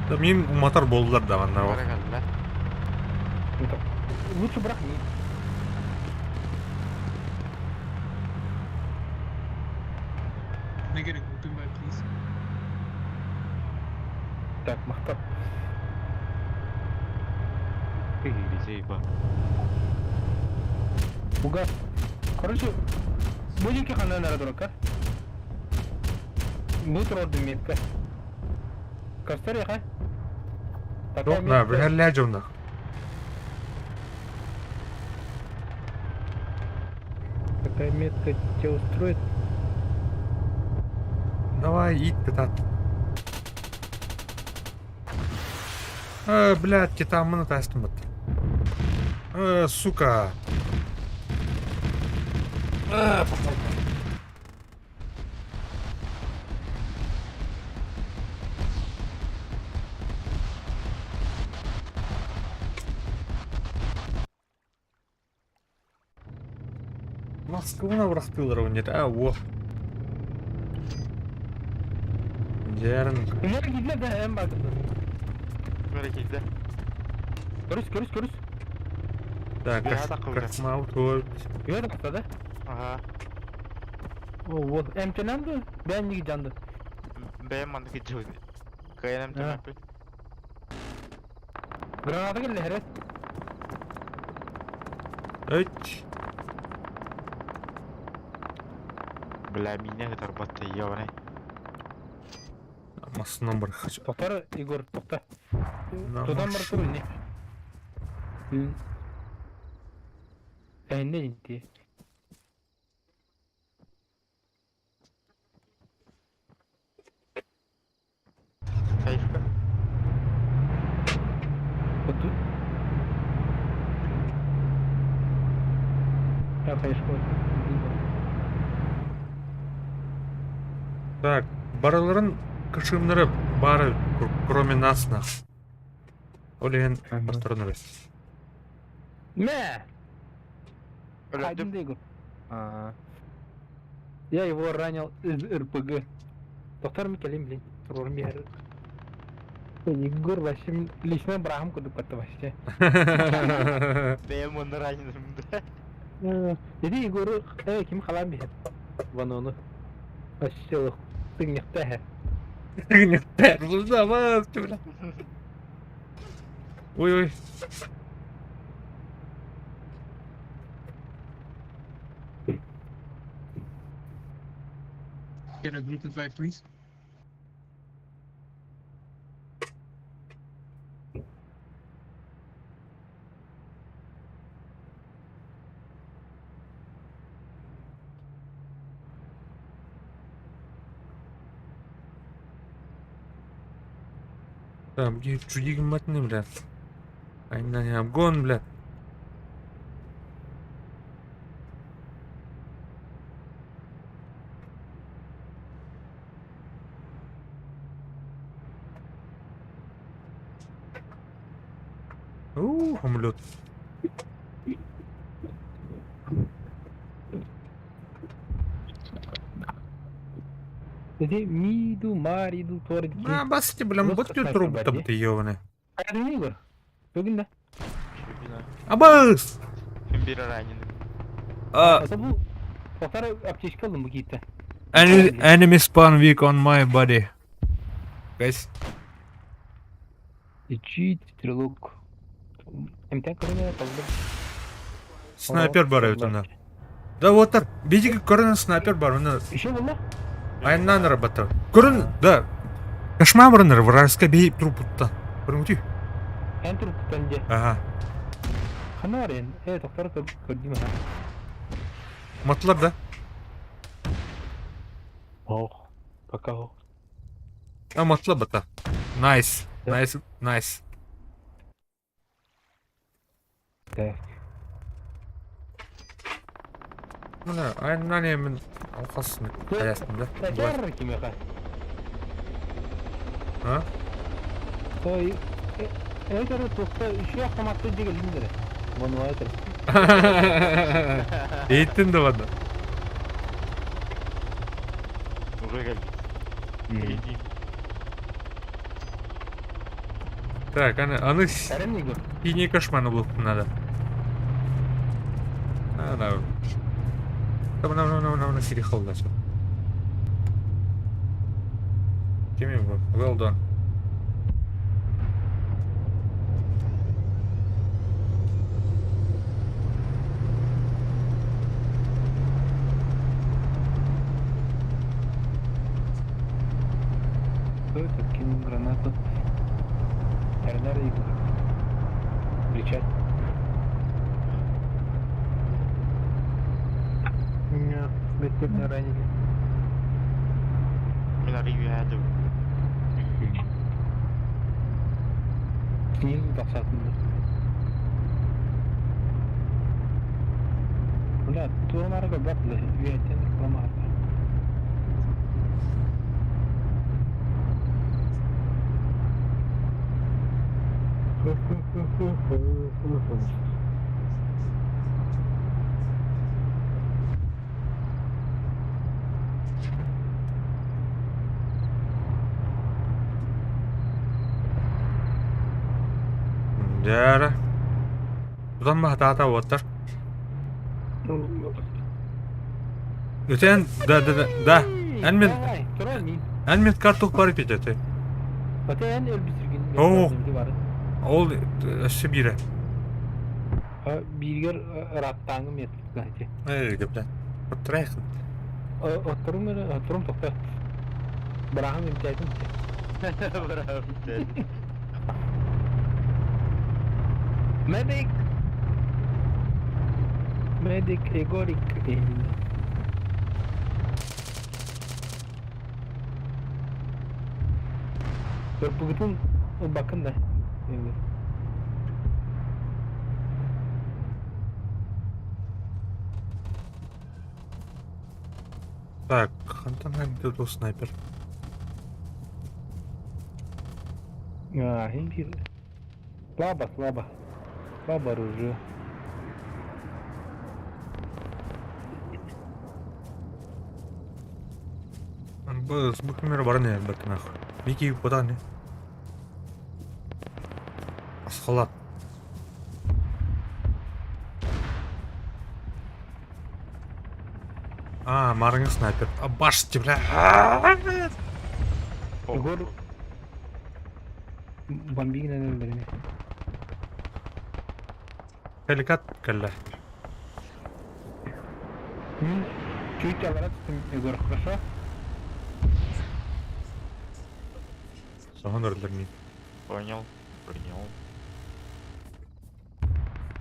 Да мен уматар болдылар да манна. Баракалла. Лучше брахни. Can I get a group invite, please? Так, махтап. Сейба. Фугас. Короче, будете ханан дурака. Бу турорду метка. Кастер яха? Жоқ, на, бір жонда. Такая метка тебя устроит? Давай, ит кытат. Блядь, китамыны тастым бат. Сука. Пошел. Москваны бұрақтылар өнер. А, о. Жерін. Nereye gidiyor da en bakın. Бәрекелді. Görüş görüş görüş. Так, Я так уже. кошмар, то. Yürü da. Ага. О, вот. Эмтенанды, ben не жанды. Бәйім мандыки жуз. Кайнам А. төмәппит. Граната келdi herif. Өч. Бля, меня это батта ебаный. Масынан бір хочу. Тоқтар, Егор, тоқта. На Тудан бар машину. тур не. Не инти. Кайфка. Вот тут. Я конечно. Так, бараларын кышымнары бары, кроме нас на. Олеген бастырын Мә! Один Егор. А. Я его ранил из РПГ. Доктор Микелин, блин. Турор мер. Егор вообще лично брахам куды патты вообще. Бәйім оны раненым да. Dedi Егору ким халан бихет. Ванону. Вообще тыңнехтә. Бля. Ой, ой. Get a group invite, please. Так, чуди гымматыны, бля. Айна обгон, бля. У, омлет. Ити миду, мариду, торги. А, басите, бля, Вот вот как ты снайпер трубу бар, там не? ты ёбаный. Хайдың Игорь? Бүгүн да. Абас! Бир раненый. А, Ата бу Тоқтар аптечка алдым бу киитте. enemy spawn weak on my body. Guys, Чит, стрелок. Эмтен көрүнө калды. снайпер бар эбит онно. Да вот так, видите, көрүн снайпер бар, оны Еще было? айнан работал. Көрүн, да. Кошмар барыныр, вражеская бей трупутта. Көрүн үтүй. Эн туруптан же. Ага. Хана бар эн. Э, тоқтар көрдүм ха. Матлар да. Ох, пока ох. А матлар бата. Найс. Найс, найс. Так. Мына айнан мен алқасын қаясын да. Тәкәр кимеха. А? Той Эгер тохта еще автоматты деген линдер. Вон вайтер. Eğittin de bana. Уже geldi. Так, аны, аны Сәрем Игорь. синий кошманы булып надо. А, да. Там, там, там, там, там, сири холда все. Кеми, well done. Кто это кинул гранату? Эрнар Игорь. Кричать. Меня смертельно ранили. Мен арыйы Снизу тақсатынды. Бля, туонарга батлы, үйәтен кламарда. Дәрі. Бұдан ба хата оттар. Өтен, да, да, да, да. Эн мен, эн мен картух барып ететі. Өтен өлбүсүргүн. О. Ол өссө бире. Биргер раттаңым еттик. Эй, деп. Оттырайхын. Отторум отторум токта. Брахам имтәйтим. Браво. Медик. Медик Егорик. Бүгүтүн бакын да. Так, хантан ханты снайпер. А, импир. Слабо, слабо. Слабо оружие. Бу бу бар не бак нах. Мики подан не. Асхалат. А, марыңы снайпер. А, баш бля. Егор бомбигинен өлдүрүнө. Хеликат кэллэ. Чуть аларат Егор, хорошо? Соһон өрлөр мин. Понял. Принял.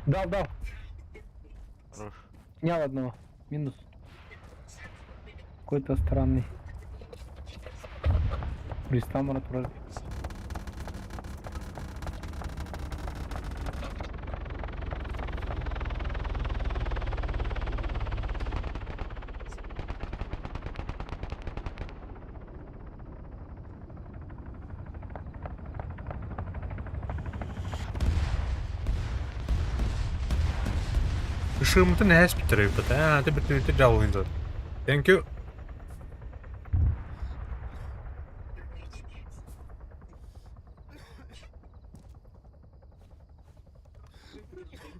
Дал, дал. Хорош. Снял одного. Минус. Какой-то странный. Пристал вроде. Ышымытын эһэспиттэр эбит аа ты бүтүнүтэ дьаллыйда. Thank you.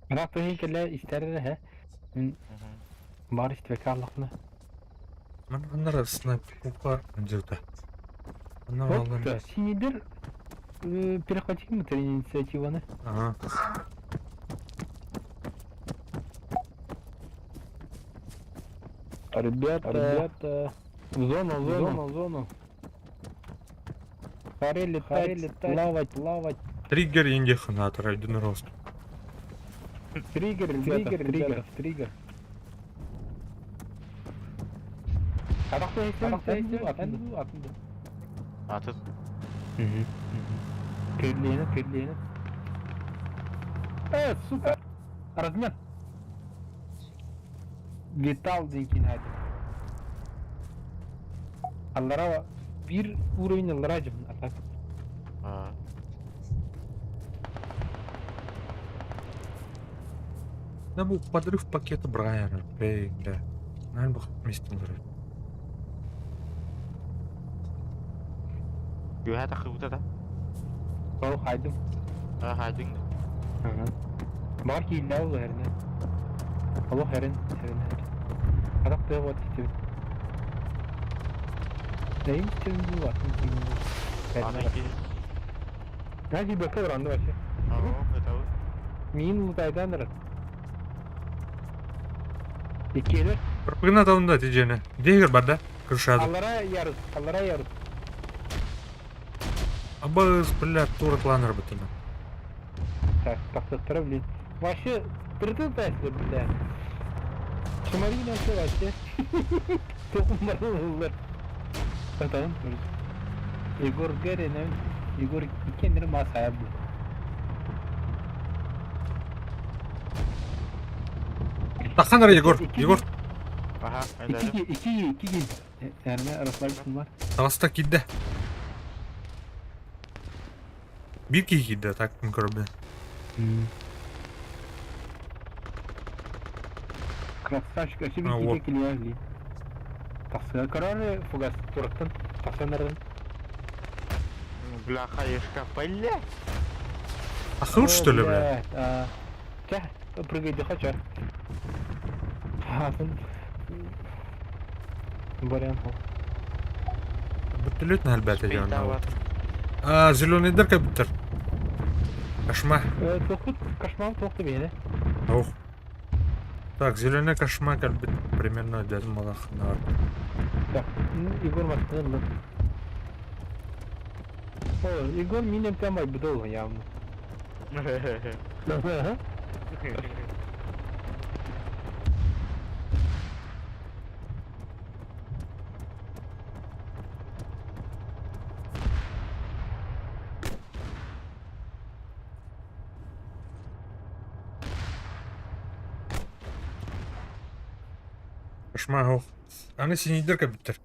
Ыраах туһун кэлэ истэр эрэ һэ. Мин баар истибэккэ хааллахпына. Манна снайперка дьылта. Вот синидер перехватить мы инициативаны. Ага. Ребята, ребята, в зону, в зону, в зону. Харе летать, летать, плавать, плавать. Триггер индиханатор, один рост. Триггер, ребята, триггер, триггер, триггер. Атын. Көллээнэ, көллээнэ. Э, сука! Размен! Витал диэн хайды. Аллара биир уровень аллара дьон атак. Да был подрыв пакета Брайана, бля, бля. Наверное, был вместе взрыв. Үөһэ тахсыбыта да? Ол хайдым. А, хайдыҥ. Бар кииннэ ол эрне. Олох эрин, эрин, эрин. Атах тыа вот истибит. Нейм истибин бу атын киин бу. Аны киһи. Нази бөкө уранды вообще. Ого, это Мин лутайдан ырыт. Иккиэлэр. Пропаганда табында тижене. Дегер бар да? Крышады. Аллара ярыс, аллара ярыс. Абыз, бля, туратланыр бытына. Так, тахсыктара, блин. Вообще, тырты тайсы, бля. Шумарина вообще вообще. Токумбарылар. Потом, Егор Геринен, Егор иккеннер масая бу. Таханар Егор, Егор. Аха, Икки, икки, икки. Эрне арасылар бар. Таҕыста киирдэ. Биир киһи киирдэ, так көрбүн. Красавчик, өссө биир киһи килиэ Тахсыга көрөр фугас тураттан тахсан эрэн. Бля, хаешка, бля. Ахыр что ли, бля? Чэ, прыгай хочу. Атын вариант. Вертолет на альбете дьон. А, зеленый дырка биттер. Кошма. Тохут, кошмар тохту бейне. Ох. Так, зеленый кошма как бы примерно дядь малах на. Так, Егор машина. О, Егор минем там айбдол явно. Кошма ох. Аны синий дырка биттер.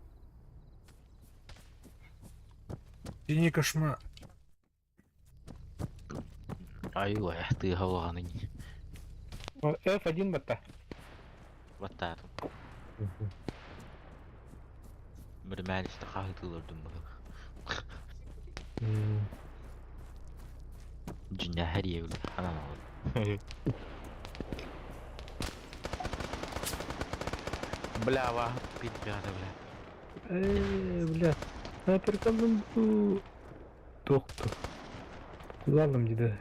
Синий кошма. Айла, ты галаны. F1 батта. Батта. Бір мәлісті қағытылырдым бұны. Dünya her yeri anam alır. Бля, ва, ребята, бля. Э, бля. Снайперкамын бу тохту. Kullandım dedi.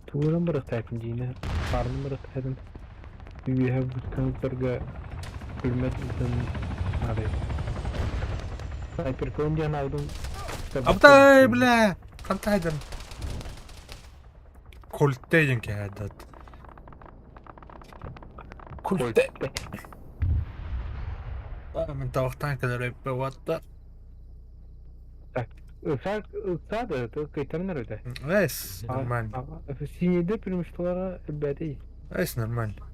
Тугуран бырахтаатым диine. Парным бырахтаатым. Үөһэ бутkantarга күлмэт ытын арай. Снайперкон диэн алдым. Абдай, бля! Хантайдан. Кольтейден кээдат. Кольте. Мен тавахтан кэлэр өппе Так, ыксады, кайтарынар өтө. Эс, нормально. Синеде преимуществолара элбэти. Эс, нормально.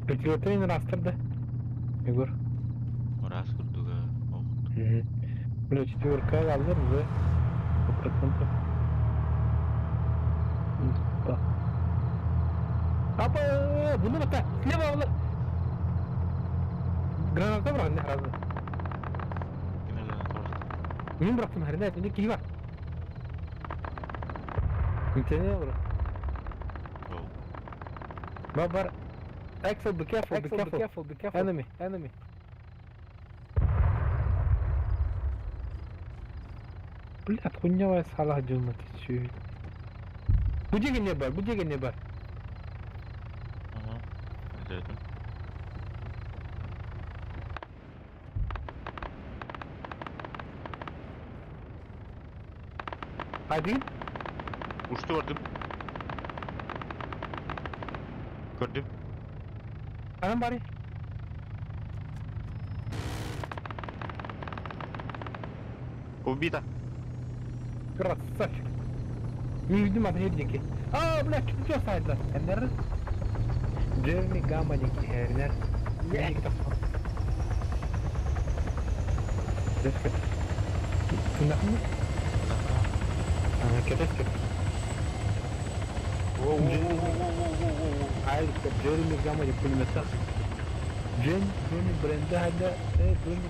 Пятилетний растер да? Егор. Раз курдуга. Бля, четверка алыр уже. 100%. Да. Апа, bunu бата. Слева олар. Граната бырагын сразу. Мин бырахтым хәрнә, инде киһи бар. Интене бро. Бар, бар. Axel, be careful, be careful, be careful, be careful. Enemy, enemy. Блядь, хуйня салах дюна ты чё? Буди не бар, буди не бар. Ага. Это. Один? Uçtu gördüm. Gördüm. Anam bari. Убито. Красавчик. Видимо, отъедники. А, блядь, что сайда? НР? Джерми Гаманики, НР. Кетеске. عارف جيرمي جامد пулемета. Джен, Джонни Бренда, да, Джонни.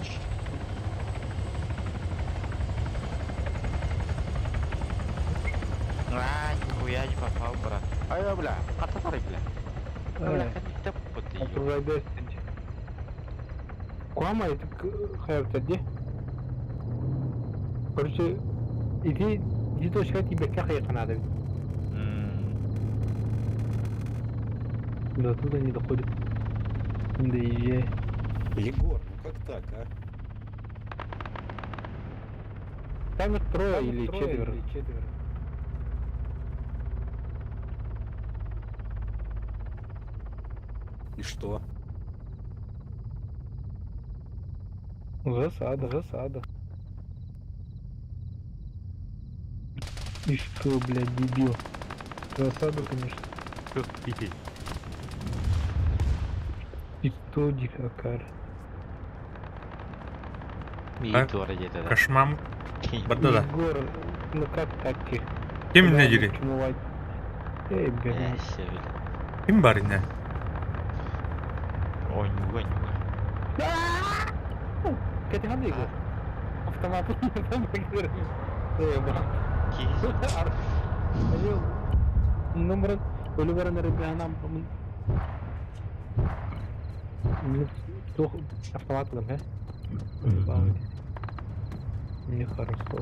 А, нихуя не попал, брат. Ай, бля, хата бля. Бля, Окружай. Куама это хайртади. Короче, иди, иди точка тебе как я надо. Да туда не доходит. Не доезжай. Егор, ну как так, а? Там их трое или четверо. И что? Засада, засада. И что, блядь, дебил? Засаду, конечно. И что, дикакар? Кошмам. Бардада. Егор, ну как так их? Ким Куда не дири? чумовать? Эй, блядь. Ким бар ине? Ой, нюга, нюга. Кстати, надо Егор. Автомат. Эй, брат. Номер өлі ребята автомат там, э? Нехорошо.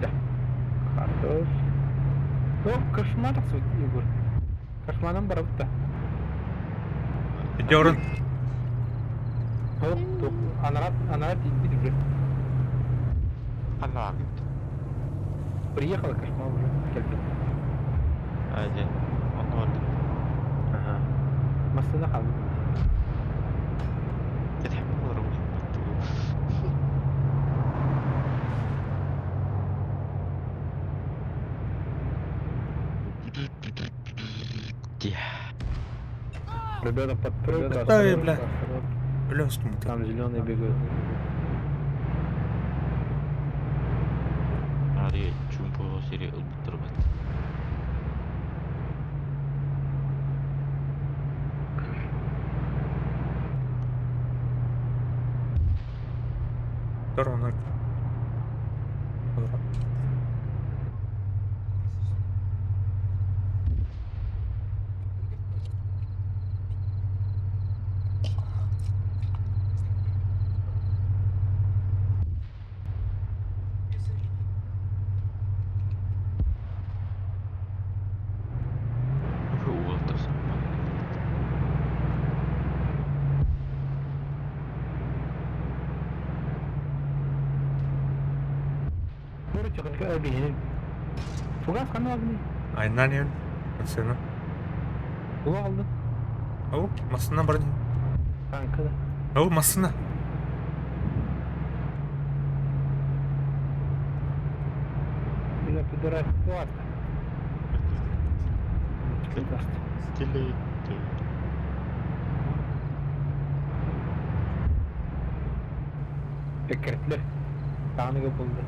Да. Хорош. О, кошмар Егор. Кошмаром барабыта. Идерын. Оп, топ. Анарат, анарат иди уже. Анарат. Приехала кошмар уже. Кельбин. Один. Он вот. Ага. Машина хал. Ребята, подпрыгнули. Да, бля. Бля, Там зеленые бегают. Ари чумпо сири ылбыттырбат. Здорово, Короче, объединили. Фугас ханна алдың? Айнан иһин. Массыына. Тугу алдың? Ау, массыына бар дии. Танка да. Ау, массыына. Бля, пидорас, туаста. Эккирэтилэр. Даҕаныга булду.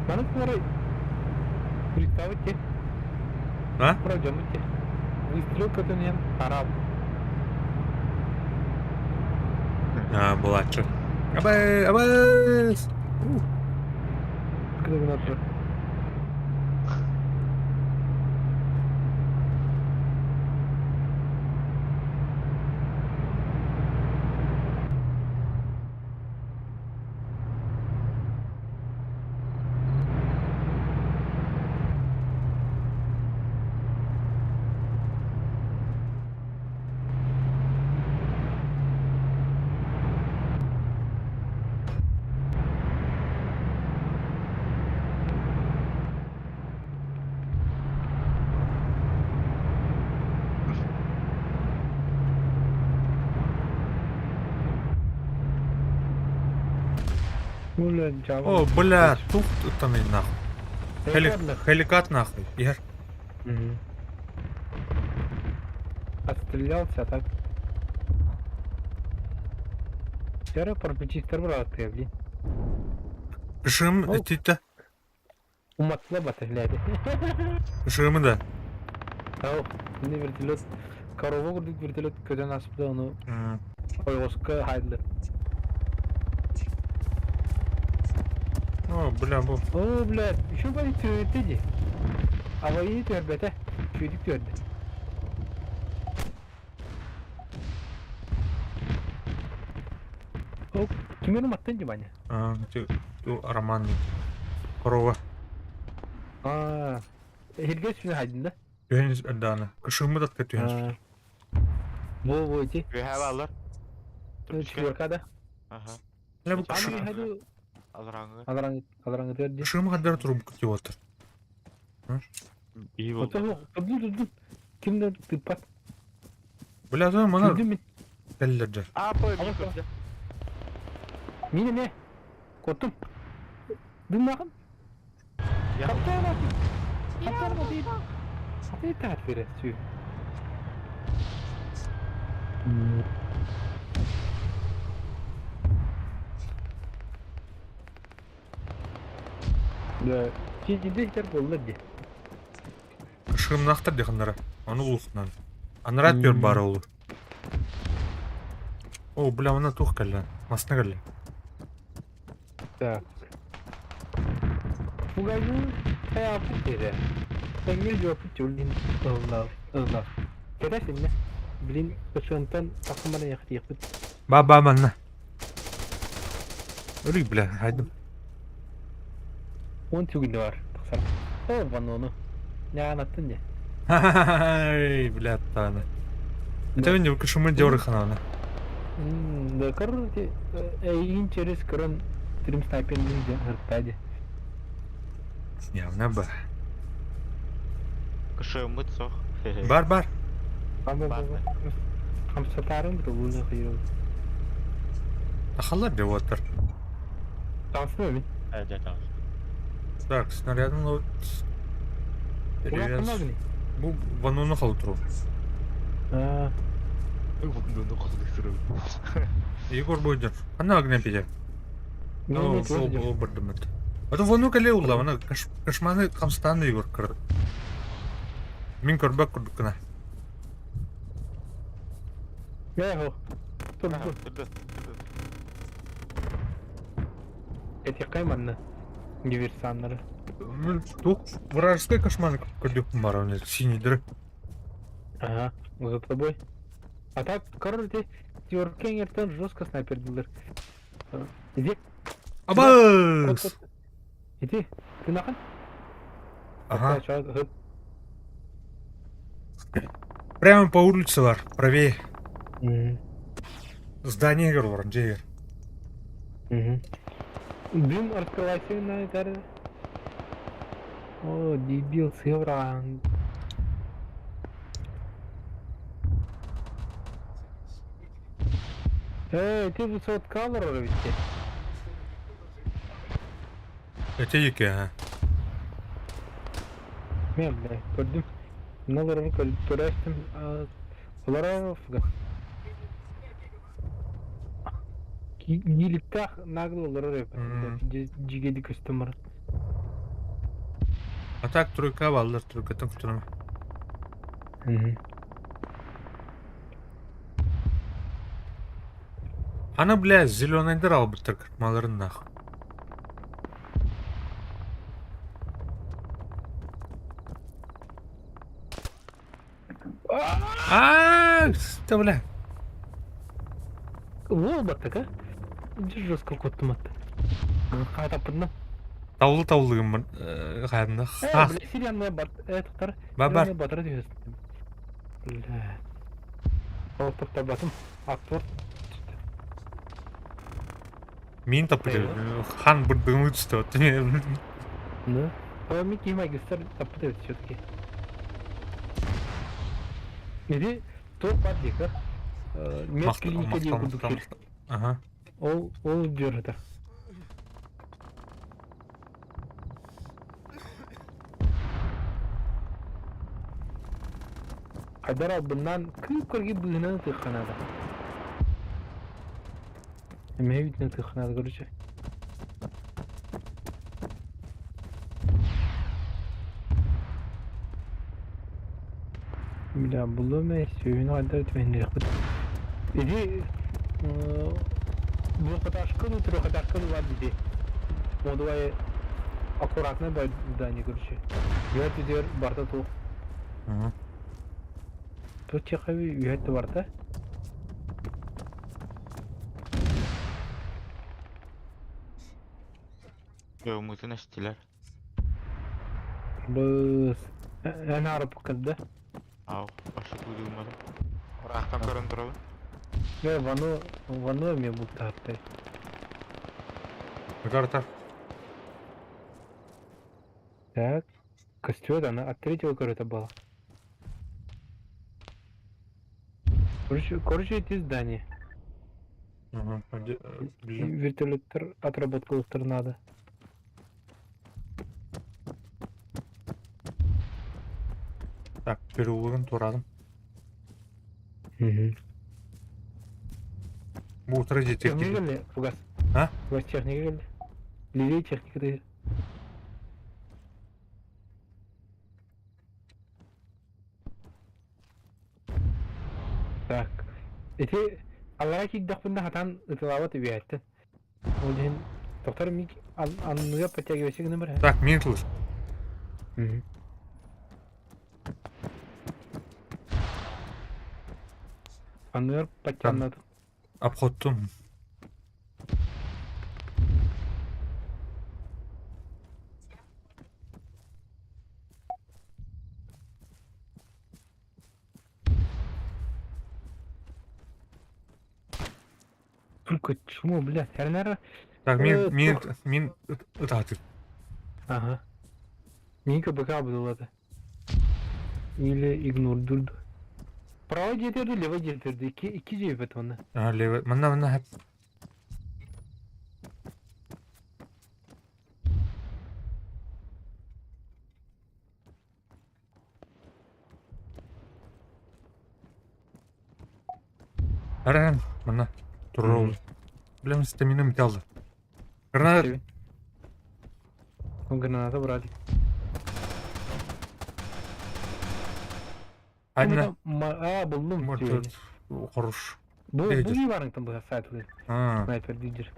Маны туора приставы те. А? Пройдем те. Выстрел көтөнүөн харап. А, булааччы. Абай, абай! Кыдыгына тур. О, бля, тух там и нахуй. Хели... Хеликат нахуй. Игорь. Угу. Отстрелялся, а так. Вчера парпечистер брат, блин. Жим, это. Уматла бата, глядя. Жим, да. Ау, міне вертолет. Корова курдук вертолет көтөн аспыта ону ойоҕоско хайлы. О, бля, бу. О, бля, еще бari түөртэ ди. Абайы түөрбэтэ. Чүйдүк түөрдэ. О, ким уматтан ди Ваня? А, ты, ту Роман. Корова. А, Хирге сүнэ хайдын да? Түһэн эрдэҕинэ. Кышыммыт атка түһэн. Бу бу ити. Үөһэ бааллар. Четверка да? Аха. Бля, бу Аны Алараңы. Алараңы алараңы төрдү. Кышым хаддар туруп күтүп отыр. Бии болду. Ото турду турду. Кимдер тыппат. Бля, то мана Күлдүм мин. кэллэрдэр. А, по мин көрдө. Мин эмэ. Коттум. Дымнахын. Каптарма. Каптарма дейт. Сатый таат бере сүй. Да, чиҗиде болла ди. Кышымнахтар деханнара. Аны улухнан. Анрат бер бары олу. О, бля, мана тух кэллэ. Масна кэллэ. Так. Бугайны хаяпы тере. Сәңгел жуапы чулин ылла ылла. Кәтәсен не? Блин, кышынтан тақымана яхтыяқпыт. Ба ба манна. Өлүй, бля, хайдым. Он түгінде бар. Тақсар. О, ванону. Нянаттын не? Ай, бля, таны. Это не кышымы дёры хананы. Да, короче, эйин через крон трим снайпер не гыртады. Явно ба. Кышыммыт сох. Бар бар. Хамсатарым бит улуна кыйрыл. Ахаллар деп отыр. Таңсың мин. Ә, таңс. Так, снарядын вот. Улар Бу вануну халтру. А. Вануну халтру. Егор будет. Ана огня пиде. Ну, ол бардымыт. А то вану кале улла, ана кашманы камстаны Егор кыр. Мин көрбөк курдуккына. Яхо. Турду. Эти кайманны. Диверсаннары. Тух вражеской кошманы көрдүк бар оны синий дыры. Ага, за тобой. А так, короче, Тюркенгертен жестко снайпер дилер. Иди. Абас! Иди, ты нахан? Ага. Прямо по улице бар, правее. Здание бар, жер. Дым открывайся на этаже. О, дебил, сыһыраан. Эй, ты высотка олорор эбит. Эти екі, а? Мен, бля, көрдүм. Мына олорорун көрөстүм. Олорор Гиликтээх нагло олорор эбит. Дьигэди көстөн баран. А так тройка баллар, тройкаттан кутурама. Аны, бля, зеленыйдар албыттар кыртмаларын нах. Аа, да, бля. Буолбаттак, а? Дьэ жестко куттум атта. Хаатаппытына. Таулы таулы гыммын хаанна. Э, бля, сирянная бар, тохтар. Бар. Батара түһэстим. Бля. Ол тохторбатым. Актор. Мин таппыт. Хан бырдыгын үтүстэ. Да. О, Микки Магистр таппыт эбит все-таки. Иди, туох бар диэкэр. Медклиника диэн курдук сир. Ага. Ол, ол дьөрөтө. Хайдар албыннаан кыып-кыргый быыһынан ытыахха наада. Эмиэ бүтүн ытыахха наада, короче. Бля, буллум ээ, сүөһүнү хайдах түһэнниэхпит. Иди двухэтажка, ну трехэтажка ну ладно, иди. Ну давай аккуратно давай здание, короче. Үһэт үтүөр барта туох. Тут чехави үһэт барта. Ымытын эстилэр. Быс. Эн арыппыккын да? Ау, вообще туудуумматым. Ыраахтан көрөн турабын. Э, вано, вано эмиэ бултаһартай. Карта. Так, костер, она от третьего корыта была. Короче, короче, эти здания. Ага, Вертолеттер отработка надо. Так, переулогын турадым. Угу. Бу утра Техника техника. ли, Фугас? А? Фугас техника ли? Левее техника ты. Так. Ити аллара киирдэхпинэ хатан ытылаабат үбүһэттэн. Ол иһин тохтор миг анныга подтягивайся гына бар. Так, мин тылыр. Анныгар подтяннат. Обходтум. Сука, чмо, бля, Эрнера. Так, мин, мин, мин ытаатыр. Ага. Минка БК был это. Или игнор дурду. Право дьиэтэр лево дьиэтэр икки икки дьиэбит онно. А, лево. Манна, манна. Аран, манна. Турул. Блин, стамина металла. Граната. Он граната брали. Анна. А, буллум. Может, хорош. Бу бу барың бу сайт Снайпер дидер.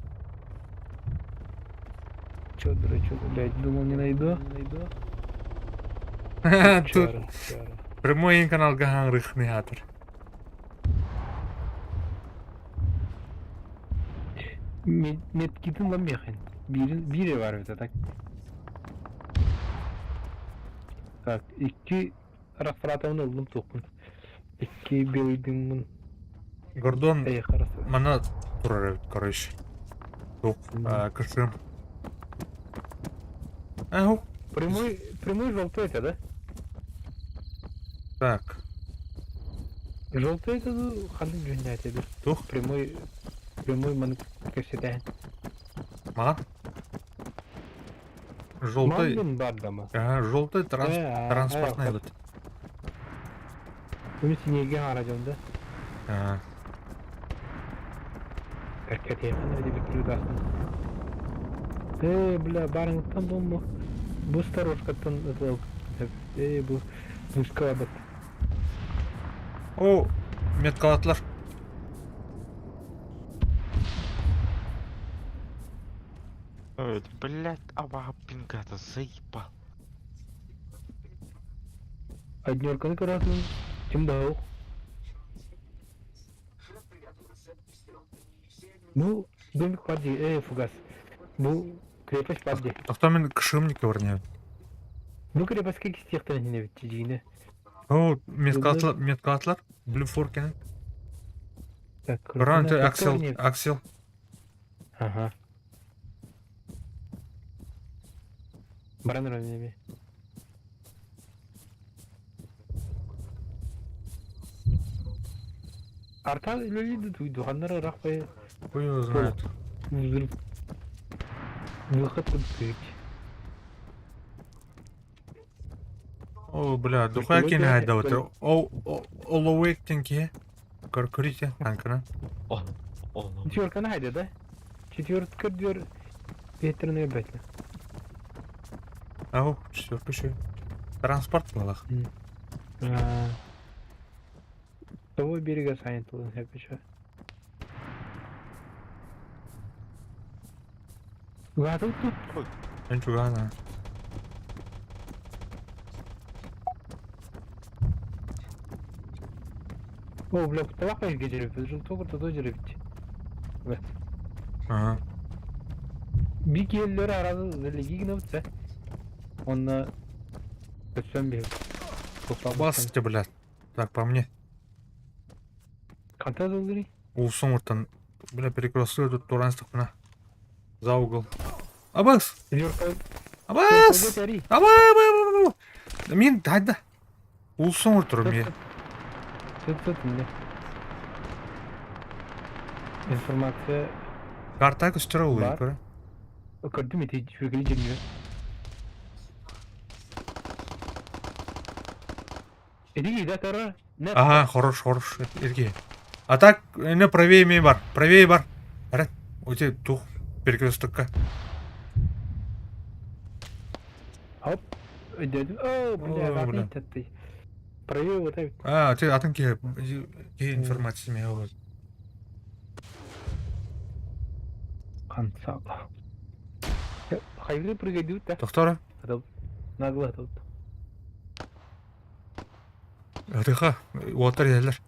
Чё, дурачок, блядь, думал не найду. Найду. Тут прямой канал Гахан Рыхнеатр. Медкитин ламехин. Бири бар это так. Так, икки рафратовны ыллым туохпун. Икки белый дыммын. Гордон мана турар короче. Тук, кышым. Ау. Прямой, прямой желтый это, да? Так. Желтый это ну, ханнык дьүһүннээтэ эбит. Тух? Прямой, прямой маннык кэпсэтээһин. Маҕан? Желтый. Мандын бар дама. Ага, желтый транс Э, а, транспортный э, эбит. Үмүт синеге хаара дьон да. А. Кэркэтиэххин эрэ диэбит Ээ, бля, барыҥыттан буолму. Бу сторожкаттан ытылып. Ээ, бу муска барбыт. О, меткалатлар. Ой, блядь, абаха пингата заебал. Однерканы көрөсүн, ким да суох. Бу домик бар дии, ээ, фугас. Бу крепость бар дии. Тохтоо мин кышымник көрнөм. Бу крепостька кистиэхтэрин иһин эбит дьиҥинэ. О, меткалатлар, меткалатлар. Blue Four кэнэн. Так, Ран Аксел, Аксел. Ага. Баран равнями. Арта үлэлии дуйдуханнар ыраах бай. Хуй его знает. Взрыв. Выход кудык. О, бля, духая кини хайдабытыр. Ол олоуэктен киһи. Көркөрите танкына. Четверканы хайда да? Четверка диор ветреная бэтля. Ау, четверка еще. Транспорт балах. Того берега Саня тулын хэппи Угадал тут? Ничего, О, бля, кутталаах байырга дьэрибит, желток ортото дьэрибит. Ага. Би киэллэр аразы залеги гынабыт Онно өссөн биһи. Басты, блядь. Так, по мне. Хантан ыллырый? Улсын ортан. Бля, перекрестую тут туранстыкпына. За угол. Абас! Абас! Абас! Мин хайда. Улсын ортурум я. Тут мне. Информация. Карта көстөр улуй көрө. Көрдүм ити үчүгэй дьиҥҥэ. Иди, да, кара. Ага, хорош, хорош. Эрги. А так, не правее ми бар. Правее бар. Ара, өте тух перекрестокка. Хоп. О, бля, бля. Правее вот так. А, ты атын ки ки информация ме вот. Конца. Хайвы прыгайдут, да? Доктора? Нагло тут. Ытыха, уоттар иһэллэр.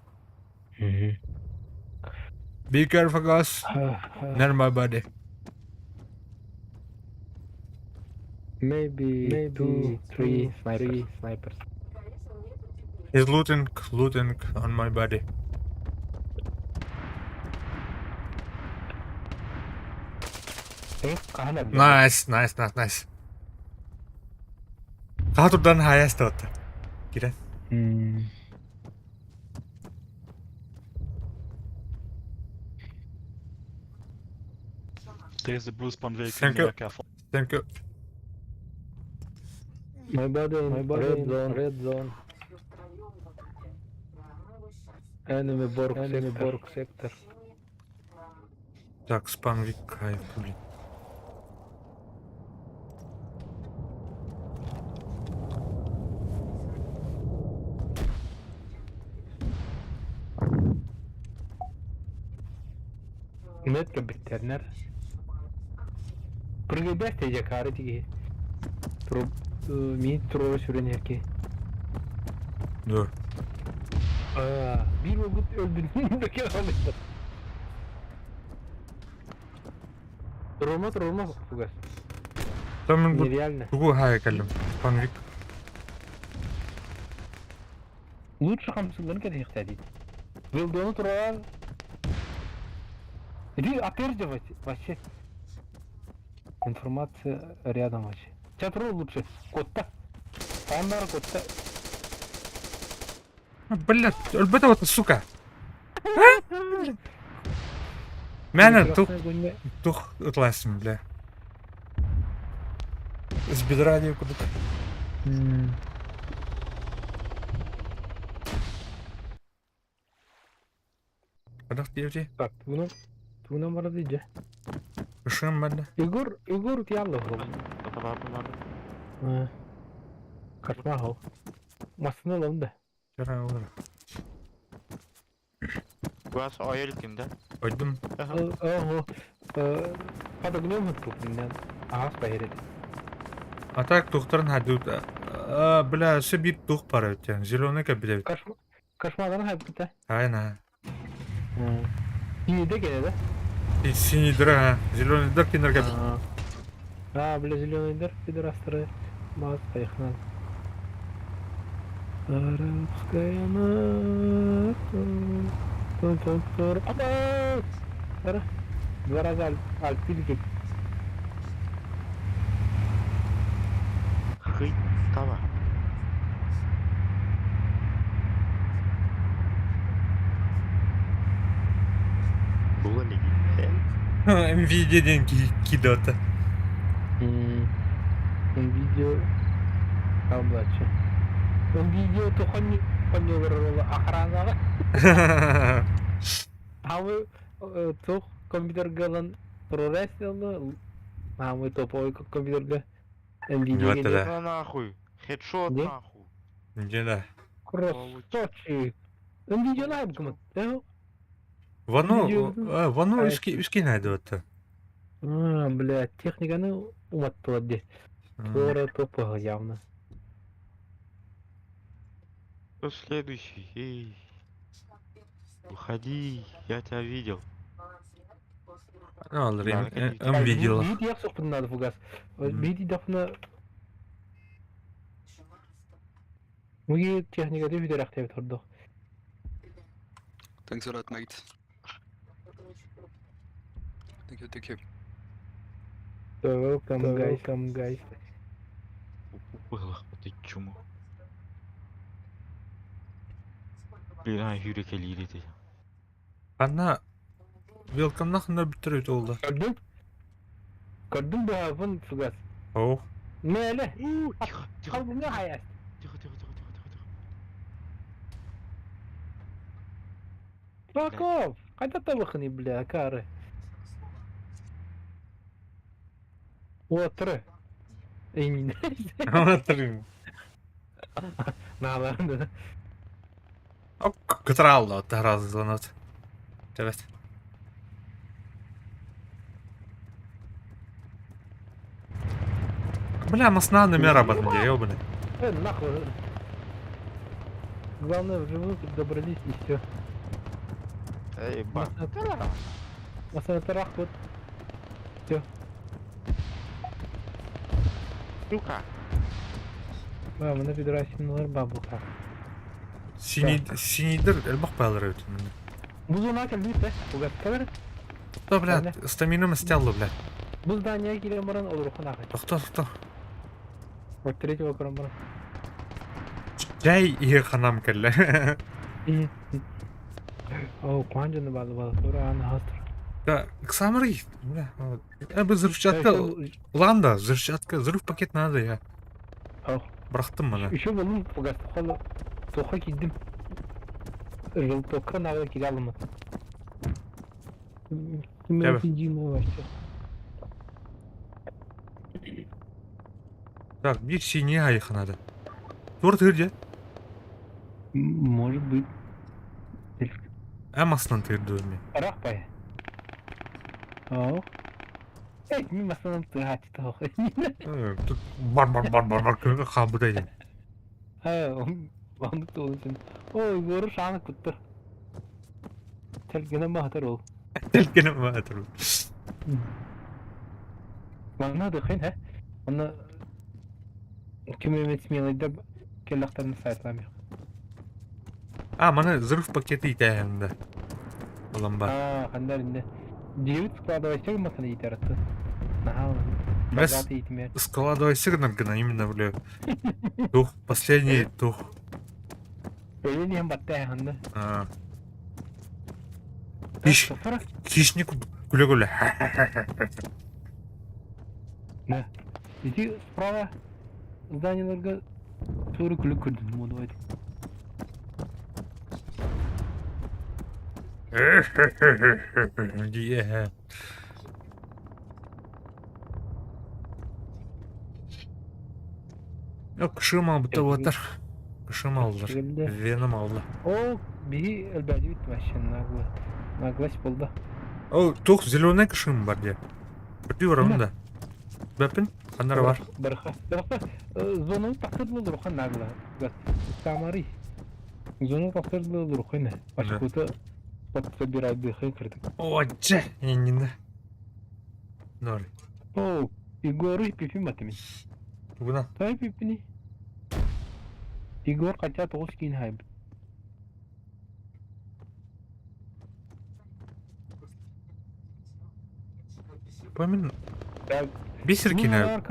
Be careful, guys. Near my body. Maybe, Maybe two, three snipers. Three snipers. He's looting, looting on my body. Nice, nice, nice, nice. Хаһа турдан хайас туотта. Кирен. There's the blue spawn vehicle Thank you. near, careful. Thank you. My body, my body, red zone, red zone. Enemy Borg, Enemy sector. Borg sector. Так, спам кайф, блин. Метка биттернер. Прыгайбэт тежэ каары тиги. Тур ми туруора сүрэн эрки. Да. Аа, биир уолгут өлбүн бэкэ хаалбыттар. Турума турума фугас. Там Нереально. Тугу хая кэллим. Спамвик. Лучше хамсыларын кэтэһиэхтээ дии. Вилдону туруорар. Иди опердевать вообще. Информация рядом вообще. Чатыры лучше. Котта. Аннары котта. Блядь, өлбөтө вот, сука. Мээнэ тух тух ытласын, бля. С бедра не кудук. Kadar diye Так, тугунан тугунан барар дии дьэ. Ышым банда. Егор, Егор тиалла оҕолор. Кошмар ол. Массыына ылабын да. Чара olur. Газ ойл кимде? Ойдум. Ого. Подогнем тут. Аас байыр А так тухтарын хадут. Бля, все бип тух пара өтен. Зеленый кабель. Кошмардан хайбыта. Айна. Синий да да? Синий дыр, а. Зеленый дыр кинерге. А, бля, зеленый дыр, пидорастры. Маз, поехали. Арабская нахуй. Два раза альпильки. Хый, таба. Было ли? МВД ден кидота. Видео Аблачы. Видео туханни охранаға. Амы тух компьютерге ылан проресилы, амы топовый компьютерге Вот это. Нахуй. Хедшот нахуй. Где да? Красавчик. Видео найбгмат. Вану, вану үски үски найды это. А, бля, техниканы уматтылар де. Тура топы явно. Кто следующий? Эй. Выходи, я тебя видел. Алыр, м видел. Бит яқсы надо фугас. Бит дафна Муги техника деп үдер ақтап тұрдық. Thanks a lot, mate. Thank you, thank you. Welcome, guys, welcome, guys. Было, ты чуму. Блин, а хүрекелиир ити. Анна Welcome нахын бүтүрөйт oldu. Көрдүм. Көрдүм быһабын фугас. Оу. Мэлэ. Тихо, тихо. Халбыңа хаяс. Тихо, тихо, тихо, тихо, тихо, тихо. Fuck off. Кайда табыхыны, бля, кары. Отыры. Эйнин. Отыры. Нааларында. Кытыралды таразланат. Evet. Бля, масна номера работает, ёбаный. Э, нахуй. Главное, в живых добрались и все. Эй, ба. Масана вот. Все. Сука. Ба, мына пидорасиналар бабуха. Синий, синий дыр, элбах байлар өтін. Бузуна келбит, э? Угас кабер. Да, бля, стаминам стяллы, бля. Бу здание килен баран олурхан ахай. Тохто, тохто. Вот третьего көрөн баран. Жай ihe ханам келле. О, куанжаны балы балы. Тура аны хастыр. Да, Ксамры, бля. Я бы взрывчатка. Ланда, взрывчатка, взрыв пакет надо я. Бырахтым мана. Еще болум фугас тухалы. Туха кидим. Желтокка надо кире алымы. вообще. Так, bir синий айха надо. Тур тырде. Может быть. Ә маслан тырды мен. Рахпай. О. Эй, мен маслан тыргачы тох. Тут бар бар бар бар бар күнгө кабыдайын. Оны толсын. Ой, горы шаны күттір. Тәлгені махтар ол. Тәлгені махтар ол. Мана дыхын, ә? Оны кім емет смелый деп келлақтарын сайтлам. А, мана взрыв пакеты итәһәмдә. Улан бар. А, хандар инде. Девять складывай масаны итератты. Наха. Богатый итимэр. Складывайся гына именно, бля. Тух, последний тух. Өлөн иһэн баттааһынна. А. Хищ, хищник күлэ-күлэ. Да. Ити справа зданиеларга туору күлүк көрдүм. Ну, давайте. Дие. Yok кышым албыта буотар. Кышым аллар. Веном алла. О, биһи элбээдибит вообще нагло. Наглость болду. О, тух зеленый кышым бар де. Бірді бар онда. Бәпін, қандар бар. Барха. Барха. Зону тахтырдылар рухан нагло. Самари. Зону тахтырдылар рухан. Ашкута подсобирать дыхай кырдык. О, че, не Ноль. О, Егоры пипи матами. Тугуна. Той пипини. Егор хотя тоҕус киин хайбыт. Помин. Бисер кине.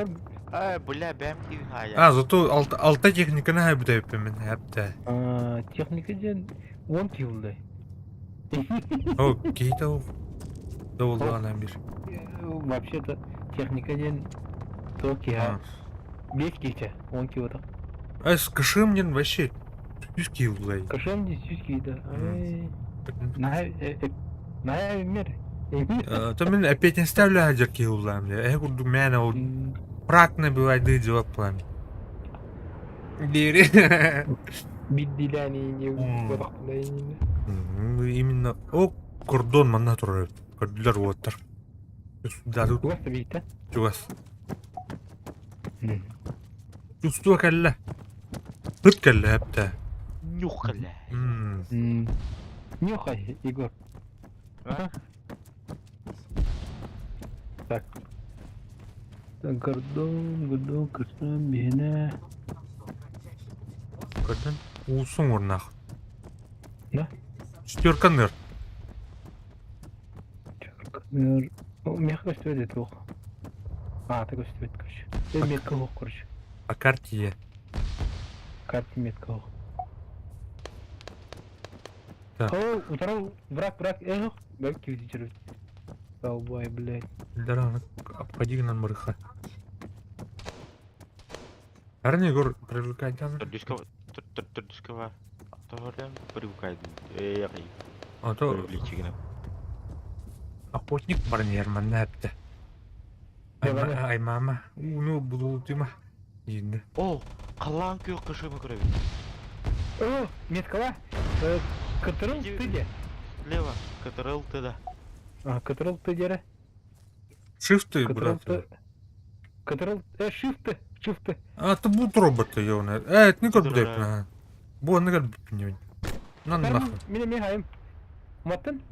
Э, бля, бэм киин хайа. А, зато алта, алта техниканы хайбыта эппин хэпте. А, техника диэн уон киһи О, киһи ол. Да болдуган бир. Вообще-то техника диэн то киһи. Бес киһи, он киһи отак. Эс кышым ден вообще үс киһи булай. Кышым ден сүз киһи да. Наһаа мер. То мен опять не ставлю хадер киһи улаам. Э курдук мэн ол прак набивайды деп план. Дири. Биддилани не Именно о кордон манна турар. Көрдүлөр уоттар. Дару. Чугас бийте. Чугас. Чувство кэллэ. Ыт кэллэ эптэ. Нюхала. Нюхай, Егор. Так. Гордон, Гордон, Гордон, биһине. Гордон. Улсуң орнах. Да? Четверка ныр. Ныр. Меха көстүбэт этэ ох. Аата көстүбэт короче. Э, метка ох, короче. По карте. Карте метка ох. Так. О, утром враг, враг, эх, бэк кивдичер. Долбай, блядь. Дарана, обходи нам рыха. Арни, Егор, привлекай там. Төрдүскэ төрдүскэ бар. Тоһордон привыкай. Э, А то Привлечигин. охотник барнер манна эпте. Ай, мама, ну, буду тима. Инде. О, қалаң күйі қышымы көрөбүт. О, меткала. Кытырыл ты Слева, кытырыл ты да. А, кытырыл ты дере. Шифты, брат. Кытырыл, шифты, шифты. А, это будут роботы, ёбаные. Э, это не как будет. Бу, не как не. На нахуй. Мине мехайым. Маттын?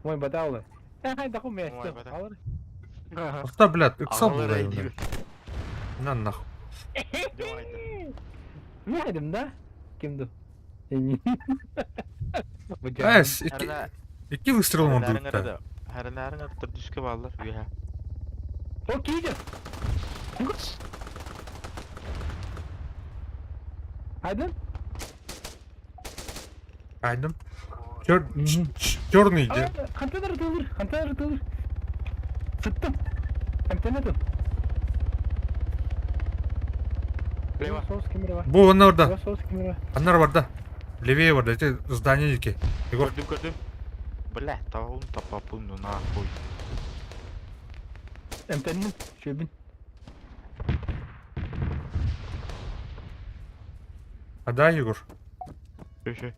Ой, бадаулы. Э, хай, даху месте. Авто, блядь, иксал был, На нахуй. Мехайдым, да? Кимду? Эс, икки выстрел он будет. Харынарың төрдүскэ баллар үйә. О, киде. Айдын? Айдым. Черный где? Контейнер тылыр, контейнер тылыр. Сыттым. Контейнер тыл. Бу, анна барда. Аннар барда. Левее барда, эти здание дики. Егор. Көрдүм, көрдүм. Бля, табын тапапын, ну нахуй. Эмтенним, шөбүн. А да, Егор? Үші.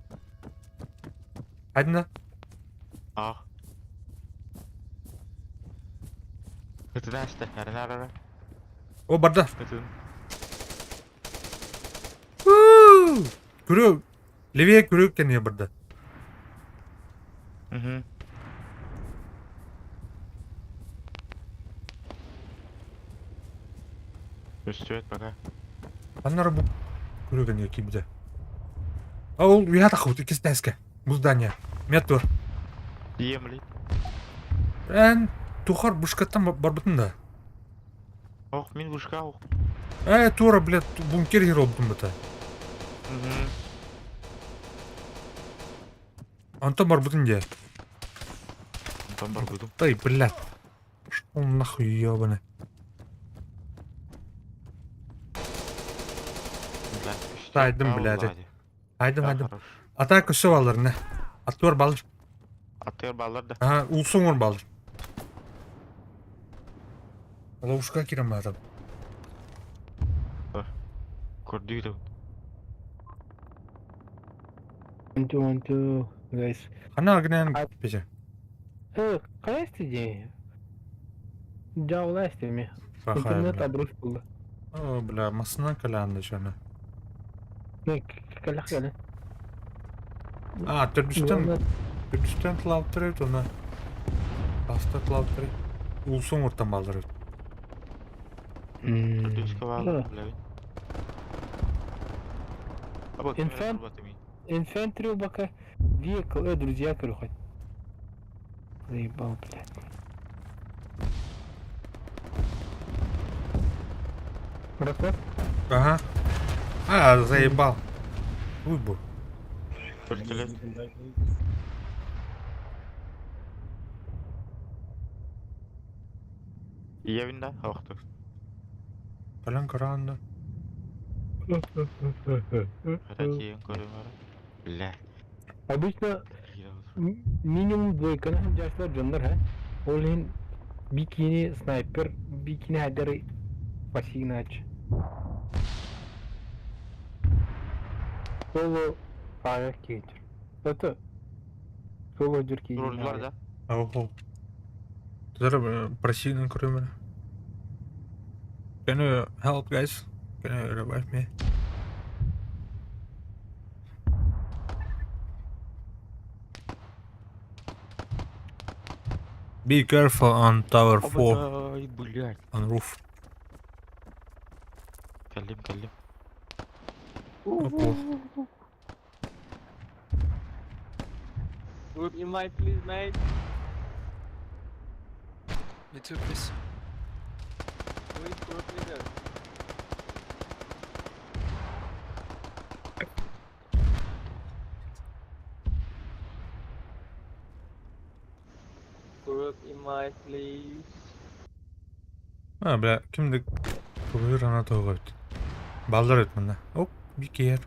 Айдына. Ах. Ытын ашты, харынар О, барда. Ытын. Күрө, левее күрө кене барда. Угу. Үстүөт пока. Аннар бу күрө кене кибде. А ол уя тахут икки Бу здание. Мет тур. Емли. Эн тухар бушкаттан барбытын да. Ох, мин вышка ох. Э, тура, блядь, бункер херолбутум быта. Антон барбытын дии. Антон барбытым. Тай, блядь. Шел нахуй, ебаный. Тайдым, блядь. Айдым, айдым. Атака все баллар, не. Аттуар баллар. Аттуар баллар да. Ага, улсуңур баллар. Ловушка кирем баатам. Көрдүү One, two, one, two, guys. Хана агнен пече. Хайа день? Дьауласть ми. Интернет обрыв был. О, бля, масына калянды чана. Калях кале. А, төрдүстен төрдүстен тылаптырып, оны баста тылаптырып. Улсуң ортан балдырып. Төрдүскө баалар, бля. Инфант Infantry бака Vehicle, друзья, короче. Заебал, блядь. Ростов? Ага. А, заебал. Уйбу. Иевин да, охту. Калан караанда. Бля. Обычно минимум двойка на жашлар дьоннор ха. Ол иһин бикини снайпер, бикини хайдары пассивнач. Соло ага кейтер. Это соло дюрки. Роллар да? Ого. Тузара просильный көрөмөр. Can you help guys? Can you revive me? Be careful on tower 4. Ай, блядь. On roof. Кэллим, кэллим. Опа. Group invite please mate. Me too, please. Who is group leader? Group invite please. А, бля, кимди көбүр ана тоҕо эбит. Балдар эбит манна. Оп, бикер.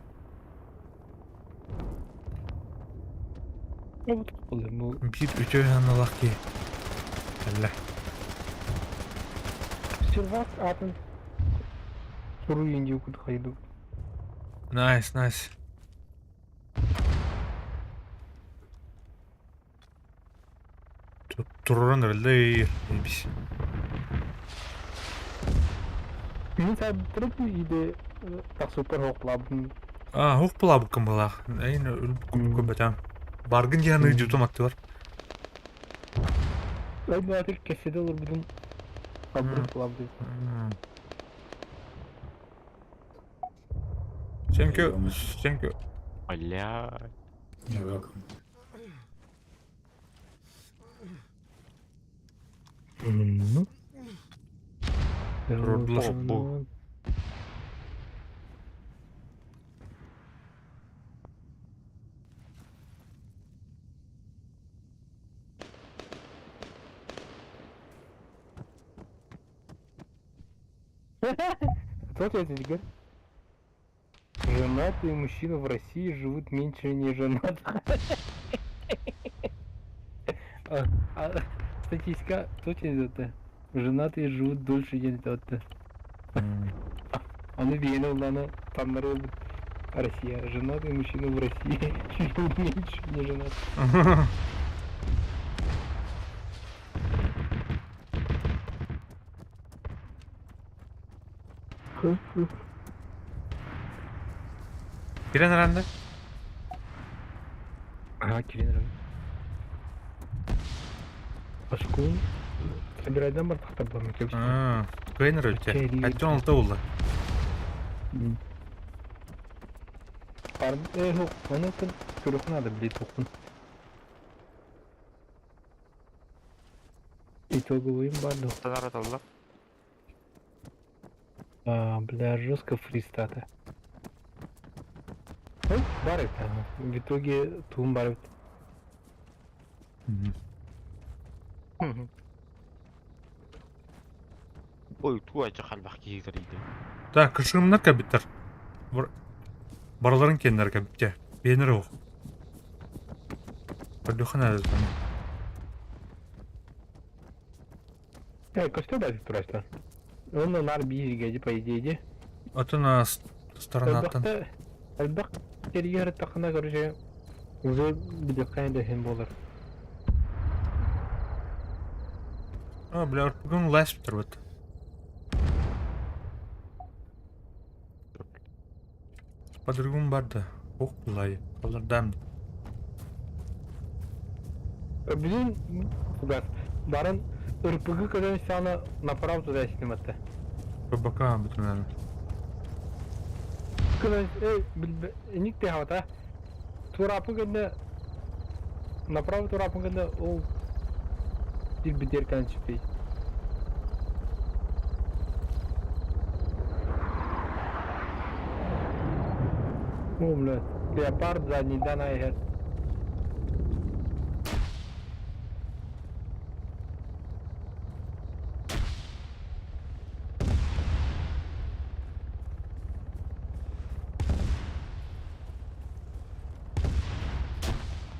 Биир үтүө аналаах киһи. Кэллэ. Сервак атын суруйун дии кут хайду. Nice, nice. Туруран эрэллэр бис. Мин саадырып иде так супер хоклабын. А, хух булабыккын былаах. Эйн өлбүккүн көбөтөм. Баргын диэн ыйдьутум аттыбар. Айбатыр кеседе олорбутум. Абырып булабы. Thank you. Thank you. Бля. You're welcome. Турурдулар. Кто это говорит? Женатые мужчины в России живут меньше неженатых. Статистика точно идет. Женатые живут дольше неженатых. Аны биэни улана таннары Россия. Женатые мужчины в России живут меньше неженатых. Кирен эрэнде? Ага, кирен эрэн. Пашкун. Собирайдан бар тахтар Аа, кыайын эрэ Аттон алта булла. Оны көрөхүн надо билет тохун. Итоговыйым бар да. Танара талла. А, бля, жестко фристата. Ой, бар это. В итоге туум бар эбит. Ой, туга халбах киһи кэрийдэ. Так, кышымнар кабиттар. Бараларын кеннер кабитте. Бенер ох. Көрдөхөн әлі. Э, көстө да турастан. Онно нар бииргэ по идее ди. Атын сторонаттан. Элбэхтэ элбэх кэрийэр тахына короче уже билиэххэ да иһин буолар. А, бля, бүгүн лайс бит. По-другому барды. Ох, булай. Алардан. Бүгүн фугас баран РПГ көрөн сана направо туда сниматта. ПБК бүтүнэн. Көрөн эй билбе эник те хавата. Турапы гэнэ направо турапы гэнэ ол бир канчыпей. О, блядь. Леопард задний, да, на иһэр.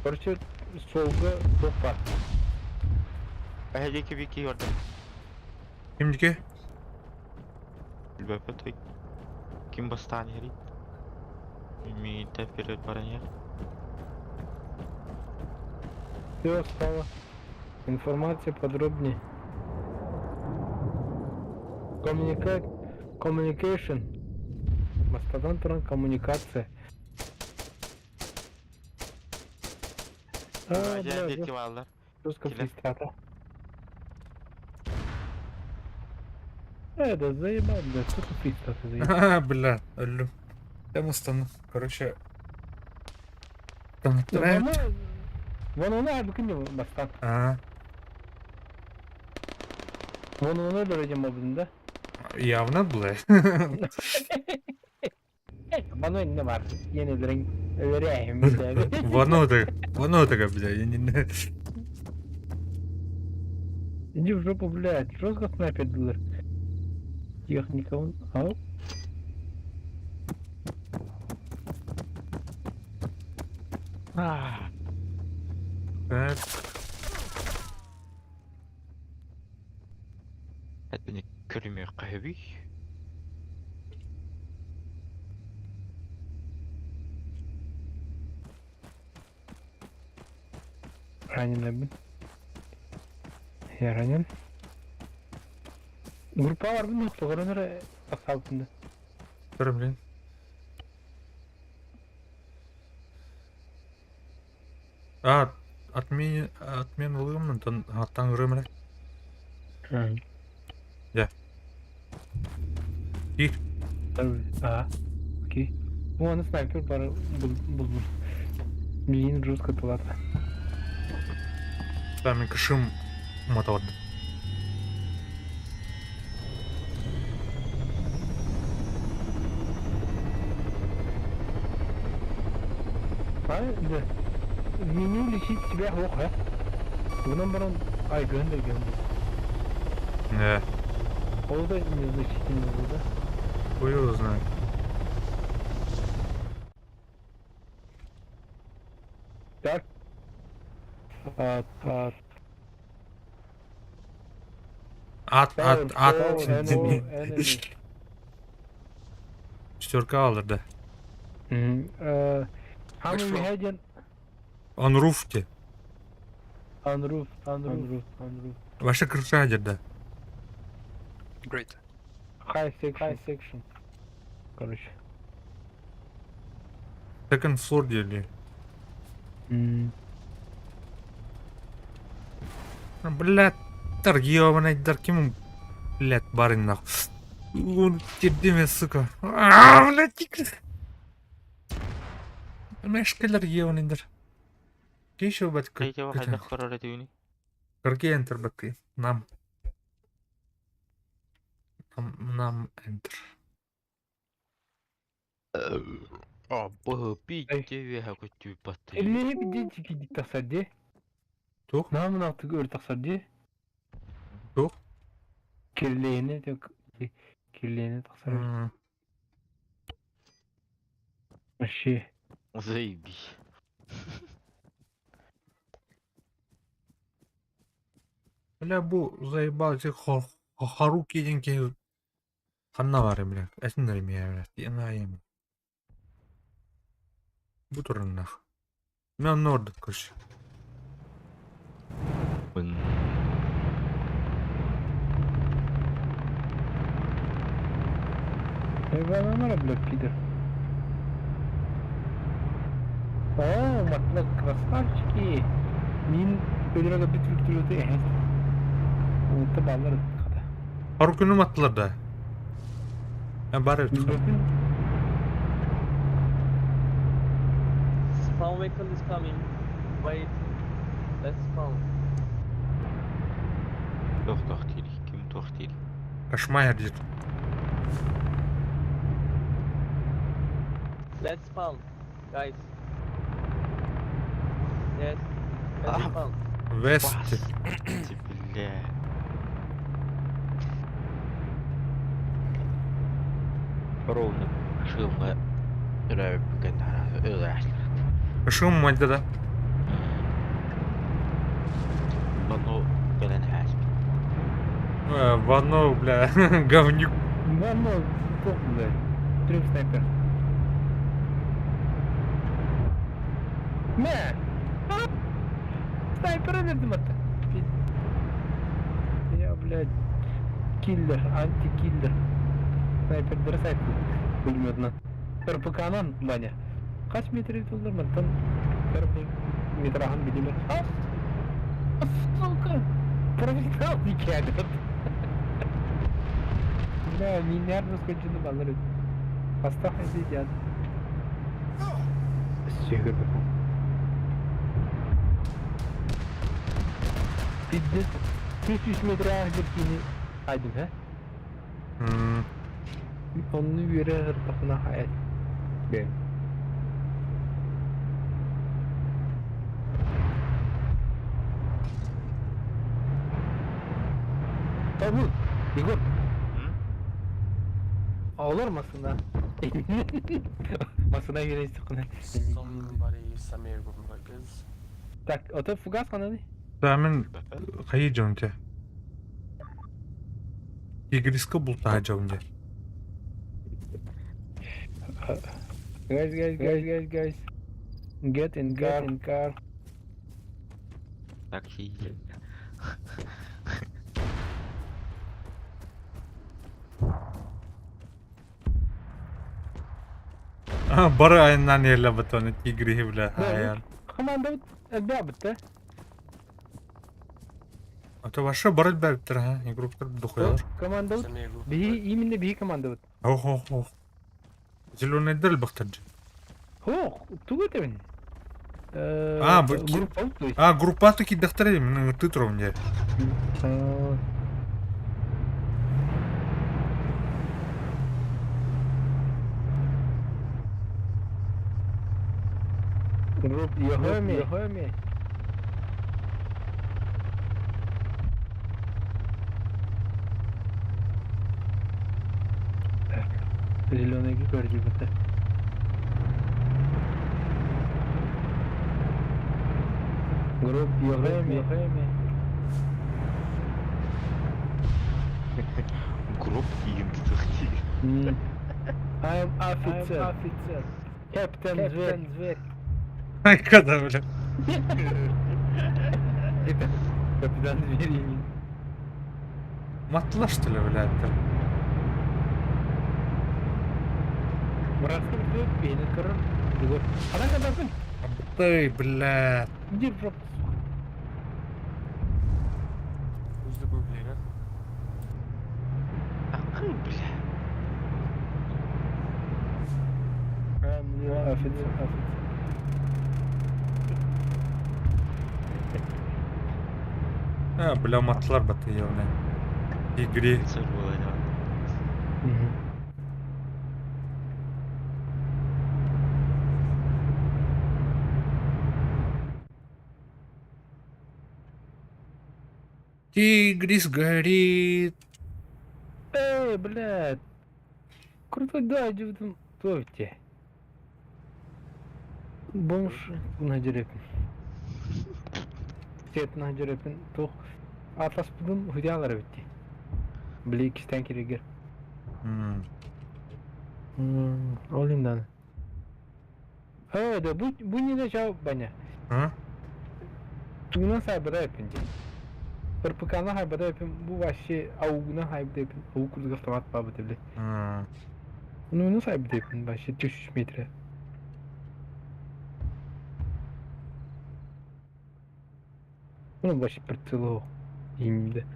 Короче, суолга туох баар. Эһэги киби көрдüm. Кимдики? Билбэппит Ким бастаан иһэрий? Миитэ вперед баран иһэр. Все стало. Информация подробнее. Коммуника... Communication. Мастодон туран коммуникация. А, Дьэ, бля, диэки бааллар. жестко Килер. фристата. Э, да заебал, бля, что ты фристата заебал? А, бля, өллүм. Я устану. Короче, там Вон вон она бүгүн бастан. А, Вон она дөрөдем болдун да. явно, бля. Баны не бар. Енелерин övereyim. Вано так, бля, я не... Иди в жопу, блядь. Жестко снайпер дылыр. Техника он. Ау. А, Так, Это көрүмүөххэ Раненый был. Я ранен. Группа бар бу тоҕоронор тахсаабытында. Көр, блин. А, отмен, отмен ылыгыммын, тон аттан ырымыр. Я. Киир. А, окей. Вон снайпер бар булбун. Блин, жестко тулата. Там мен кышым мотор. А, да. Меню лечить тебя плохо. Гынан баран ай гында гында. Не, Ол да незначительно был, да? хуй его знает. Так. А, а, Ат, ат, ат. enemy. Четверка алыр, да. How many had On roof те. On roof, on roof, on roof. Ваша крыша да. Great. High section, high section. Короче. Second floor дели. Блядь, тар ебаный дар кем, блядь, барин нахуй. Он тердеме, сука. А, блядь, тик. Мешкелер ебаный дар. Еще батька. Кейте хайдах көрөр этибини. Какие enter баты? Нам. Нам, нам enter. Быһы үөһэ көттүүппаттыы. Эллиһи бидин чикидик тахсар дии. Туох? Наамын өр тахсар дии. Туох? Кирлиэни кирлиэни тахсар. Вообще. Заебись. Бля, бу заебал этих Харуки диэн киһи ханна баарый, бля? Этиннэр эмиэ, бля, тиэнайым. Бу туруннах. Мен онно ордук короче. Эванамара, бля, пидор. О, матла красавчики. Мин өлөрөгө бит вертолеты эһэс. Уутта баллар хата. Харукины маттылар да. Бар эбит. Spawn vehicle is coming. Wait. Let's spawn. Туох туох диир, ким туох диир. Кошмар диир. Let's spawn, guys. Yes. Let's spawn. Вест. Бля. Ровно шылга өрөбүгэн өлөр. Шум мальда да. Бану кэлэн хааспыт. Вано, бля, говнюк. Вано, туох, бля. Трюк снайпер. Мэ! Снайпер өлөрдүм атта. Я, блядь, киллер, антикиллер. Снайпер дырсайт пулеметна. РПК-нан, Ваня. Хас метр тулдар мантан метрахан билимер. А, сука! Пролетал никогда. Бля, меня раскочено баллар. Поставь сидят. Сигар. Пиздец. 300 метрах кини айдым, ха? Онну үөрэ ыртахына хаят. Бэм. Табу, Егор. Олор масына. Масына үйренсек кына. Somebody Samir guys. Так, ото фугас хананы? Да, мен хайы жонте. Игриска булта жонде. Guys, guys, guys, guys, guys. Get in car, in car. Такси. А, бары айынан еле батоны тигри, бля, аян. Команда элбәбітті. А то вообще бары элбәбіттір, ха, игроктар духуялар. Команда бихи, именно бихи команда. Ох, ох, ох. Зеленый дыр бақтыр. Ох, тугы тебин. А, группа, а, группа таки дохтары, ты тровнде. Group, you hear me? You hear me? Так, зеленый көрдү бите. Group, you hear me? You hear me? Group им I am officer. officer. Captain Zверь. Когда, бля? Это капитан Зверинин. Матла, что ли, бля, это? Братский вертолет пенит, король. Егор. А так это Ты, бля. Иди в жопу. Who's the group leader? Акы, бля. I'm офицер, офицер. А, бля, матлар баты, бля. Игри. Тигрис горит. Эй, блядь. Крутой да, дьыбытым туовте. Бомж на дерепин. Сет на дерепин тух атаспыдым худялар битти. Били кистен киригер. Ол индан. Э, да бу бу не начал баня. А? Тугунан сайбада эпин дии. РПК-на хайбада эпин бу вообще аугуна хайбада эпин ауг курдук автомат баабыт эбили. Ну, ну сайбада эпин вообще 1000 метре. Ну, вообще прицелу имде.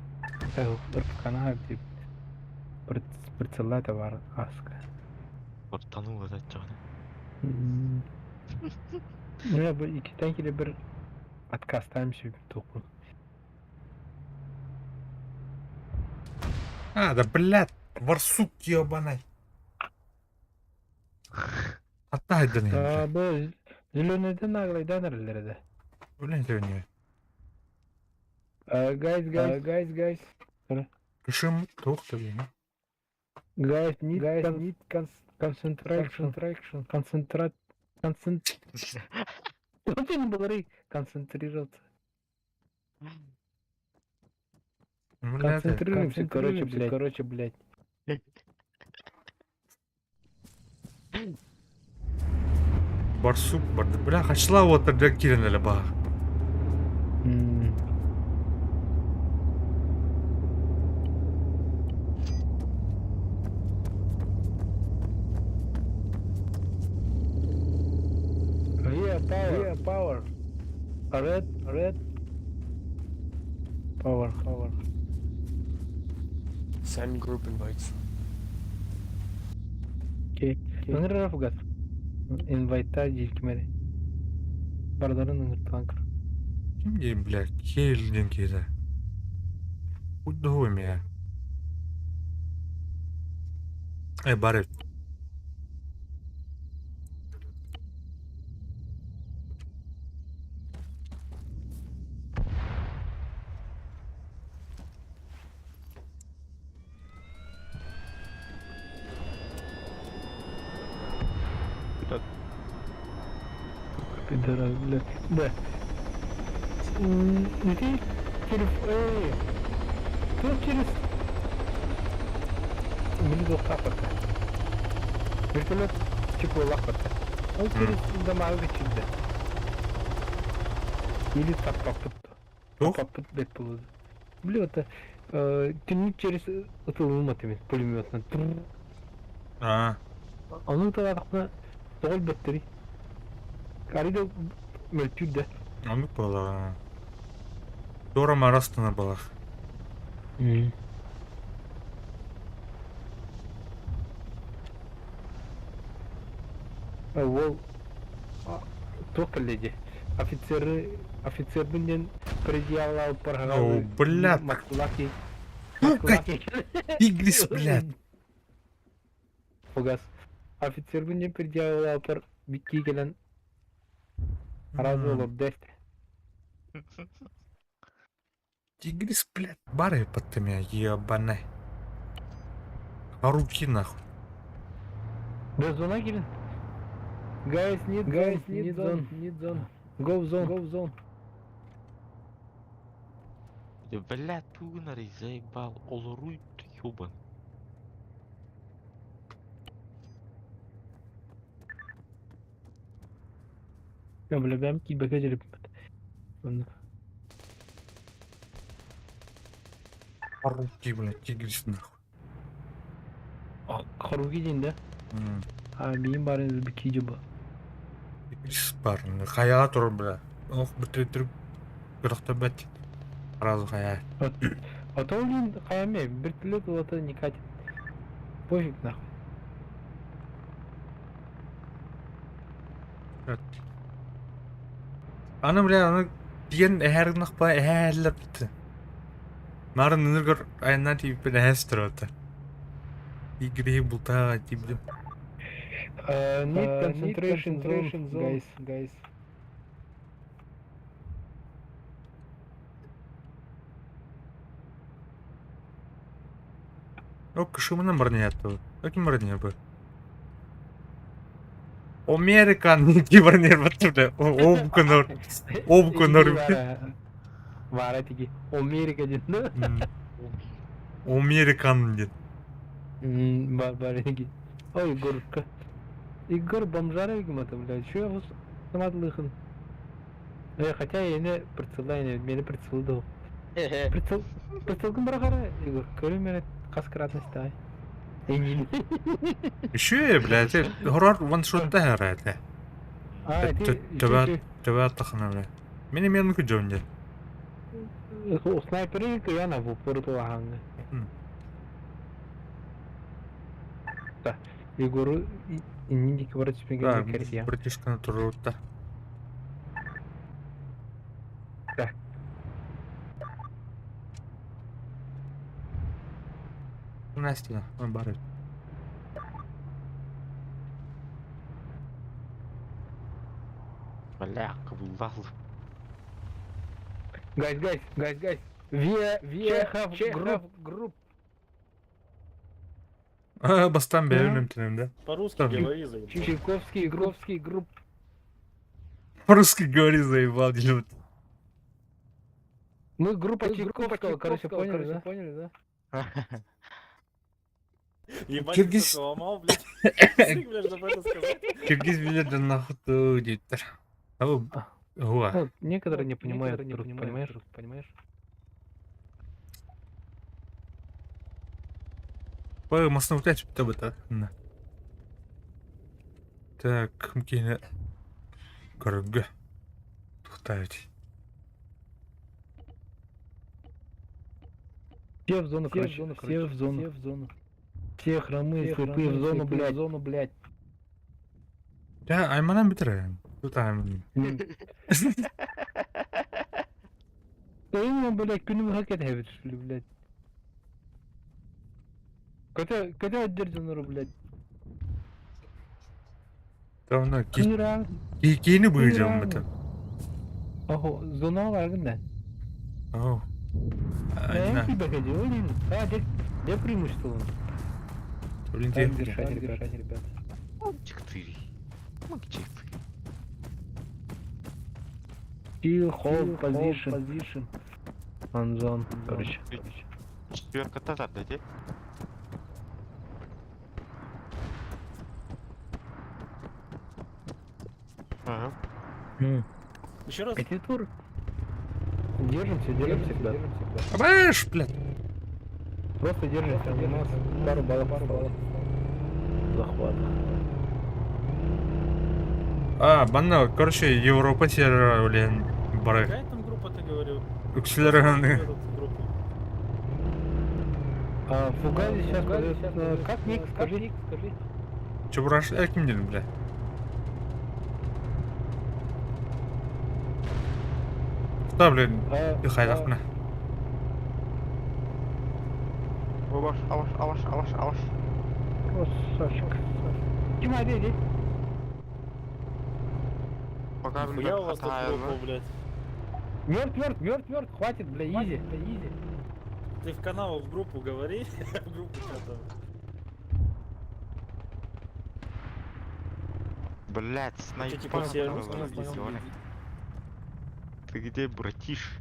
РПК-на хайбада прицелла бар аска. Ортану ызаччаҕына. Ну, бу иккитэн киле бір отказтаем себе тоқу. А, да блядь, барсук ебаный. Аттайдын А, бу зеленыйдан наглайдан эрелер Блин, зеленый. Guys, guys, guys, guys. Кышым туох блин. Guys, need, guys, need concentration, concentration, концентрат, концент... Блин, концентрироваться. Концентрируемся, короче, блядь. Короче, блядь. Барсук барды. Бля, хачла вот бля кирен эле баа. Yeah, power. Yeah, power. Red, red. Power, power. Send group invites. Окей. Ыҥырар фугас. Инвайта дьилкимэри. Бардарын ыҥыртаан көр. Ким диэн, бля, Кейл диэн киһитэ. Куйдуһу эмиэ. Э, бар эбит. Пидорас, бля. Да. Ити телефон... Эй! Тут через... Били туохтаахпата. Вертолет чекуолаахпата. Ол через дамага кичирдэ. Или таппаппыт. Таппаппыт бэт буолуо. Били это түннүк через ытылымат эмит пулеметынан. А. Ону ыталаатахпына тоҕо өлбөттөрүй? Арыйда мөлтүүр да. Оннук буоллаҕа. Туора марастана балах. Уол туох кэллэ дии? Офицеры офицербин диэн предъявлаабыппар О, блядь. Москвалаах киһи Сука! Тигрис, блядь. Фугас. Офицербин диэн предъявлаабыппар биккии кэлэн араас олордо эстэ. Тигрис, блядь, бары под меня, ебаный. А руки нахуй. Да зона кирин. Guys, need guys, need zone, need zone. Go zone, go zone. Бля, тугунарый заебал, олоруй ты ёбан. Я, бля, бэм киирбэккэ дьэриппит. Онно. Руки, блядь, тигрис нахуй. Хоруги диэн да? А биин баарын бикки дьуба. Тигрис бар. Хайаҕа турар, бля. Ох, бүтүрүк бит. Сразу хайа. А то блин, хайаме, вертолет это не катит. Пофиг нахуй. Аны, бля, аны диэн эһэр гынахпа эһээллэр битти. Нарын ыныргар айаннан тиийбиппин эһэс турар Игри бултаға тиийдим. Need concentration zone, guys, guys. О, кышымынан барнеятты. Ким барнее бы? Американ ки барнер батты бля. Обконор. Обконор. Бара тиги. Америка диэн. Американ диэн. Бар бар тиги. Ой, Егорка. Егор бомжара это, блядь. Че я саматлыхын? Хотя я не прицелла, мени прицелдыл. Прицел, прицелгын барахара, Егор. Көрү мени хас кратность Еще, блядь, хоррор ваншот та это. А, Төбә төбә тахына, бля. Мени мен күжөмдө. Снайпери яна в упор туаханга. Да. Егору индики барып Да, түспеген керек. братишканы турутта. Да. Настя, он барып. Бля, кабылдал. Guys, guys, guys, guys. We have group, group. А, бастан беремем тенемде. По-русски Там. говори, заебал. Чайковский, Игровский групп. По-русски говори, заебал, делают. Мы группа Чайковского, короче, поняли, да? Поняли, да? Ебать, Киргиз- ты сука, ломал, блядь. Язык, блядь, чтобы это сказать. Киргиз билет нахуй диттер. Ау, гуа. Ну, некоторые не понимают, друг, понимаешь, понимаешь? По маснутать табыта. Так, мкине. Көргө. Тухтають. Все в зону, короче, все в зону, все в зону. Все хромые, слепые в зону, блядь. В зону, блядь. Я айманан битер. Тут айман. Именно, блядь, күнүм хак это что ли, блядь. Когда, когда отдержан, блядь? Давно Кира. кийини быйжам это. Охо, зона баргын да. Ау. Я тебя хотел, А, где, где преимущество? Блин, Так где? держать, ребят, ребят. Чик-тыри. Чик-тыри. Kill, hold, position. Position. On zone, короче. Четверка тазар, дайте. Ага. Еще раз. Эти тур. Держимся, держимся, ребят. Абаш, блядь. Просто держимся, у нас пару баллов, пару баллов. Захват. А, банна, короче, Европа сервер, блин, бары. Какая там группа, ты говорил? Үксүлөр Эту группу. А, Фугази сейчас подает, как ник, скажи, скажи. Чебураш, э, ким дедим, бля? Куда, блин, хайдахна. Аваш, аваш, аваш, аваш, аваш. Красавчик. Тима, иди, иди. Пока, Нихуя у вас тут группа, блядь. Мертв, мертв, мертв, мертв, хватит, бля, изи, бля, изи. Ты в канал, в группу говори. В группу что там. Блять, Чё, снайпер. типа все русские здесь? Ты где, братиш?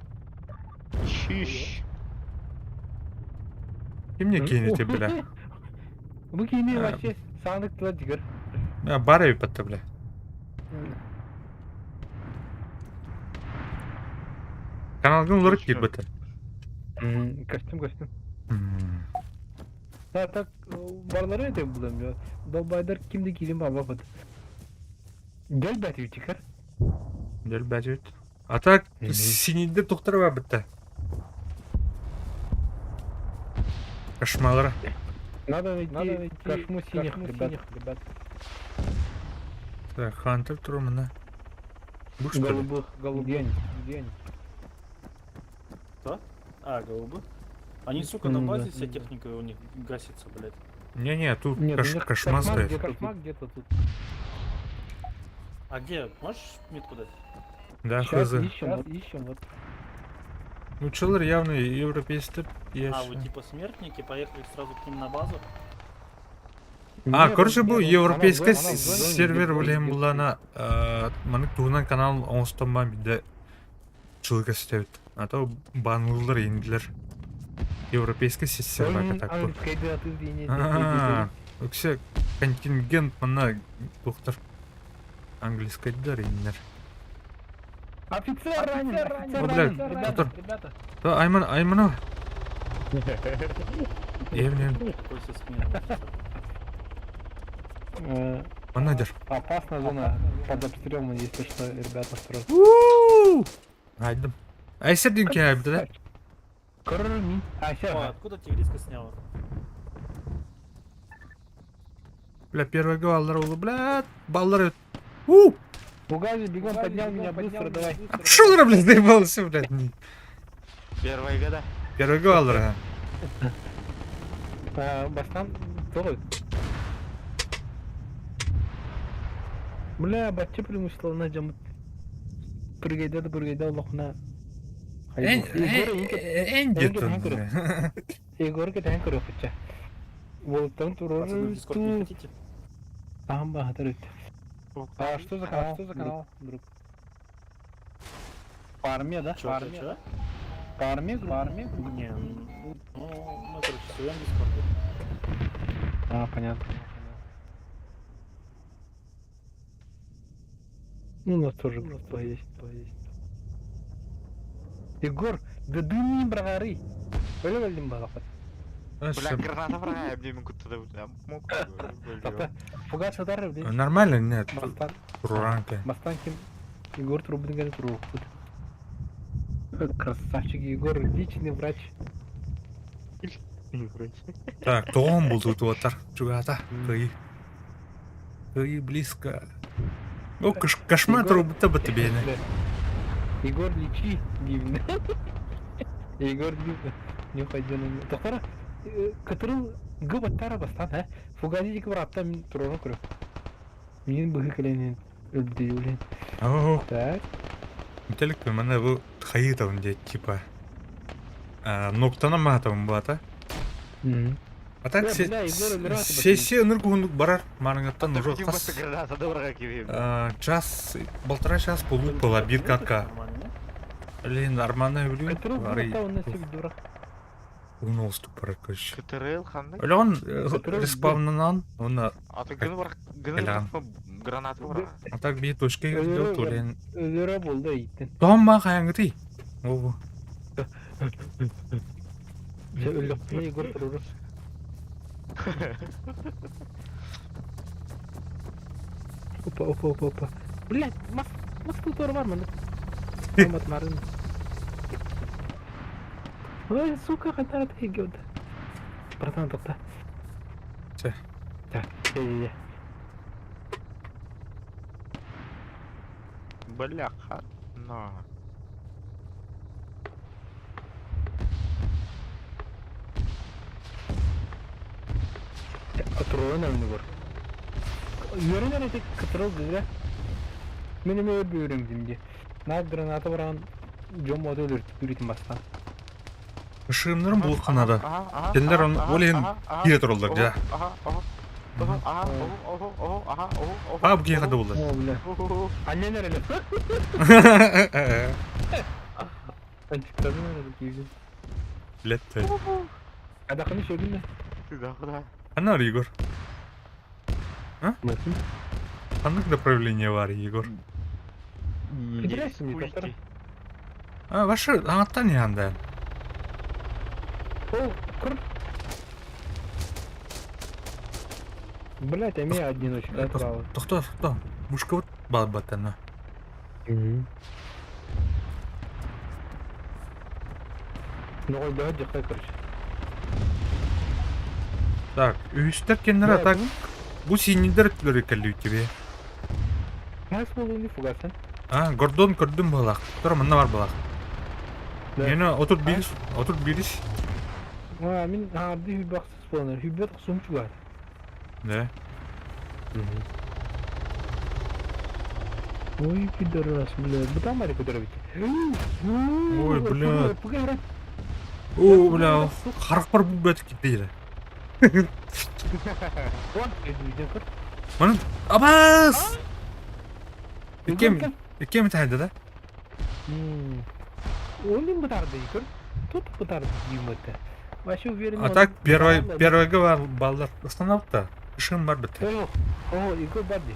Ищешь. И мне кинете, бля. Бу кини вообще саңдык тыла дигер. А, бары битте, бля. Каналдын уларык киир битте. Костюм, костюм. Да, так, барлары это булам я. Долбайдар кимди килим баба бат. Гел бәти тикер. Дел бәжет. А так, синидер тоқтар битте. Кошмалары. Надо найти, кошму синих, ребят. ребят. Так, Хантер турумына. Бу что ли? Голубых, голубых. Где они? Где они? Кто? А, голубы. Они, сука, на Ну да. базе вся техника у них гасится, блядь. Не-не, тут Нет, у них кошма кошма стоит. где-то кошма где-то тут. А где? Можешь метку дать? Да, Сейчас хз. ищем, вот, ищем, вот. Нууччалар явно европейстар. А, вы типа смертники, поехали сразу к ним на базу? А, короче, бу европейскай сервер билэн буллаана маннык туһунан канал оҥостон биирдэ чылы көстөбүт. А то банлыылар индилер. Европейскай сервер так бу. Үксэ контингент манна туохтар английскайдар иннер. Офицер ранен, офицер О, бля, ранен, ребята, Тотор. ребята. Да, Айман, Аймана. Эм, эм. Какой со смены Манадер. Опасная зона под обстрелом, если что, ребята, сразу. Айдым. Айсер дин кәйбді да? Корми. А, Ой, сейчас. откуда тигриска сняла? Бля, первый баллар oldu, бля, баллар. У! Бугази, бегом поднял меня быстро, давай. А пошел, блядь, заебался, блядь. Первые года. Первый баллар, А, Бастан, тоже. Бля, бачча преимущество на жамыт. Бүргейде да бүргейде олохна. Эн где-то. Егор кэтэн көрөкүччэ. Волтан турор Пацаны, в Дискорд не хотите? Там бахатыр. А что за канал? Что за канал, друг? По армии, да? Чё, По чё, армии. чё? По армии, по армии? Не, ну, мы, короче, в своем Дискорде. А, понятно. Ну, у нас тоже группа есть. Егор, да дыми брагары. Өлө балапат. Бля, граната врага, я мне могу туда, мог. Фугас атар, блин. Нормально, нет. Бастан. Руранка. Бастан ким? Егор трубын гәне туру. Красавчик Егор, личный врач. Так, тоғын болды туаттар. Чугата. Кый. Кый близко. О, кошмар трубыта бы тебе. Егор, лечи, дивно. Егор, дивно. Не уходи на меня. Тоқтара, кытырыл гыбаттара бастан, ә? Фугази дик бір апта мен тураны көріп. Мен бұғы кіленен өлді өлен. О, Так. Метелик мана бу хайытабын де типа. Ноктана маатабын бата. А так Бля, бля, Егор, умирает, сессия ныргундук барар марыңаттан уже қас Граната дорога киви. час полтора час полу была бир катка. Блин, арманы өлү. Кытырыл Арый. гыбатта онна себі дура. Уну ступор короче. КТРЛ хандай. Өлөн респавнынан оны А ты гын бар, гын Элан. граната бар. А так би точка Өлөрө төлен. Өлөрө болды иттен. Томма хаяңгы О. Өлөктү Егор туруру. Опа, опа, опа, опа. Блядь, мас, маска тура бар мында. Алмат марын. Ой, сука, кайтара тегеуді. Братан, тоқта. Че? Так, е, е, е. Бляха. На. Туруру нәмini бар. Yörен әрі кытырыл гыга. Мен эме өр бөрөм димде. На граната баран жом оды өлөртүп бүрүтүн бастан. Ышымнырым бул канада. Кенлер он олен кире турулдар жа. Ага, ага. Ага, ого, ого, ага, ого, ого. А, бу кие када булды. О, бля. Аннен әрі. Анчыктадым әрі кийген. Блядь. Адақыны шөгін да. Куда, куда? Ана Егор. А? Nasıl? Ханнык направление бар, Егор. Кидіресің не тоқтар? А, ваша аңаттан не анда? О, кур. Блять, а меня одиночка отправила. Тохто, тохто. Мушка вот бал батана. Ну, ой, да, дихай, короче. Так, үстер кеннер Да, так. Бу синидер түлөрү келүү тебе. Нас болу не фугасан. А, Гордон көрдүм балак. Тура мында бар балак. Да. Мені отур бирис, отур бирис. А, мен арды хүбақсыз боланар. Хүбет құсым чугар. Да. Ой, пидорас, бля. Бутан бар пидорович. Ой, бля. О, бля, харахпар бу киттейді. Манын абас! Иккем, иккем тайды да? Он бытарды көр. Тут бытарды деймін это. Вообще уверен. А так первый, первый баллар остановка. Ишим бар бітті. О, о, Егор Барди.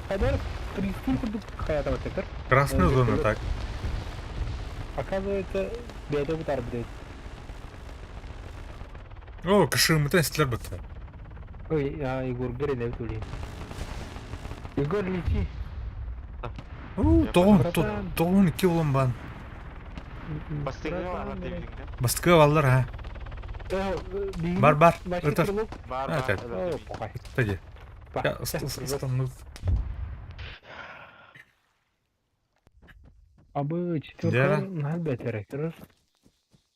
Хайдар, пристин курдук хаятова текер. Красная зона, так. Оказывается, беда бытар блядь. О, кышым тестлер бітті. Ой, а, Егор, бери на тули. Егор, лети. О, тоғын, тоғын килом бан. Бастықы баллар, ha. Бар, бар. Это. Бар, А, бар. так. Тади. Абы четверка нахал бәтерек.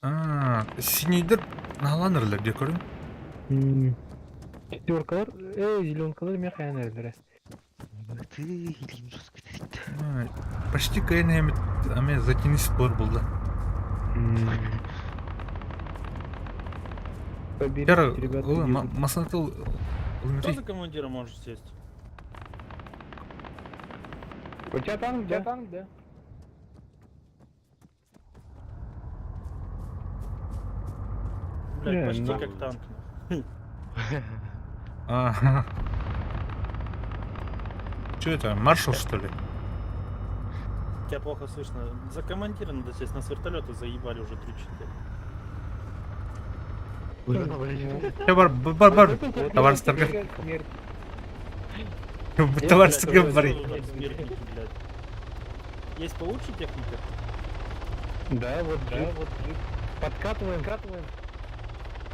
А, синейдер наланырлар деп көрдім. Четверкалар, зеленкалар мен қаян Ты, Почти кайын аме затянись спор был, да. Масанатыл... Кто за командира может сесть? У тебя танк, да? танк, да. Блядь, почти как танк. Ага. Че это, маршал что ли? Тебя плохо слышно. За командира надо сесть, нас вертолеты заебали уже 3-4. Бар, бар, бар, товарищ Товарищ бар. Есть получше техника? Да, вот да, вот Подкатываем, подкатываем.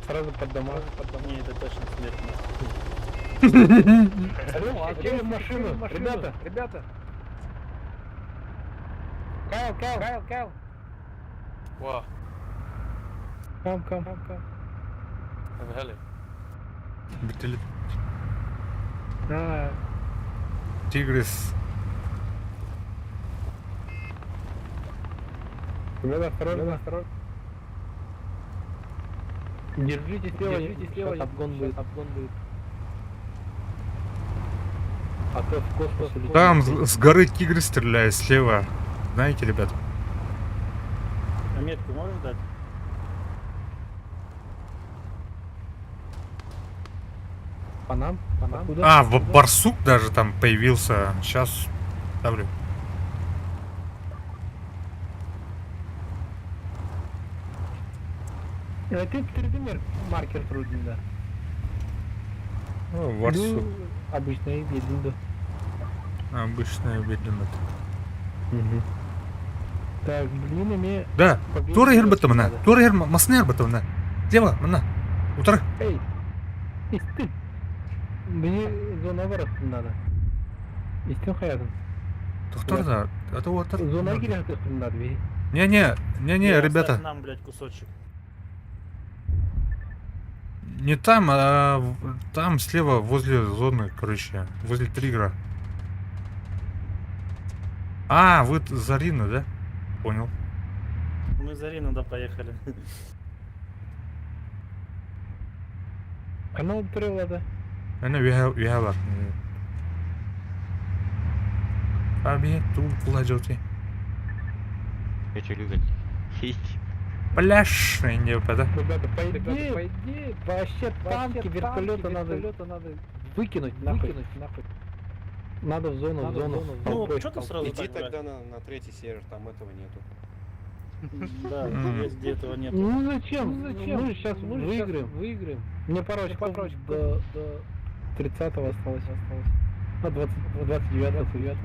Сразу под дома. Под дома. Не, это точно смерть. Алло, машину, ребята, ребята. Кайл, Кайл, Кайл, Кайл. What? Come, come, come, come. In the heli. Вертолет. А, Тигрис. Ребята, осторожно, осторожно. Держите слева, держите слева, обгон будет, обгон будет. А то в космос улетит. Там с горы тигры стреляют слева. Знаете, ребят? А метку можешь дать? По нам? По нам? А, барсук даже там появился. Сейчас ставлю. Ты 3D маркер трудный, да. О, барсук. Ну, обычная бедина. Обычная бедина. Угу. Так, блин, ими... Да, тура хербата мына. Тура хер масны хербата мына. Слева, мына. Утыр. Эй, истин. Мне зона ворот надо. Истин хаятын. Доктор, да, это вот. Зона киряк надо, ви. Не-не, не-не, ребята. нам, блядь, кусочек. Не там, а там слева возле зоны, короче, возле триггера. А, вы Зарина, да? Понял. Мы Зарина, да, поехали. Канал да. Ана веха бар. Аби, ту кула жоти. Пляж, не выпада. Ребята, по идее, вообще танки, вертолеты надо выкинуть нахуй. Надо в зону, в зону. Ну, что ты сразу Иди так, тогда на третий сервер, там этого нету. Да, где этого нету. Ну зачем? Зачем? Мы же сейчас выиграем. Выиграем. Мне пару очков до 30-го осталось. А, 29-го.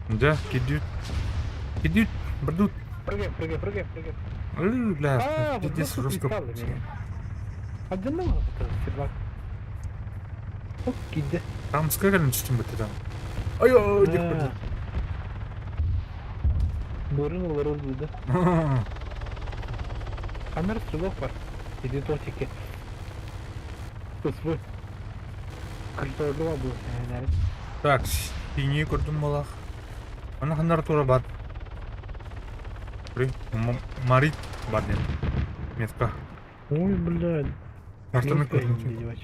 Да, кидют. Кидют, бардут. Прыгай, прыгай, прыгай, прыгай. Бля, пиздец, жестко. Одиноко сервак. Оп, киде. Там скакали чуть бы ты там. Ай, ой, где Бұрын олар да. Камера стрелок бар. Иди тотики. СВ. Картоҕа бу эһэнэрин. Так, синие көрдүм буолах. Аны ханнары тура бар. Марит бар диэн. Метка. Ой, блядь. Картаны көрдүм.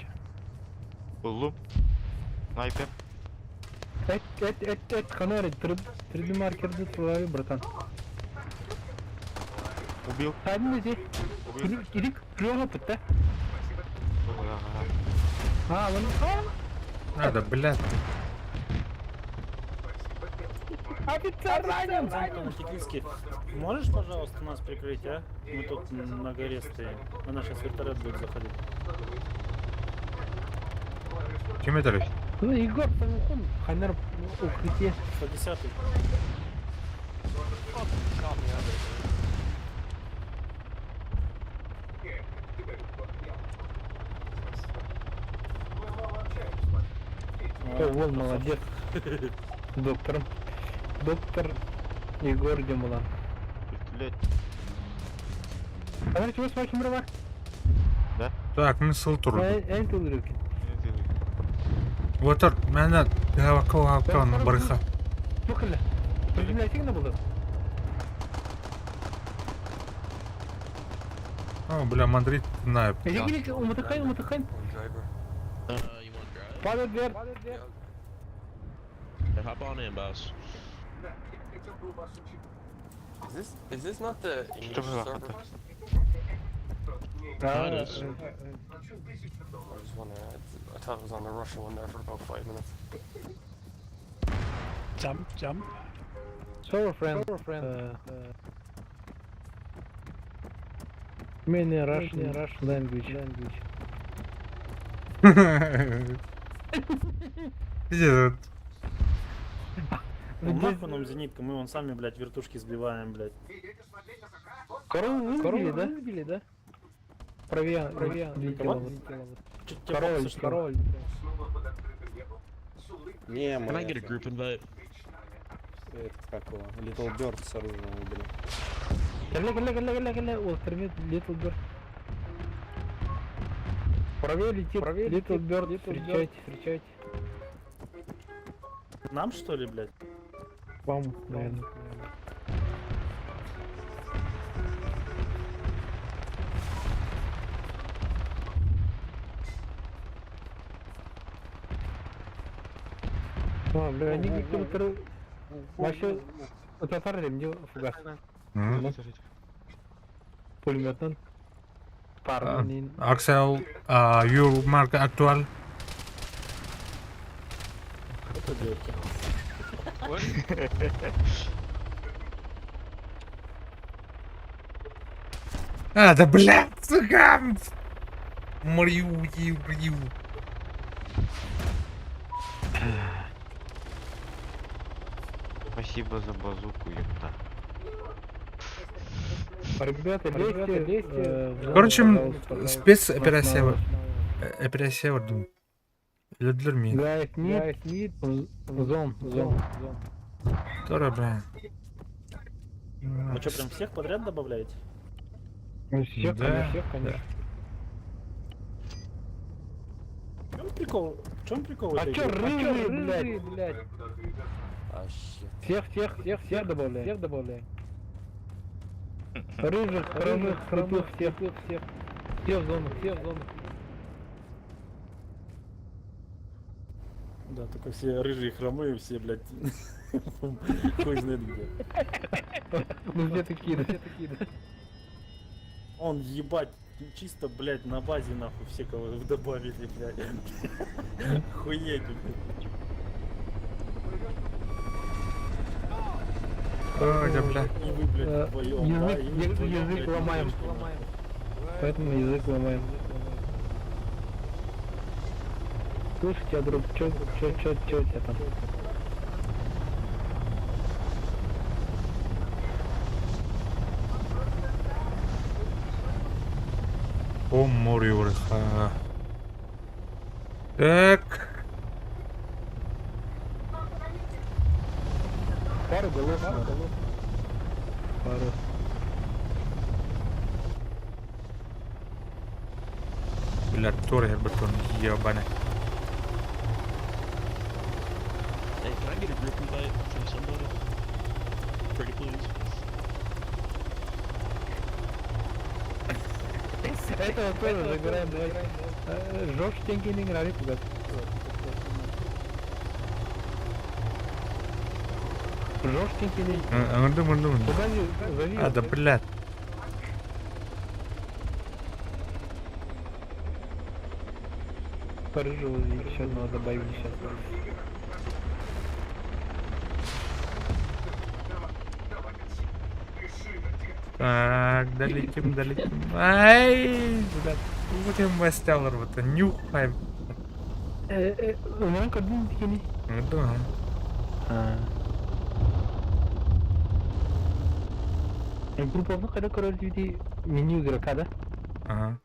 Буллум. Снайпер. Эт, эт, эт, эт, ханары, 3D маркерды твою, братан. Убил. Один иди. Убил. Иди, клёво да? А, вон. Надо, блядь. Офицер ранен! Антикриски, можешь, пожалуйста, нас прикрыть, а? Мы тут на горе стоим. На наш сейчас вертолет будет заходить. Ким этэрий? Ну, Егор, Самухун, ханар укрытие. 110 О, вон, молодец. Доктором. Доктор Егор Демулан. Вертолет. Ханар, чего с вашим рыбак? Да? Так, мин сыл турдум. Эн тылырыкин. Отар, мэнэ хавакка хавакка барыха. Тухали. Приземляйся на было. О, бля, Мадрид знаю. Иди, иди, уматыхай, уматыхай. Падает дверь. Hop on in, boss. Is this not the Что English было? server? А, No, it is. I was wondering. I thought it was on the Russian one there for about 5 minutes. Jump, jump. So, friend. So, friend. Many Russian, Russian language. Language. Пиздец. Ну нахуй нам зенитка, мы вон сами, блядь, вертушки сбиваем, блядь. Корову вырубили, да? Вырубили, да? Правее, правее. Кого? Король, король. Не, мы Can I get a это, group invite? этот, как его, Little Bird с оружием убили. Кэллэ, кэллэ, кэллэ, кэллэ, кэллэ. Острымет Little Bird. Правее летит, правее Little Bird, встречайте, встречайте. Нам что ли, блядь? Вам, наверное. А, бля, они каким-то... Вообще, татар ремни фугас. Пулеметный. Парный. Axel, your mark актуал. Это девки. А, да блядь, сука! Мрю, ю, ю. Спасибо за базуку, ёпта. Ребята, лезьте, лезьте. В зону, Короче, пожалуйста, пожалуйста. спецоперация. Нас Операция вардым. Өлдүлөр мени. Guys, need, need, zone, zone. Тора, бля. Вы что, прям всех подряд добавляете? Ну, всех, Да, конечно, всех, конечно. В чем прикол? В чем прикол А этой чё игры? рыжие, блядь, блядь? А, щит. Всех, всех, всех, всех добавляем. Всех добавляем. Рыжих, хромых, хромых, всех, всех, всех. Все в зону, все в зону. Да, только все рыжие хромые, все, блядь, хуй знает где. Ну где такие, да? Где такие, да? Он, ебать, чисто, блядь, на базе, нахуй, все, кого добавили, блядь. Охуеть, блядь. Ой, да, бля. И вы, блядь, вдвоем, да, Язык, и вы вдвоем, язык блядь, ломаем. не ломаем. Поэтому язык ломаем. Слушайте, а друг, чё, чё, чё, чё у тебя там? О, море ха. Так. Пару голов, пару голов. Пару. Бля, Тора Гербертон, ебаный. Can I get a group invite from somebody? Pretty please. Этого тоже забираем, давайте. Жорж деньги не играли куда-то. Жорж деньги. Аңырдым, аңырдым. Зови. А, да, блядь. Рыжего еще одного добавили сейчас. Так, долетим, долетим. Ай, блядь. Будем мастялар вот, нюхаем. У меня кабин такие. Аңырдым, а. Групповой когда король DVD меню игрока, да? Ага.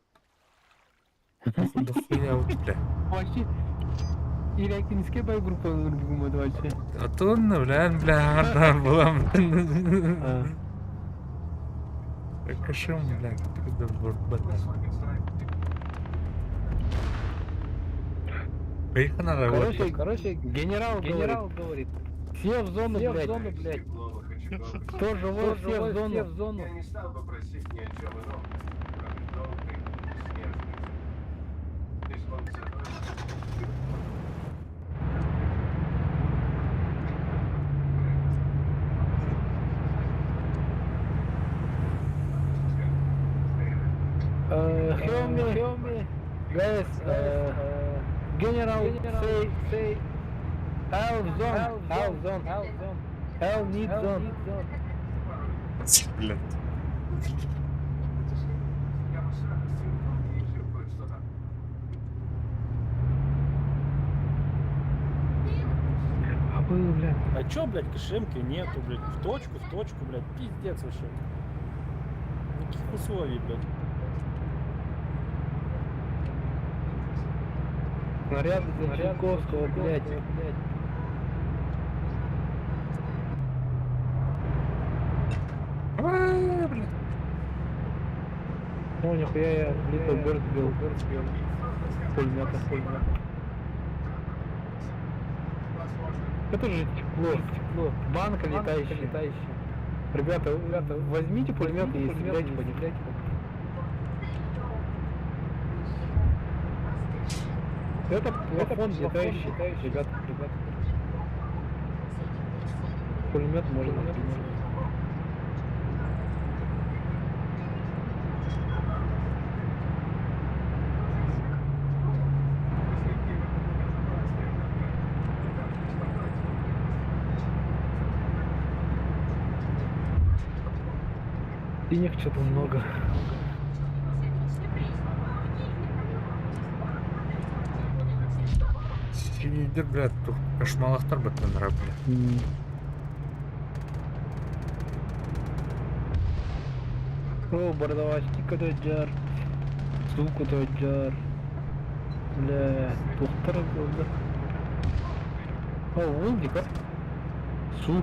Да хуйня вот, бля. Вообще. Или кинеске бай группа вообще. А то, ну, бля, бля, аңырдан булам. Кашым, бля, куда Поехали Короче, короче, генерал, генерал говорит, все в зону, все блядь. В зону, блядь. Кто живой, все в зону. Все в зону. Я не стал бы просить ни о чем ином, кроме долгой смерти. Help me, help me. Guys, General, say, say, L zone, L zone, L need zone. Блядь. А был, блядь. А чё, блядь, КШМки нету, блядь, в точку, блядь, пиздец вообще. Никаких условий, блядь. Снаряд для Чайковского, блядь. А, блядь. О, нихуя я Little Bird сбил. Пулемета, пулемета. Это же тепло, тепло. Банка летающая. летающая. Ребята, ребята, возьмите пулемет и стреляйте по ним. Это плафон летающий, ребята, ребята. Пулемет можно сбить. Синих что-то много. Синийдер, блядь, тут кошмалахтар баттан бля. О, бардавачки жар. Суку жар. Бля, тухтар болды. О, ол дика. Су.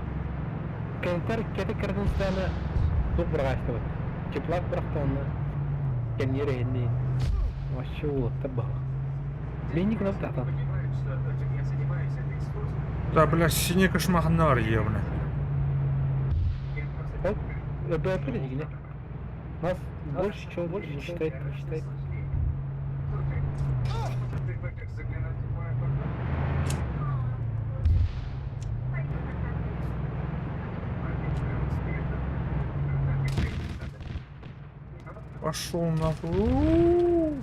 Кентер кете кірдінстаны суқ бір вот. Теплак бірақ оны. Кеннері енді. Вообще ол таба. Мен не кнопка там. Да, бля, синий кошмахнар, ебаный. Оп, это опять Нас больше чего больше не считает, не считает. Пошел нахуй.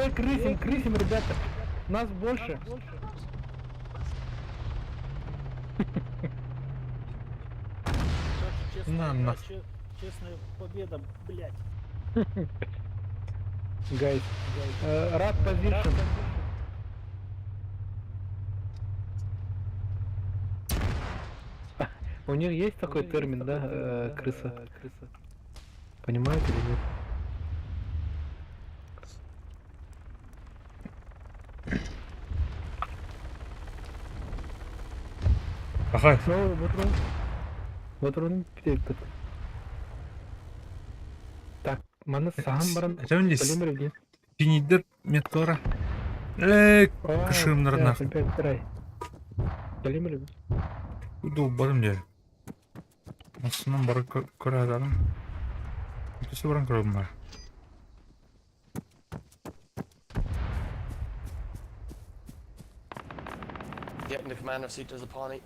Э, крысим, крысим, ребята. Нас больше. Честная, На, на. Честная победа, блядь. Guys, rat position. У них есть такой термин, да, крыса? Понимаете или нет? Ага. Ну, вот он. Вот он. Маны саһан баран Это не Владимир Ильич. Пинидер меткора. Э, А, кышымнарына. бля, Владимир Ильич. Долбарым дьэ. Основном бары көрө Төсө баран көрөбүн бар. Get in the commander seat, there's a pony.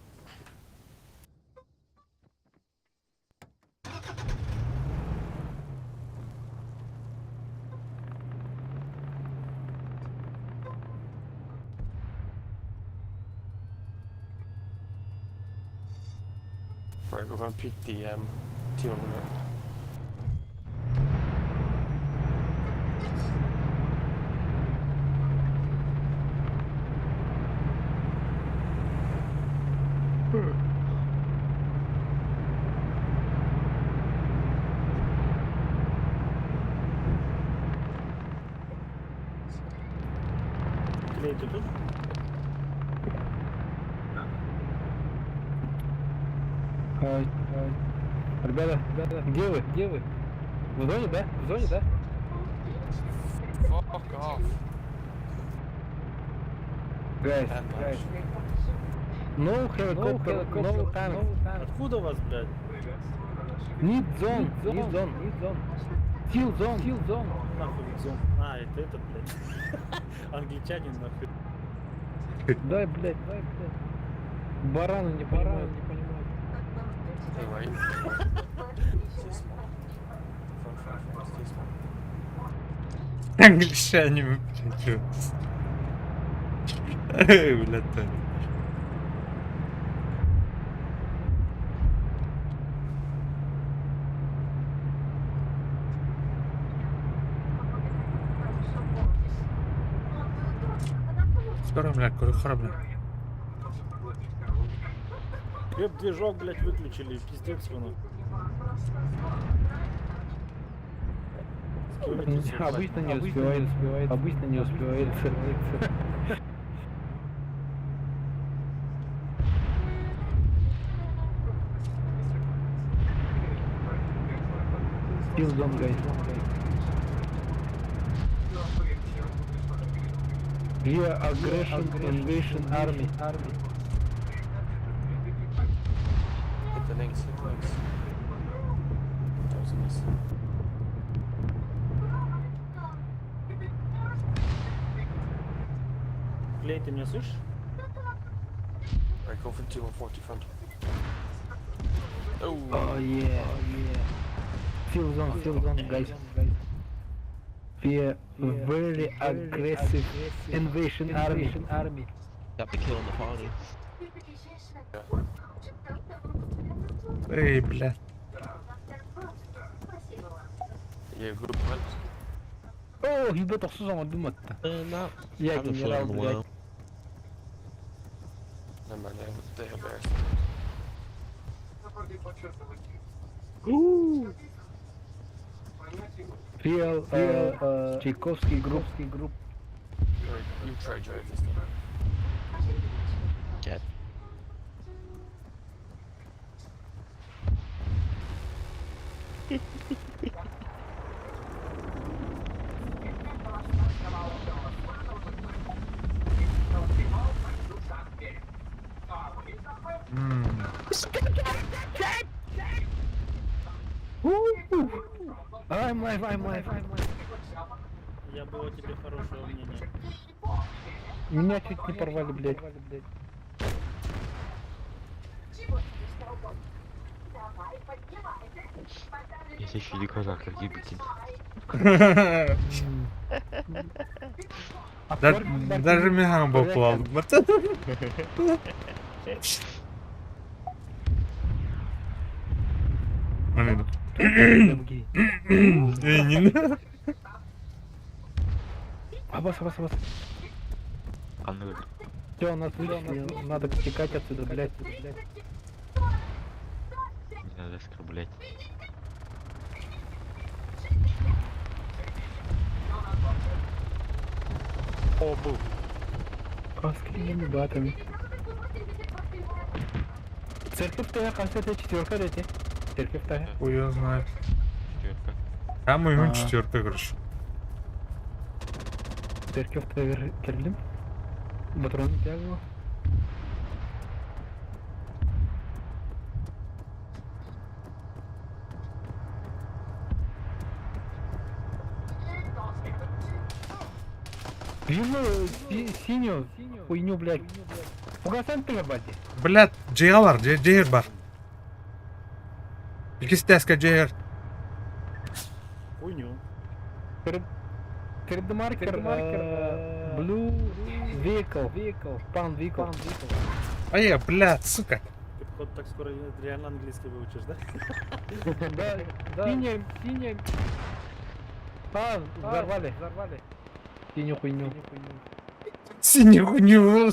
Right, we're gonna pick the team over there. Клей, ты тут? А, Ребята, ребята, где вы? Где вы? В зоне, да? В зоне, да? Fuck off. Guys, guys. No helicopter, no tank. Откуда вас, блядь? Need zone, need zone, need zone. Kill zone, kill zone. Нахуй zone. А, это этот, блядь. Англичанин, нахуй. Дай, блядь, дай, блядь. Бараны не понимают, не понимают. Stay right. Stay small. Front, front, front, stay small. Англичане, блядь, чё? Эй, блядь, так. Скоро, бля, скоро, бля. Веб-движок, блядь, выключили, пиздец вы, нахуй. Обычно не успевает, успевает, обычно не успевает. Kill zone, guys. We are aggression invasion army. Hit the links, hit the links. That was a miss. Клей, ты меня слышишь? Right, go for 240 front. Oh, Oh yeah, yeah. Kill zone, kill zone, guys. We are very aggressive invasion army. Army. Got the kill on the party. Эй, бля. yeah, good point. О, ебать, охсузан думать-то. No. Я Haven't генерал, flown in a блядь. while. Never mind, they have air. Real, real, Чайковский group, group. Right, you try drive this time. Dead. М. I'm live, I'm live, I'm live. Я был о тебе хорошего мнения. Меня чуть не порвали, блядь. Если еще не казах, как ебать. Даже механ был плавал. Блин. Эй, не надо. Абас, абас, абас. А ну, Все, нас вычислили, надо текать отсюда, блядь. не надо оскорблять. О, был. А с какими батами? Церковь твоя, кажется, это четверка, дети. Церковь твоя. Хуй его знает. Четверка. Там уйун четверка, короче. Церковь тавер кэллим. Батрон тягу. Вижу синюю хуйню, блядь. Угасан ты, бади. Блядь, дьиэҕэ бар, дьиэ дьиэһэр бар. Иккис тээскэ дьиэһэр. Хуйню. Перед маркер, blue vehicle, spawn vehicle. Ай, блядь, сука. Ты, походу, так скоро реально английский выучишь, да? Да, да. Синяя, синяя. А, взорвали. Взорвали. Синюю хуйню. Синюю хуйню.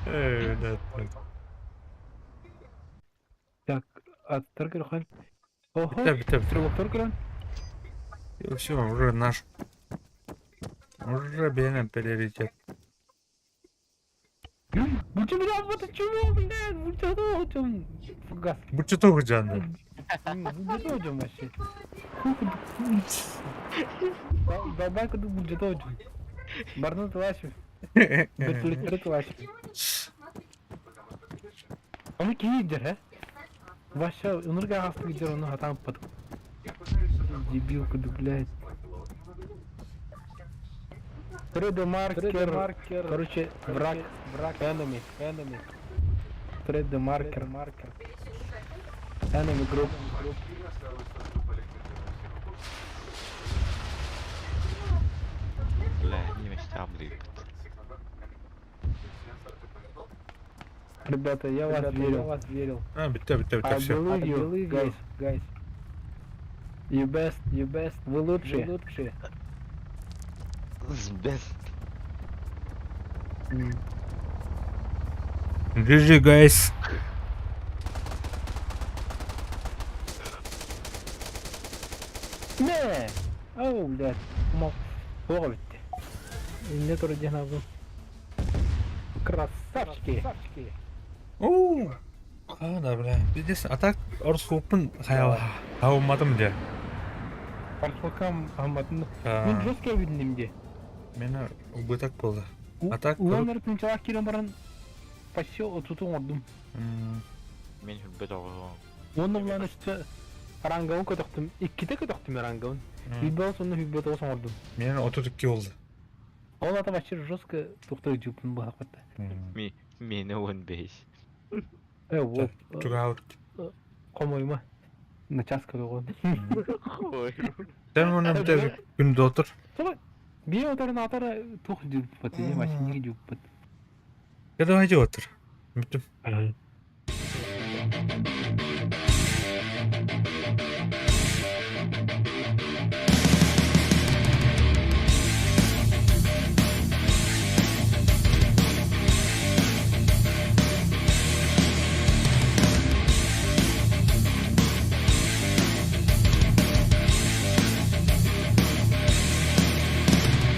Эй, да, так. Так, аттар көрөхөн. Охо, Битэ, битэ, битэ. стрелоктор көрөн. Все, уже наш. Уже бэйэм приоритет. Бу бля, вот чего, блядь, бу чего, фугас. Бу что жанды? Бу чего вообще? Долбай куду бу чего. Барну тылашы. Бөтүлүктөрү тылашы. Оны кийдер, ә? Вообще, ынырга астык дер, оны хатан пат. Дебил куду, блядь. 3D маркер, короче, враг, враг, enemy, enemy. 3D маркер, маркер. Enemy group. Бля, не мечтаблыйбыт. Ребята, я вас верил. Я вас верил. А, битэ, битэ, битэ, I все. believe you, guys, guys. You best, you best. Вы лучшие. Вы лучшие. Best. GG, guys. Не! Ау, блядь. Мог. Плохо ведь. Мне тоже где надо. Красавчики. Уу. Да, бля. Пиздец. А так орскоппун хайала. Хауматым де. Архокам Ахмадын. Мен жестко видим де. Мені убыток болды. А так Уланыр тынчалак кирен баран почти отуту ордум. Мен хүрбет оҕо. Онны булан işte рангавын көтөхтүм. Икките көтөхтүм рангавын. Хүббе сонно хүббе тоос оңордум. Мен 32 болды. Ол ата вообще жестко тухтай жупун бу хакта. Ми мени 15. Э, вот. Чугаут. Комойма. На час көргөн. Сен оны бітер күнде отыр. Бие отарын атара тух жуппат, машиниге жуппат. Я давайте отыр. Бүттім.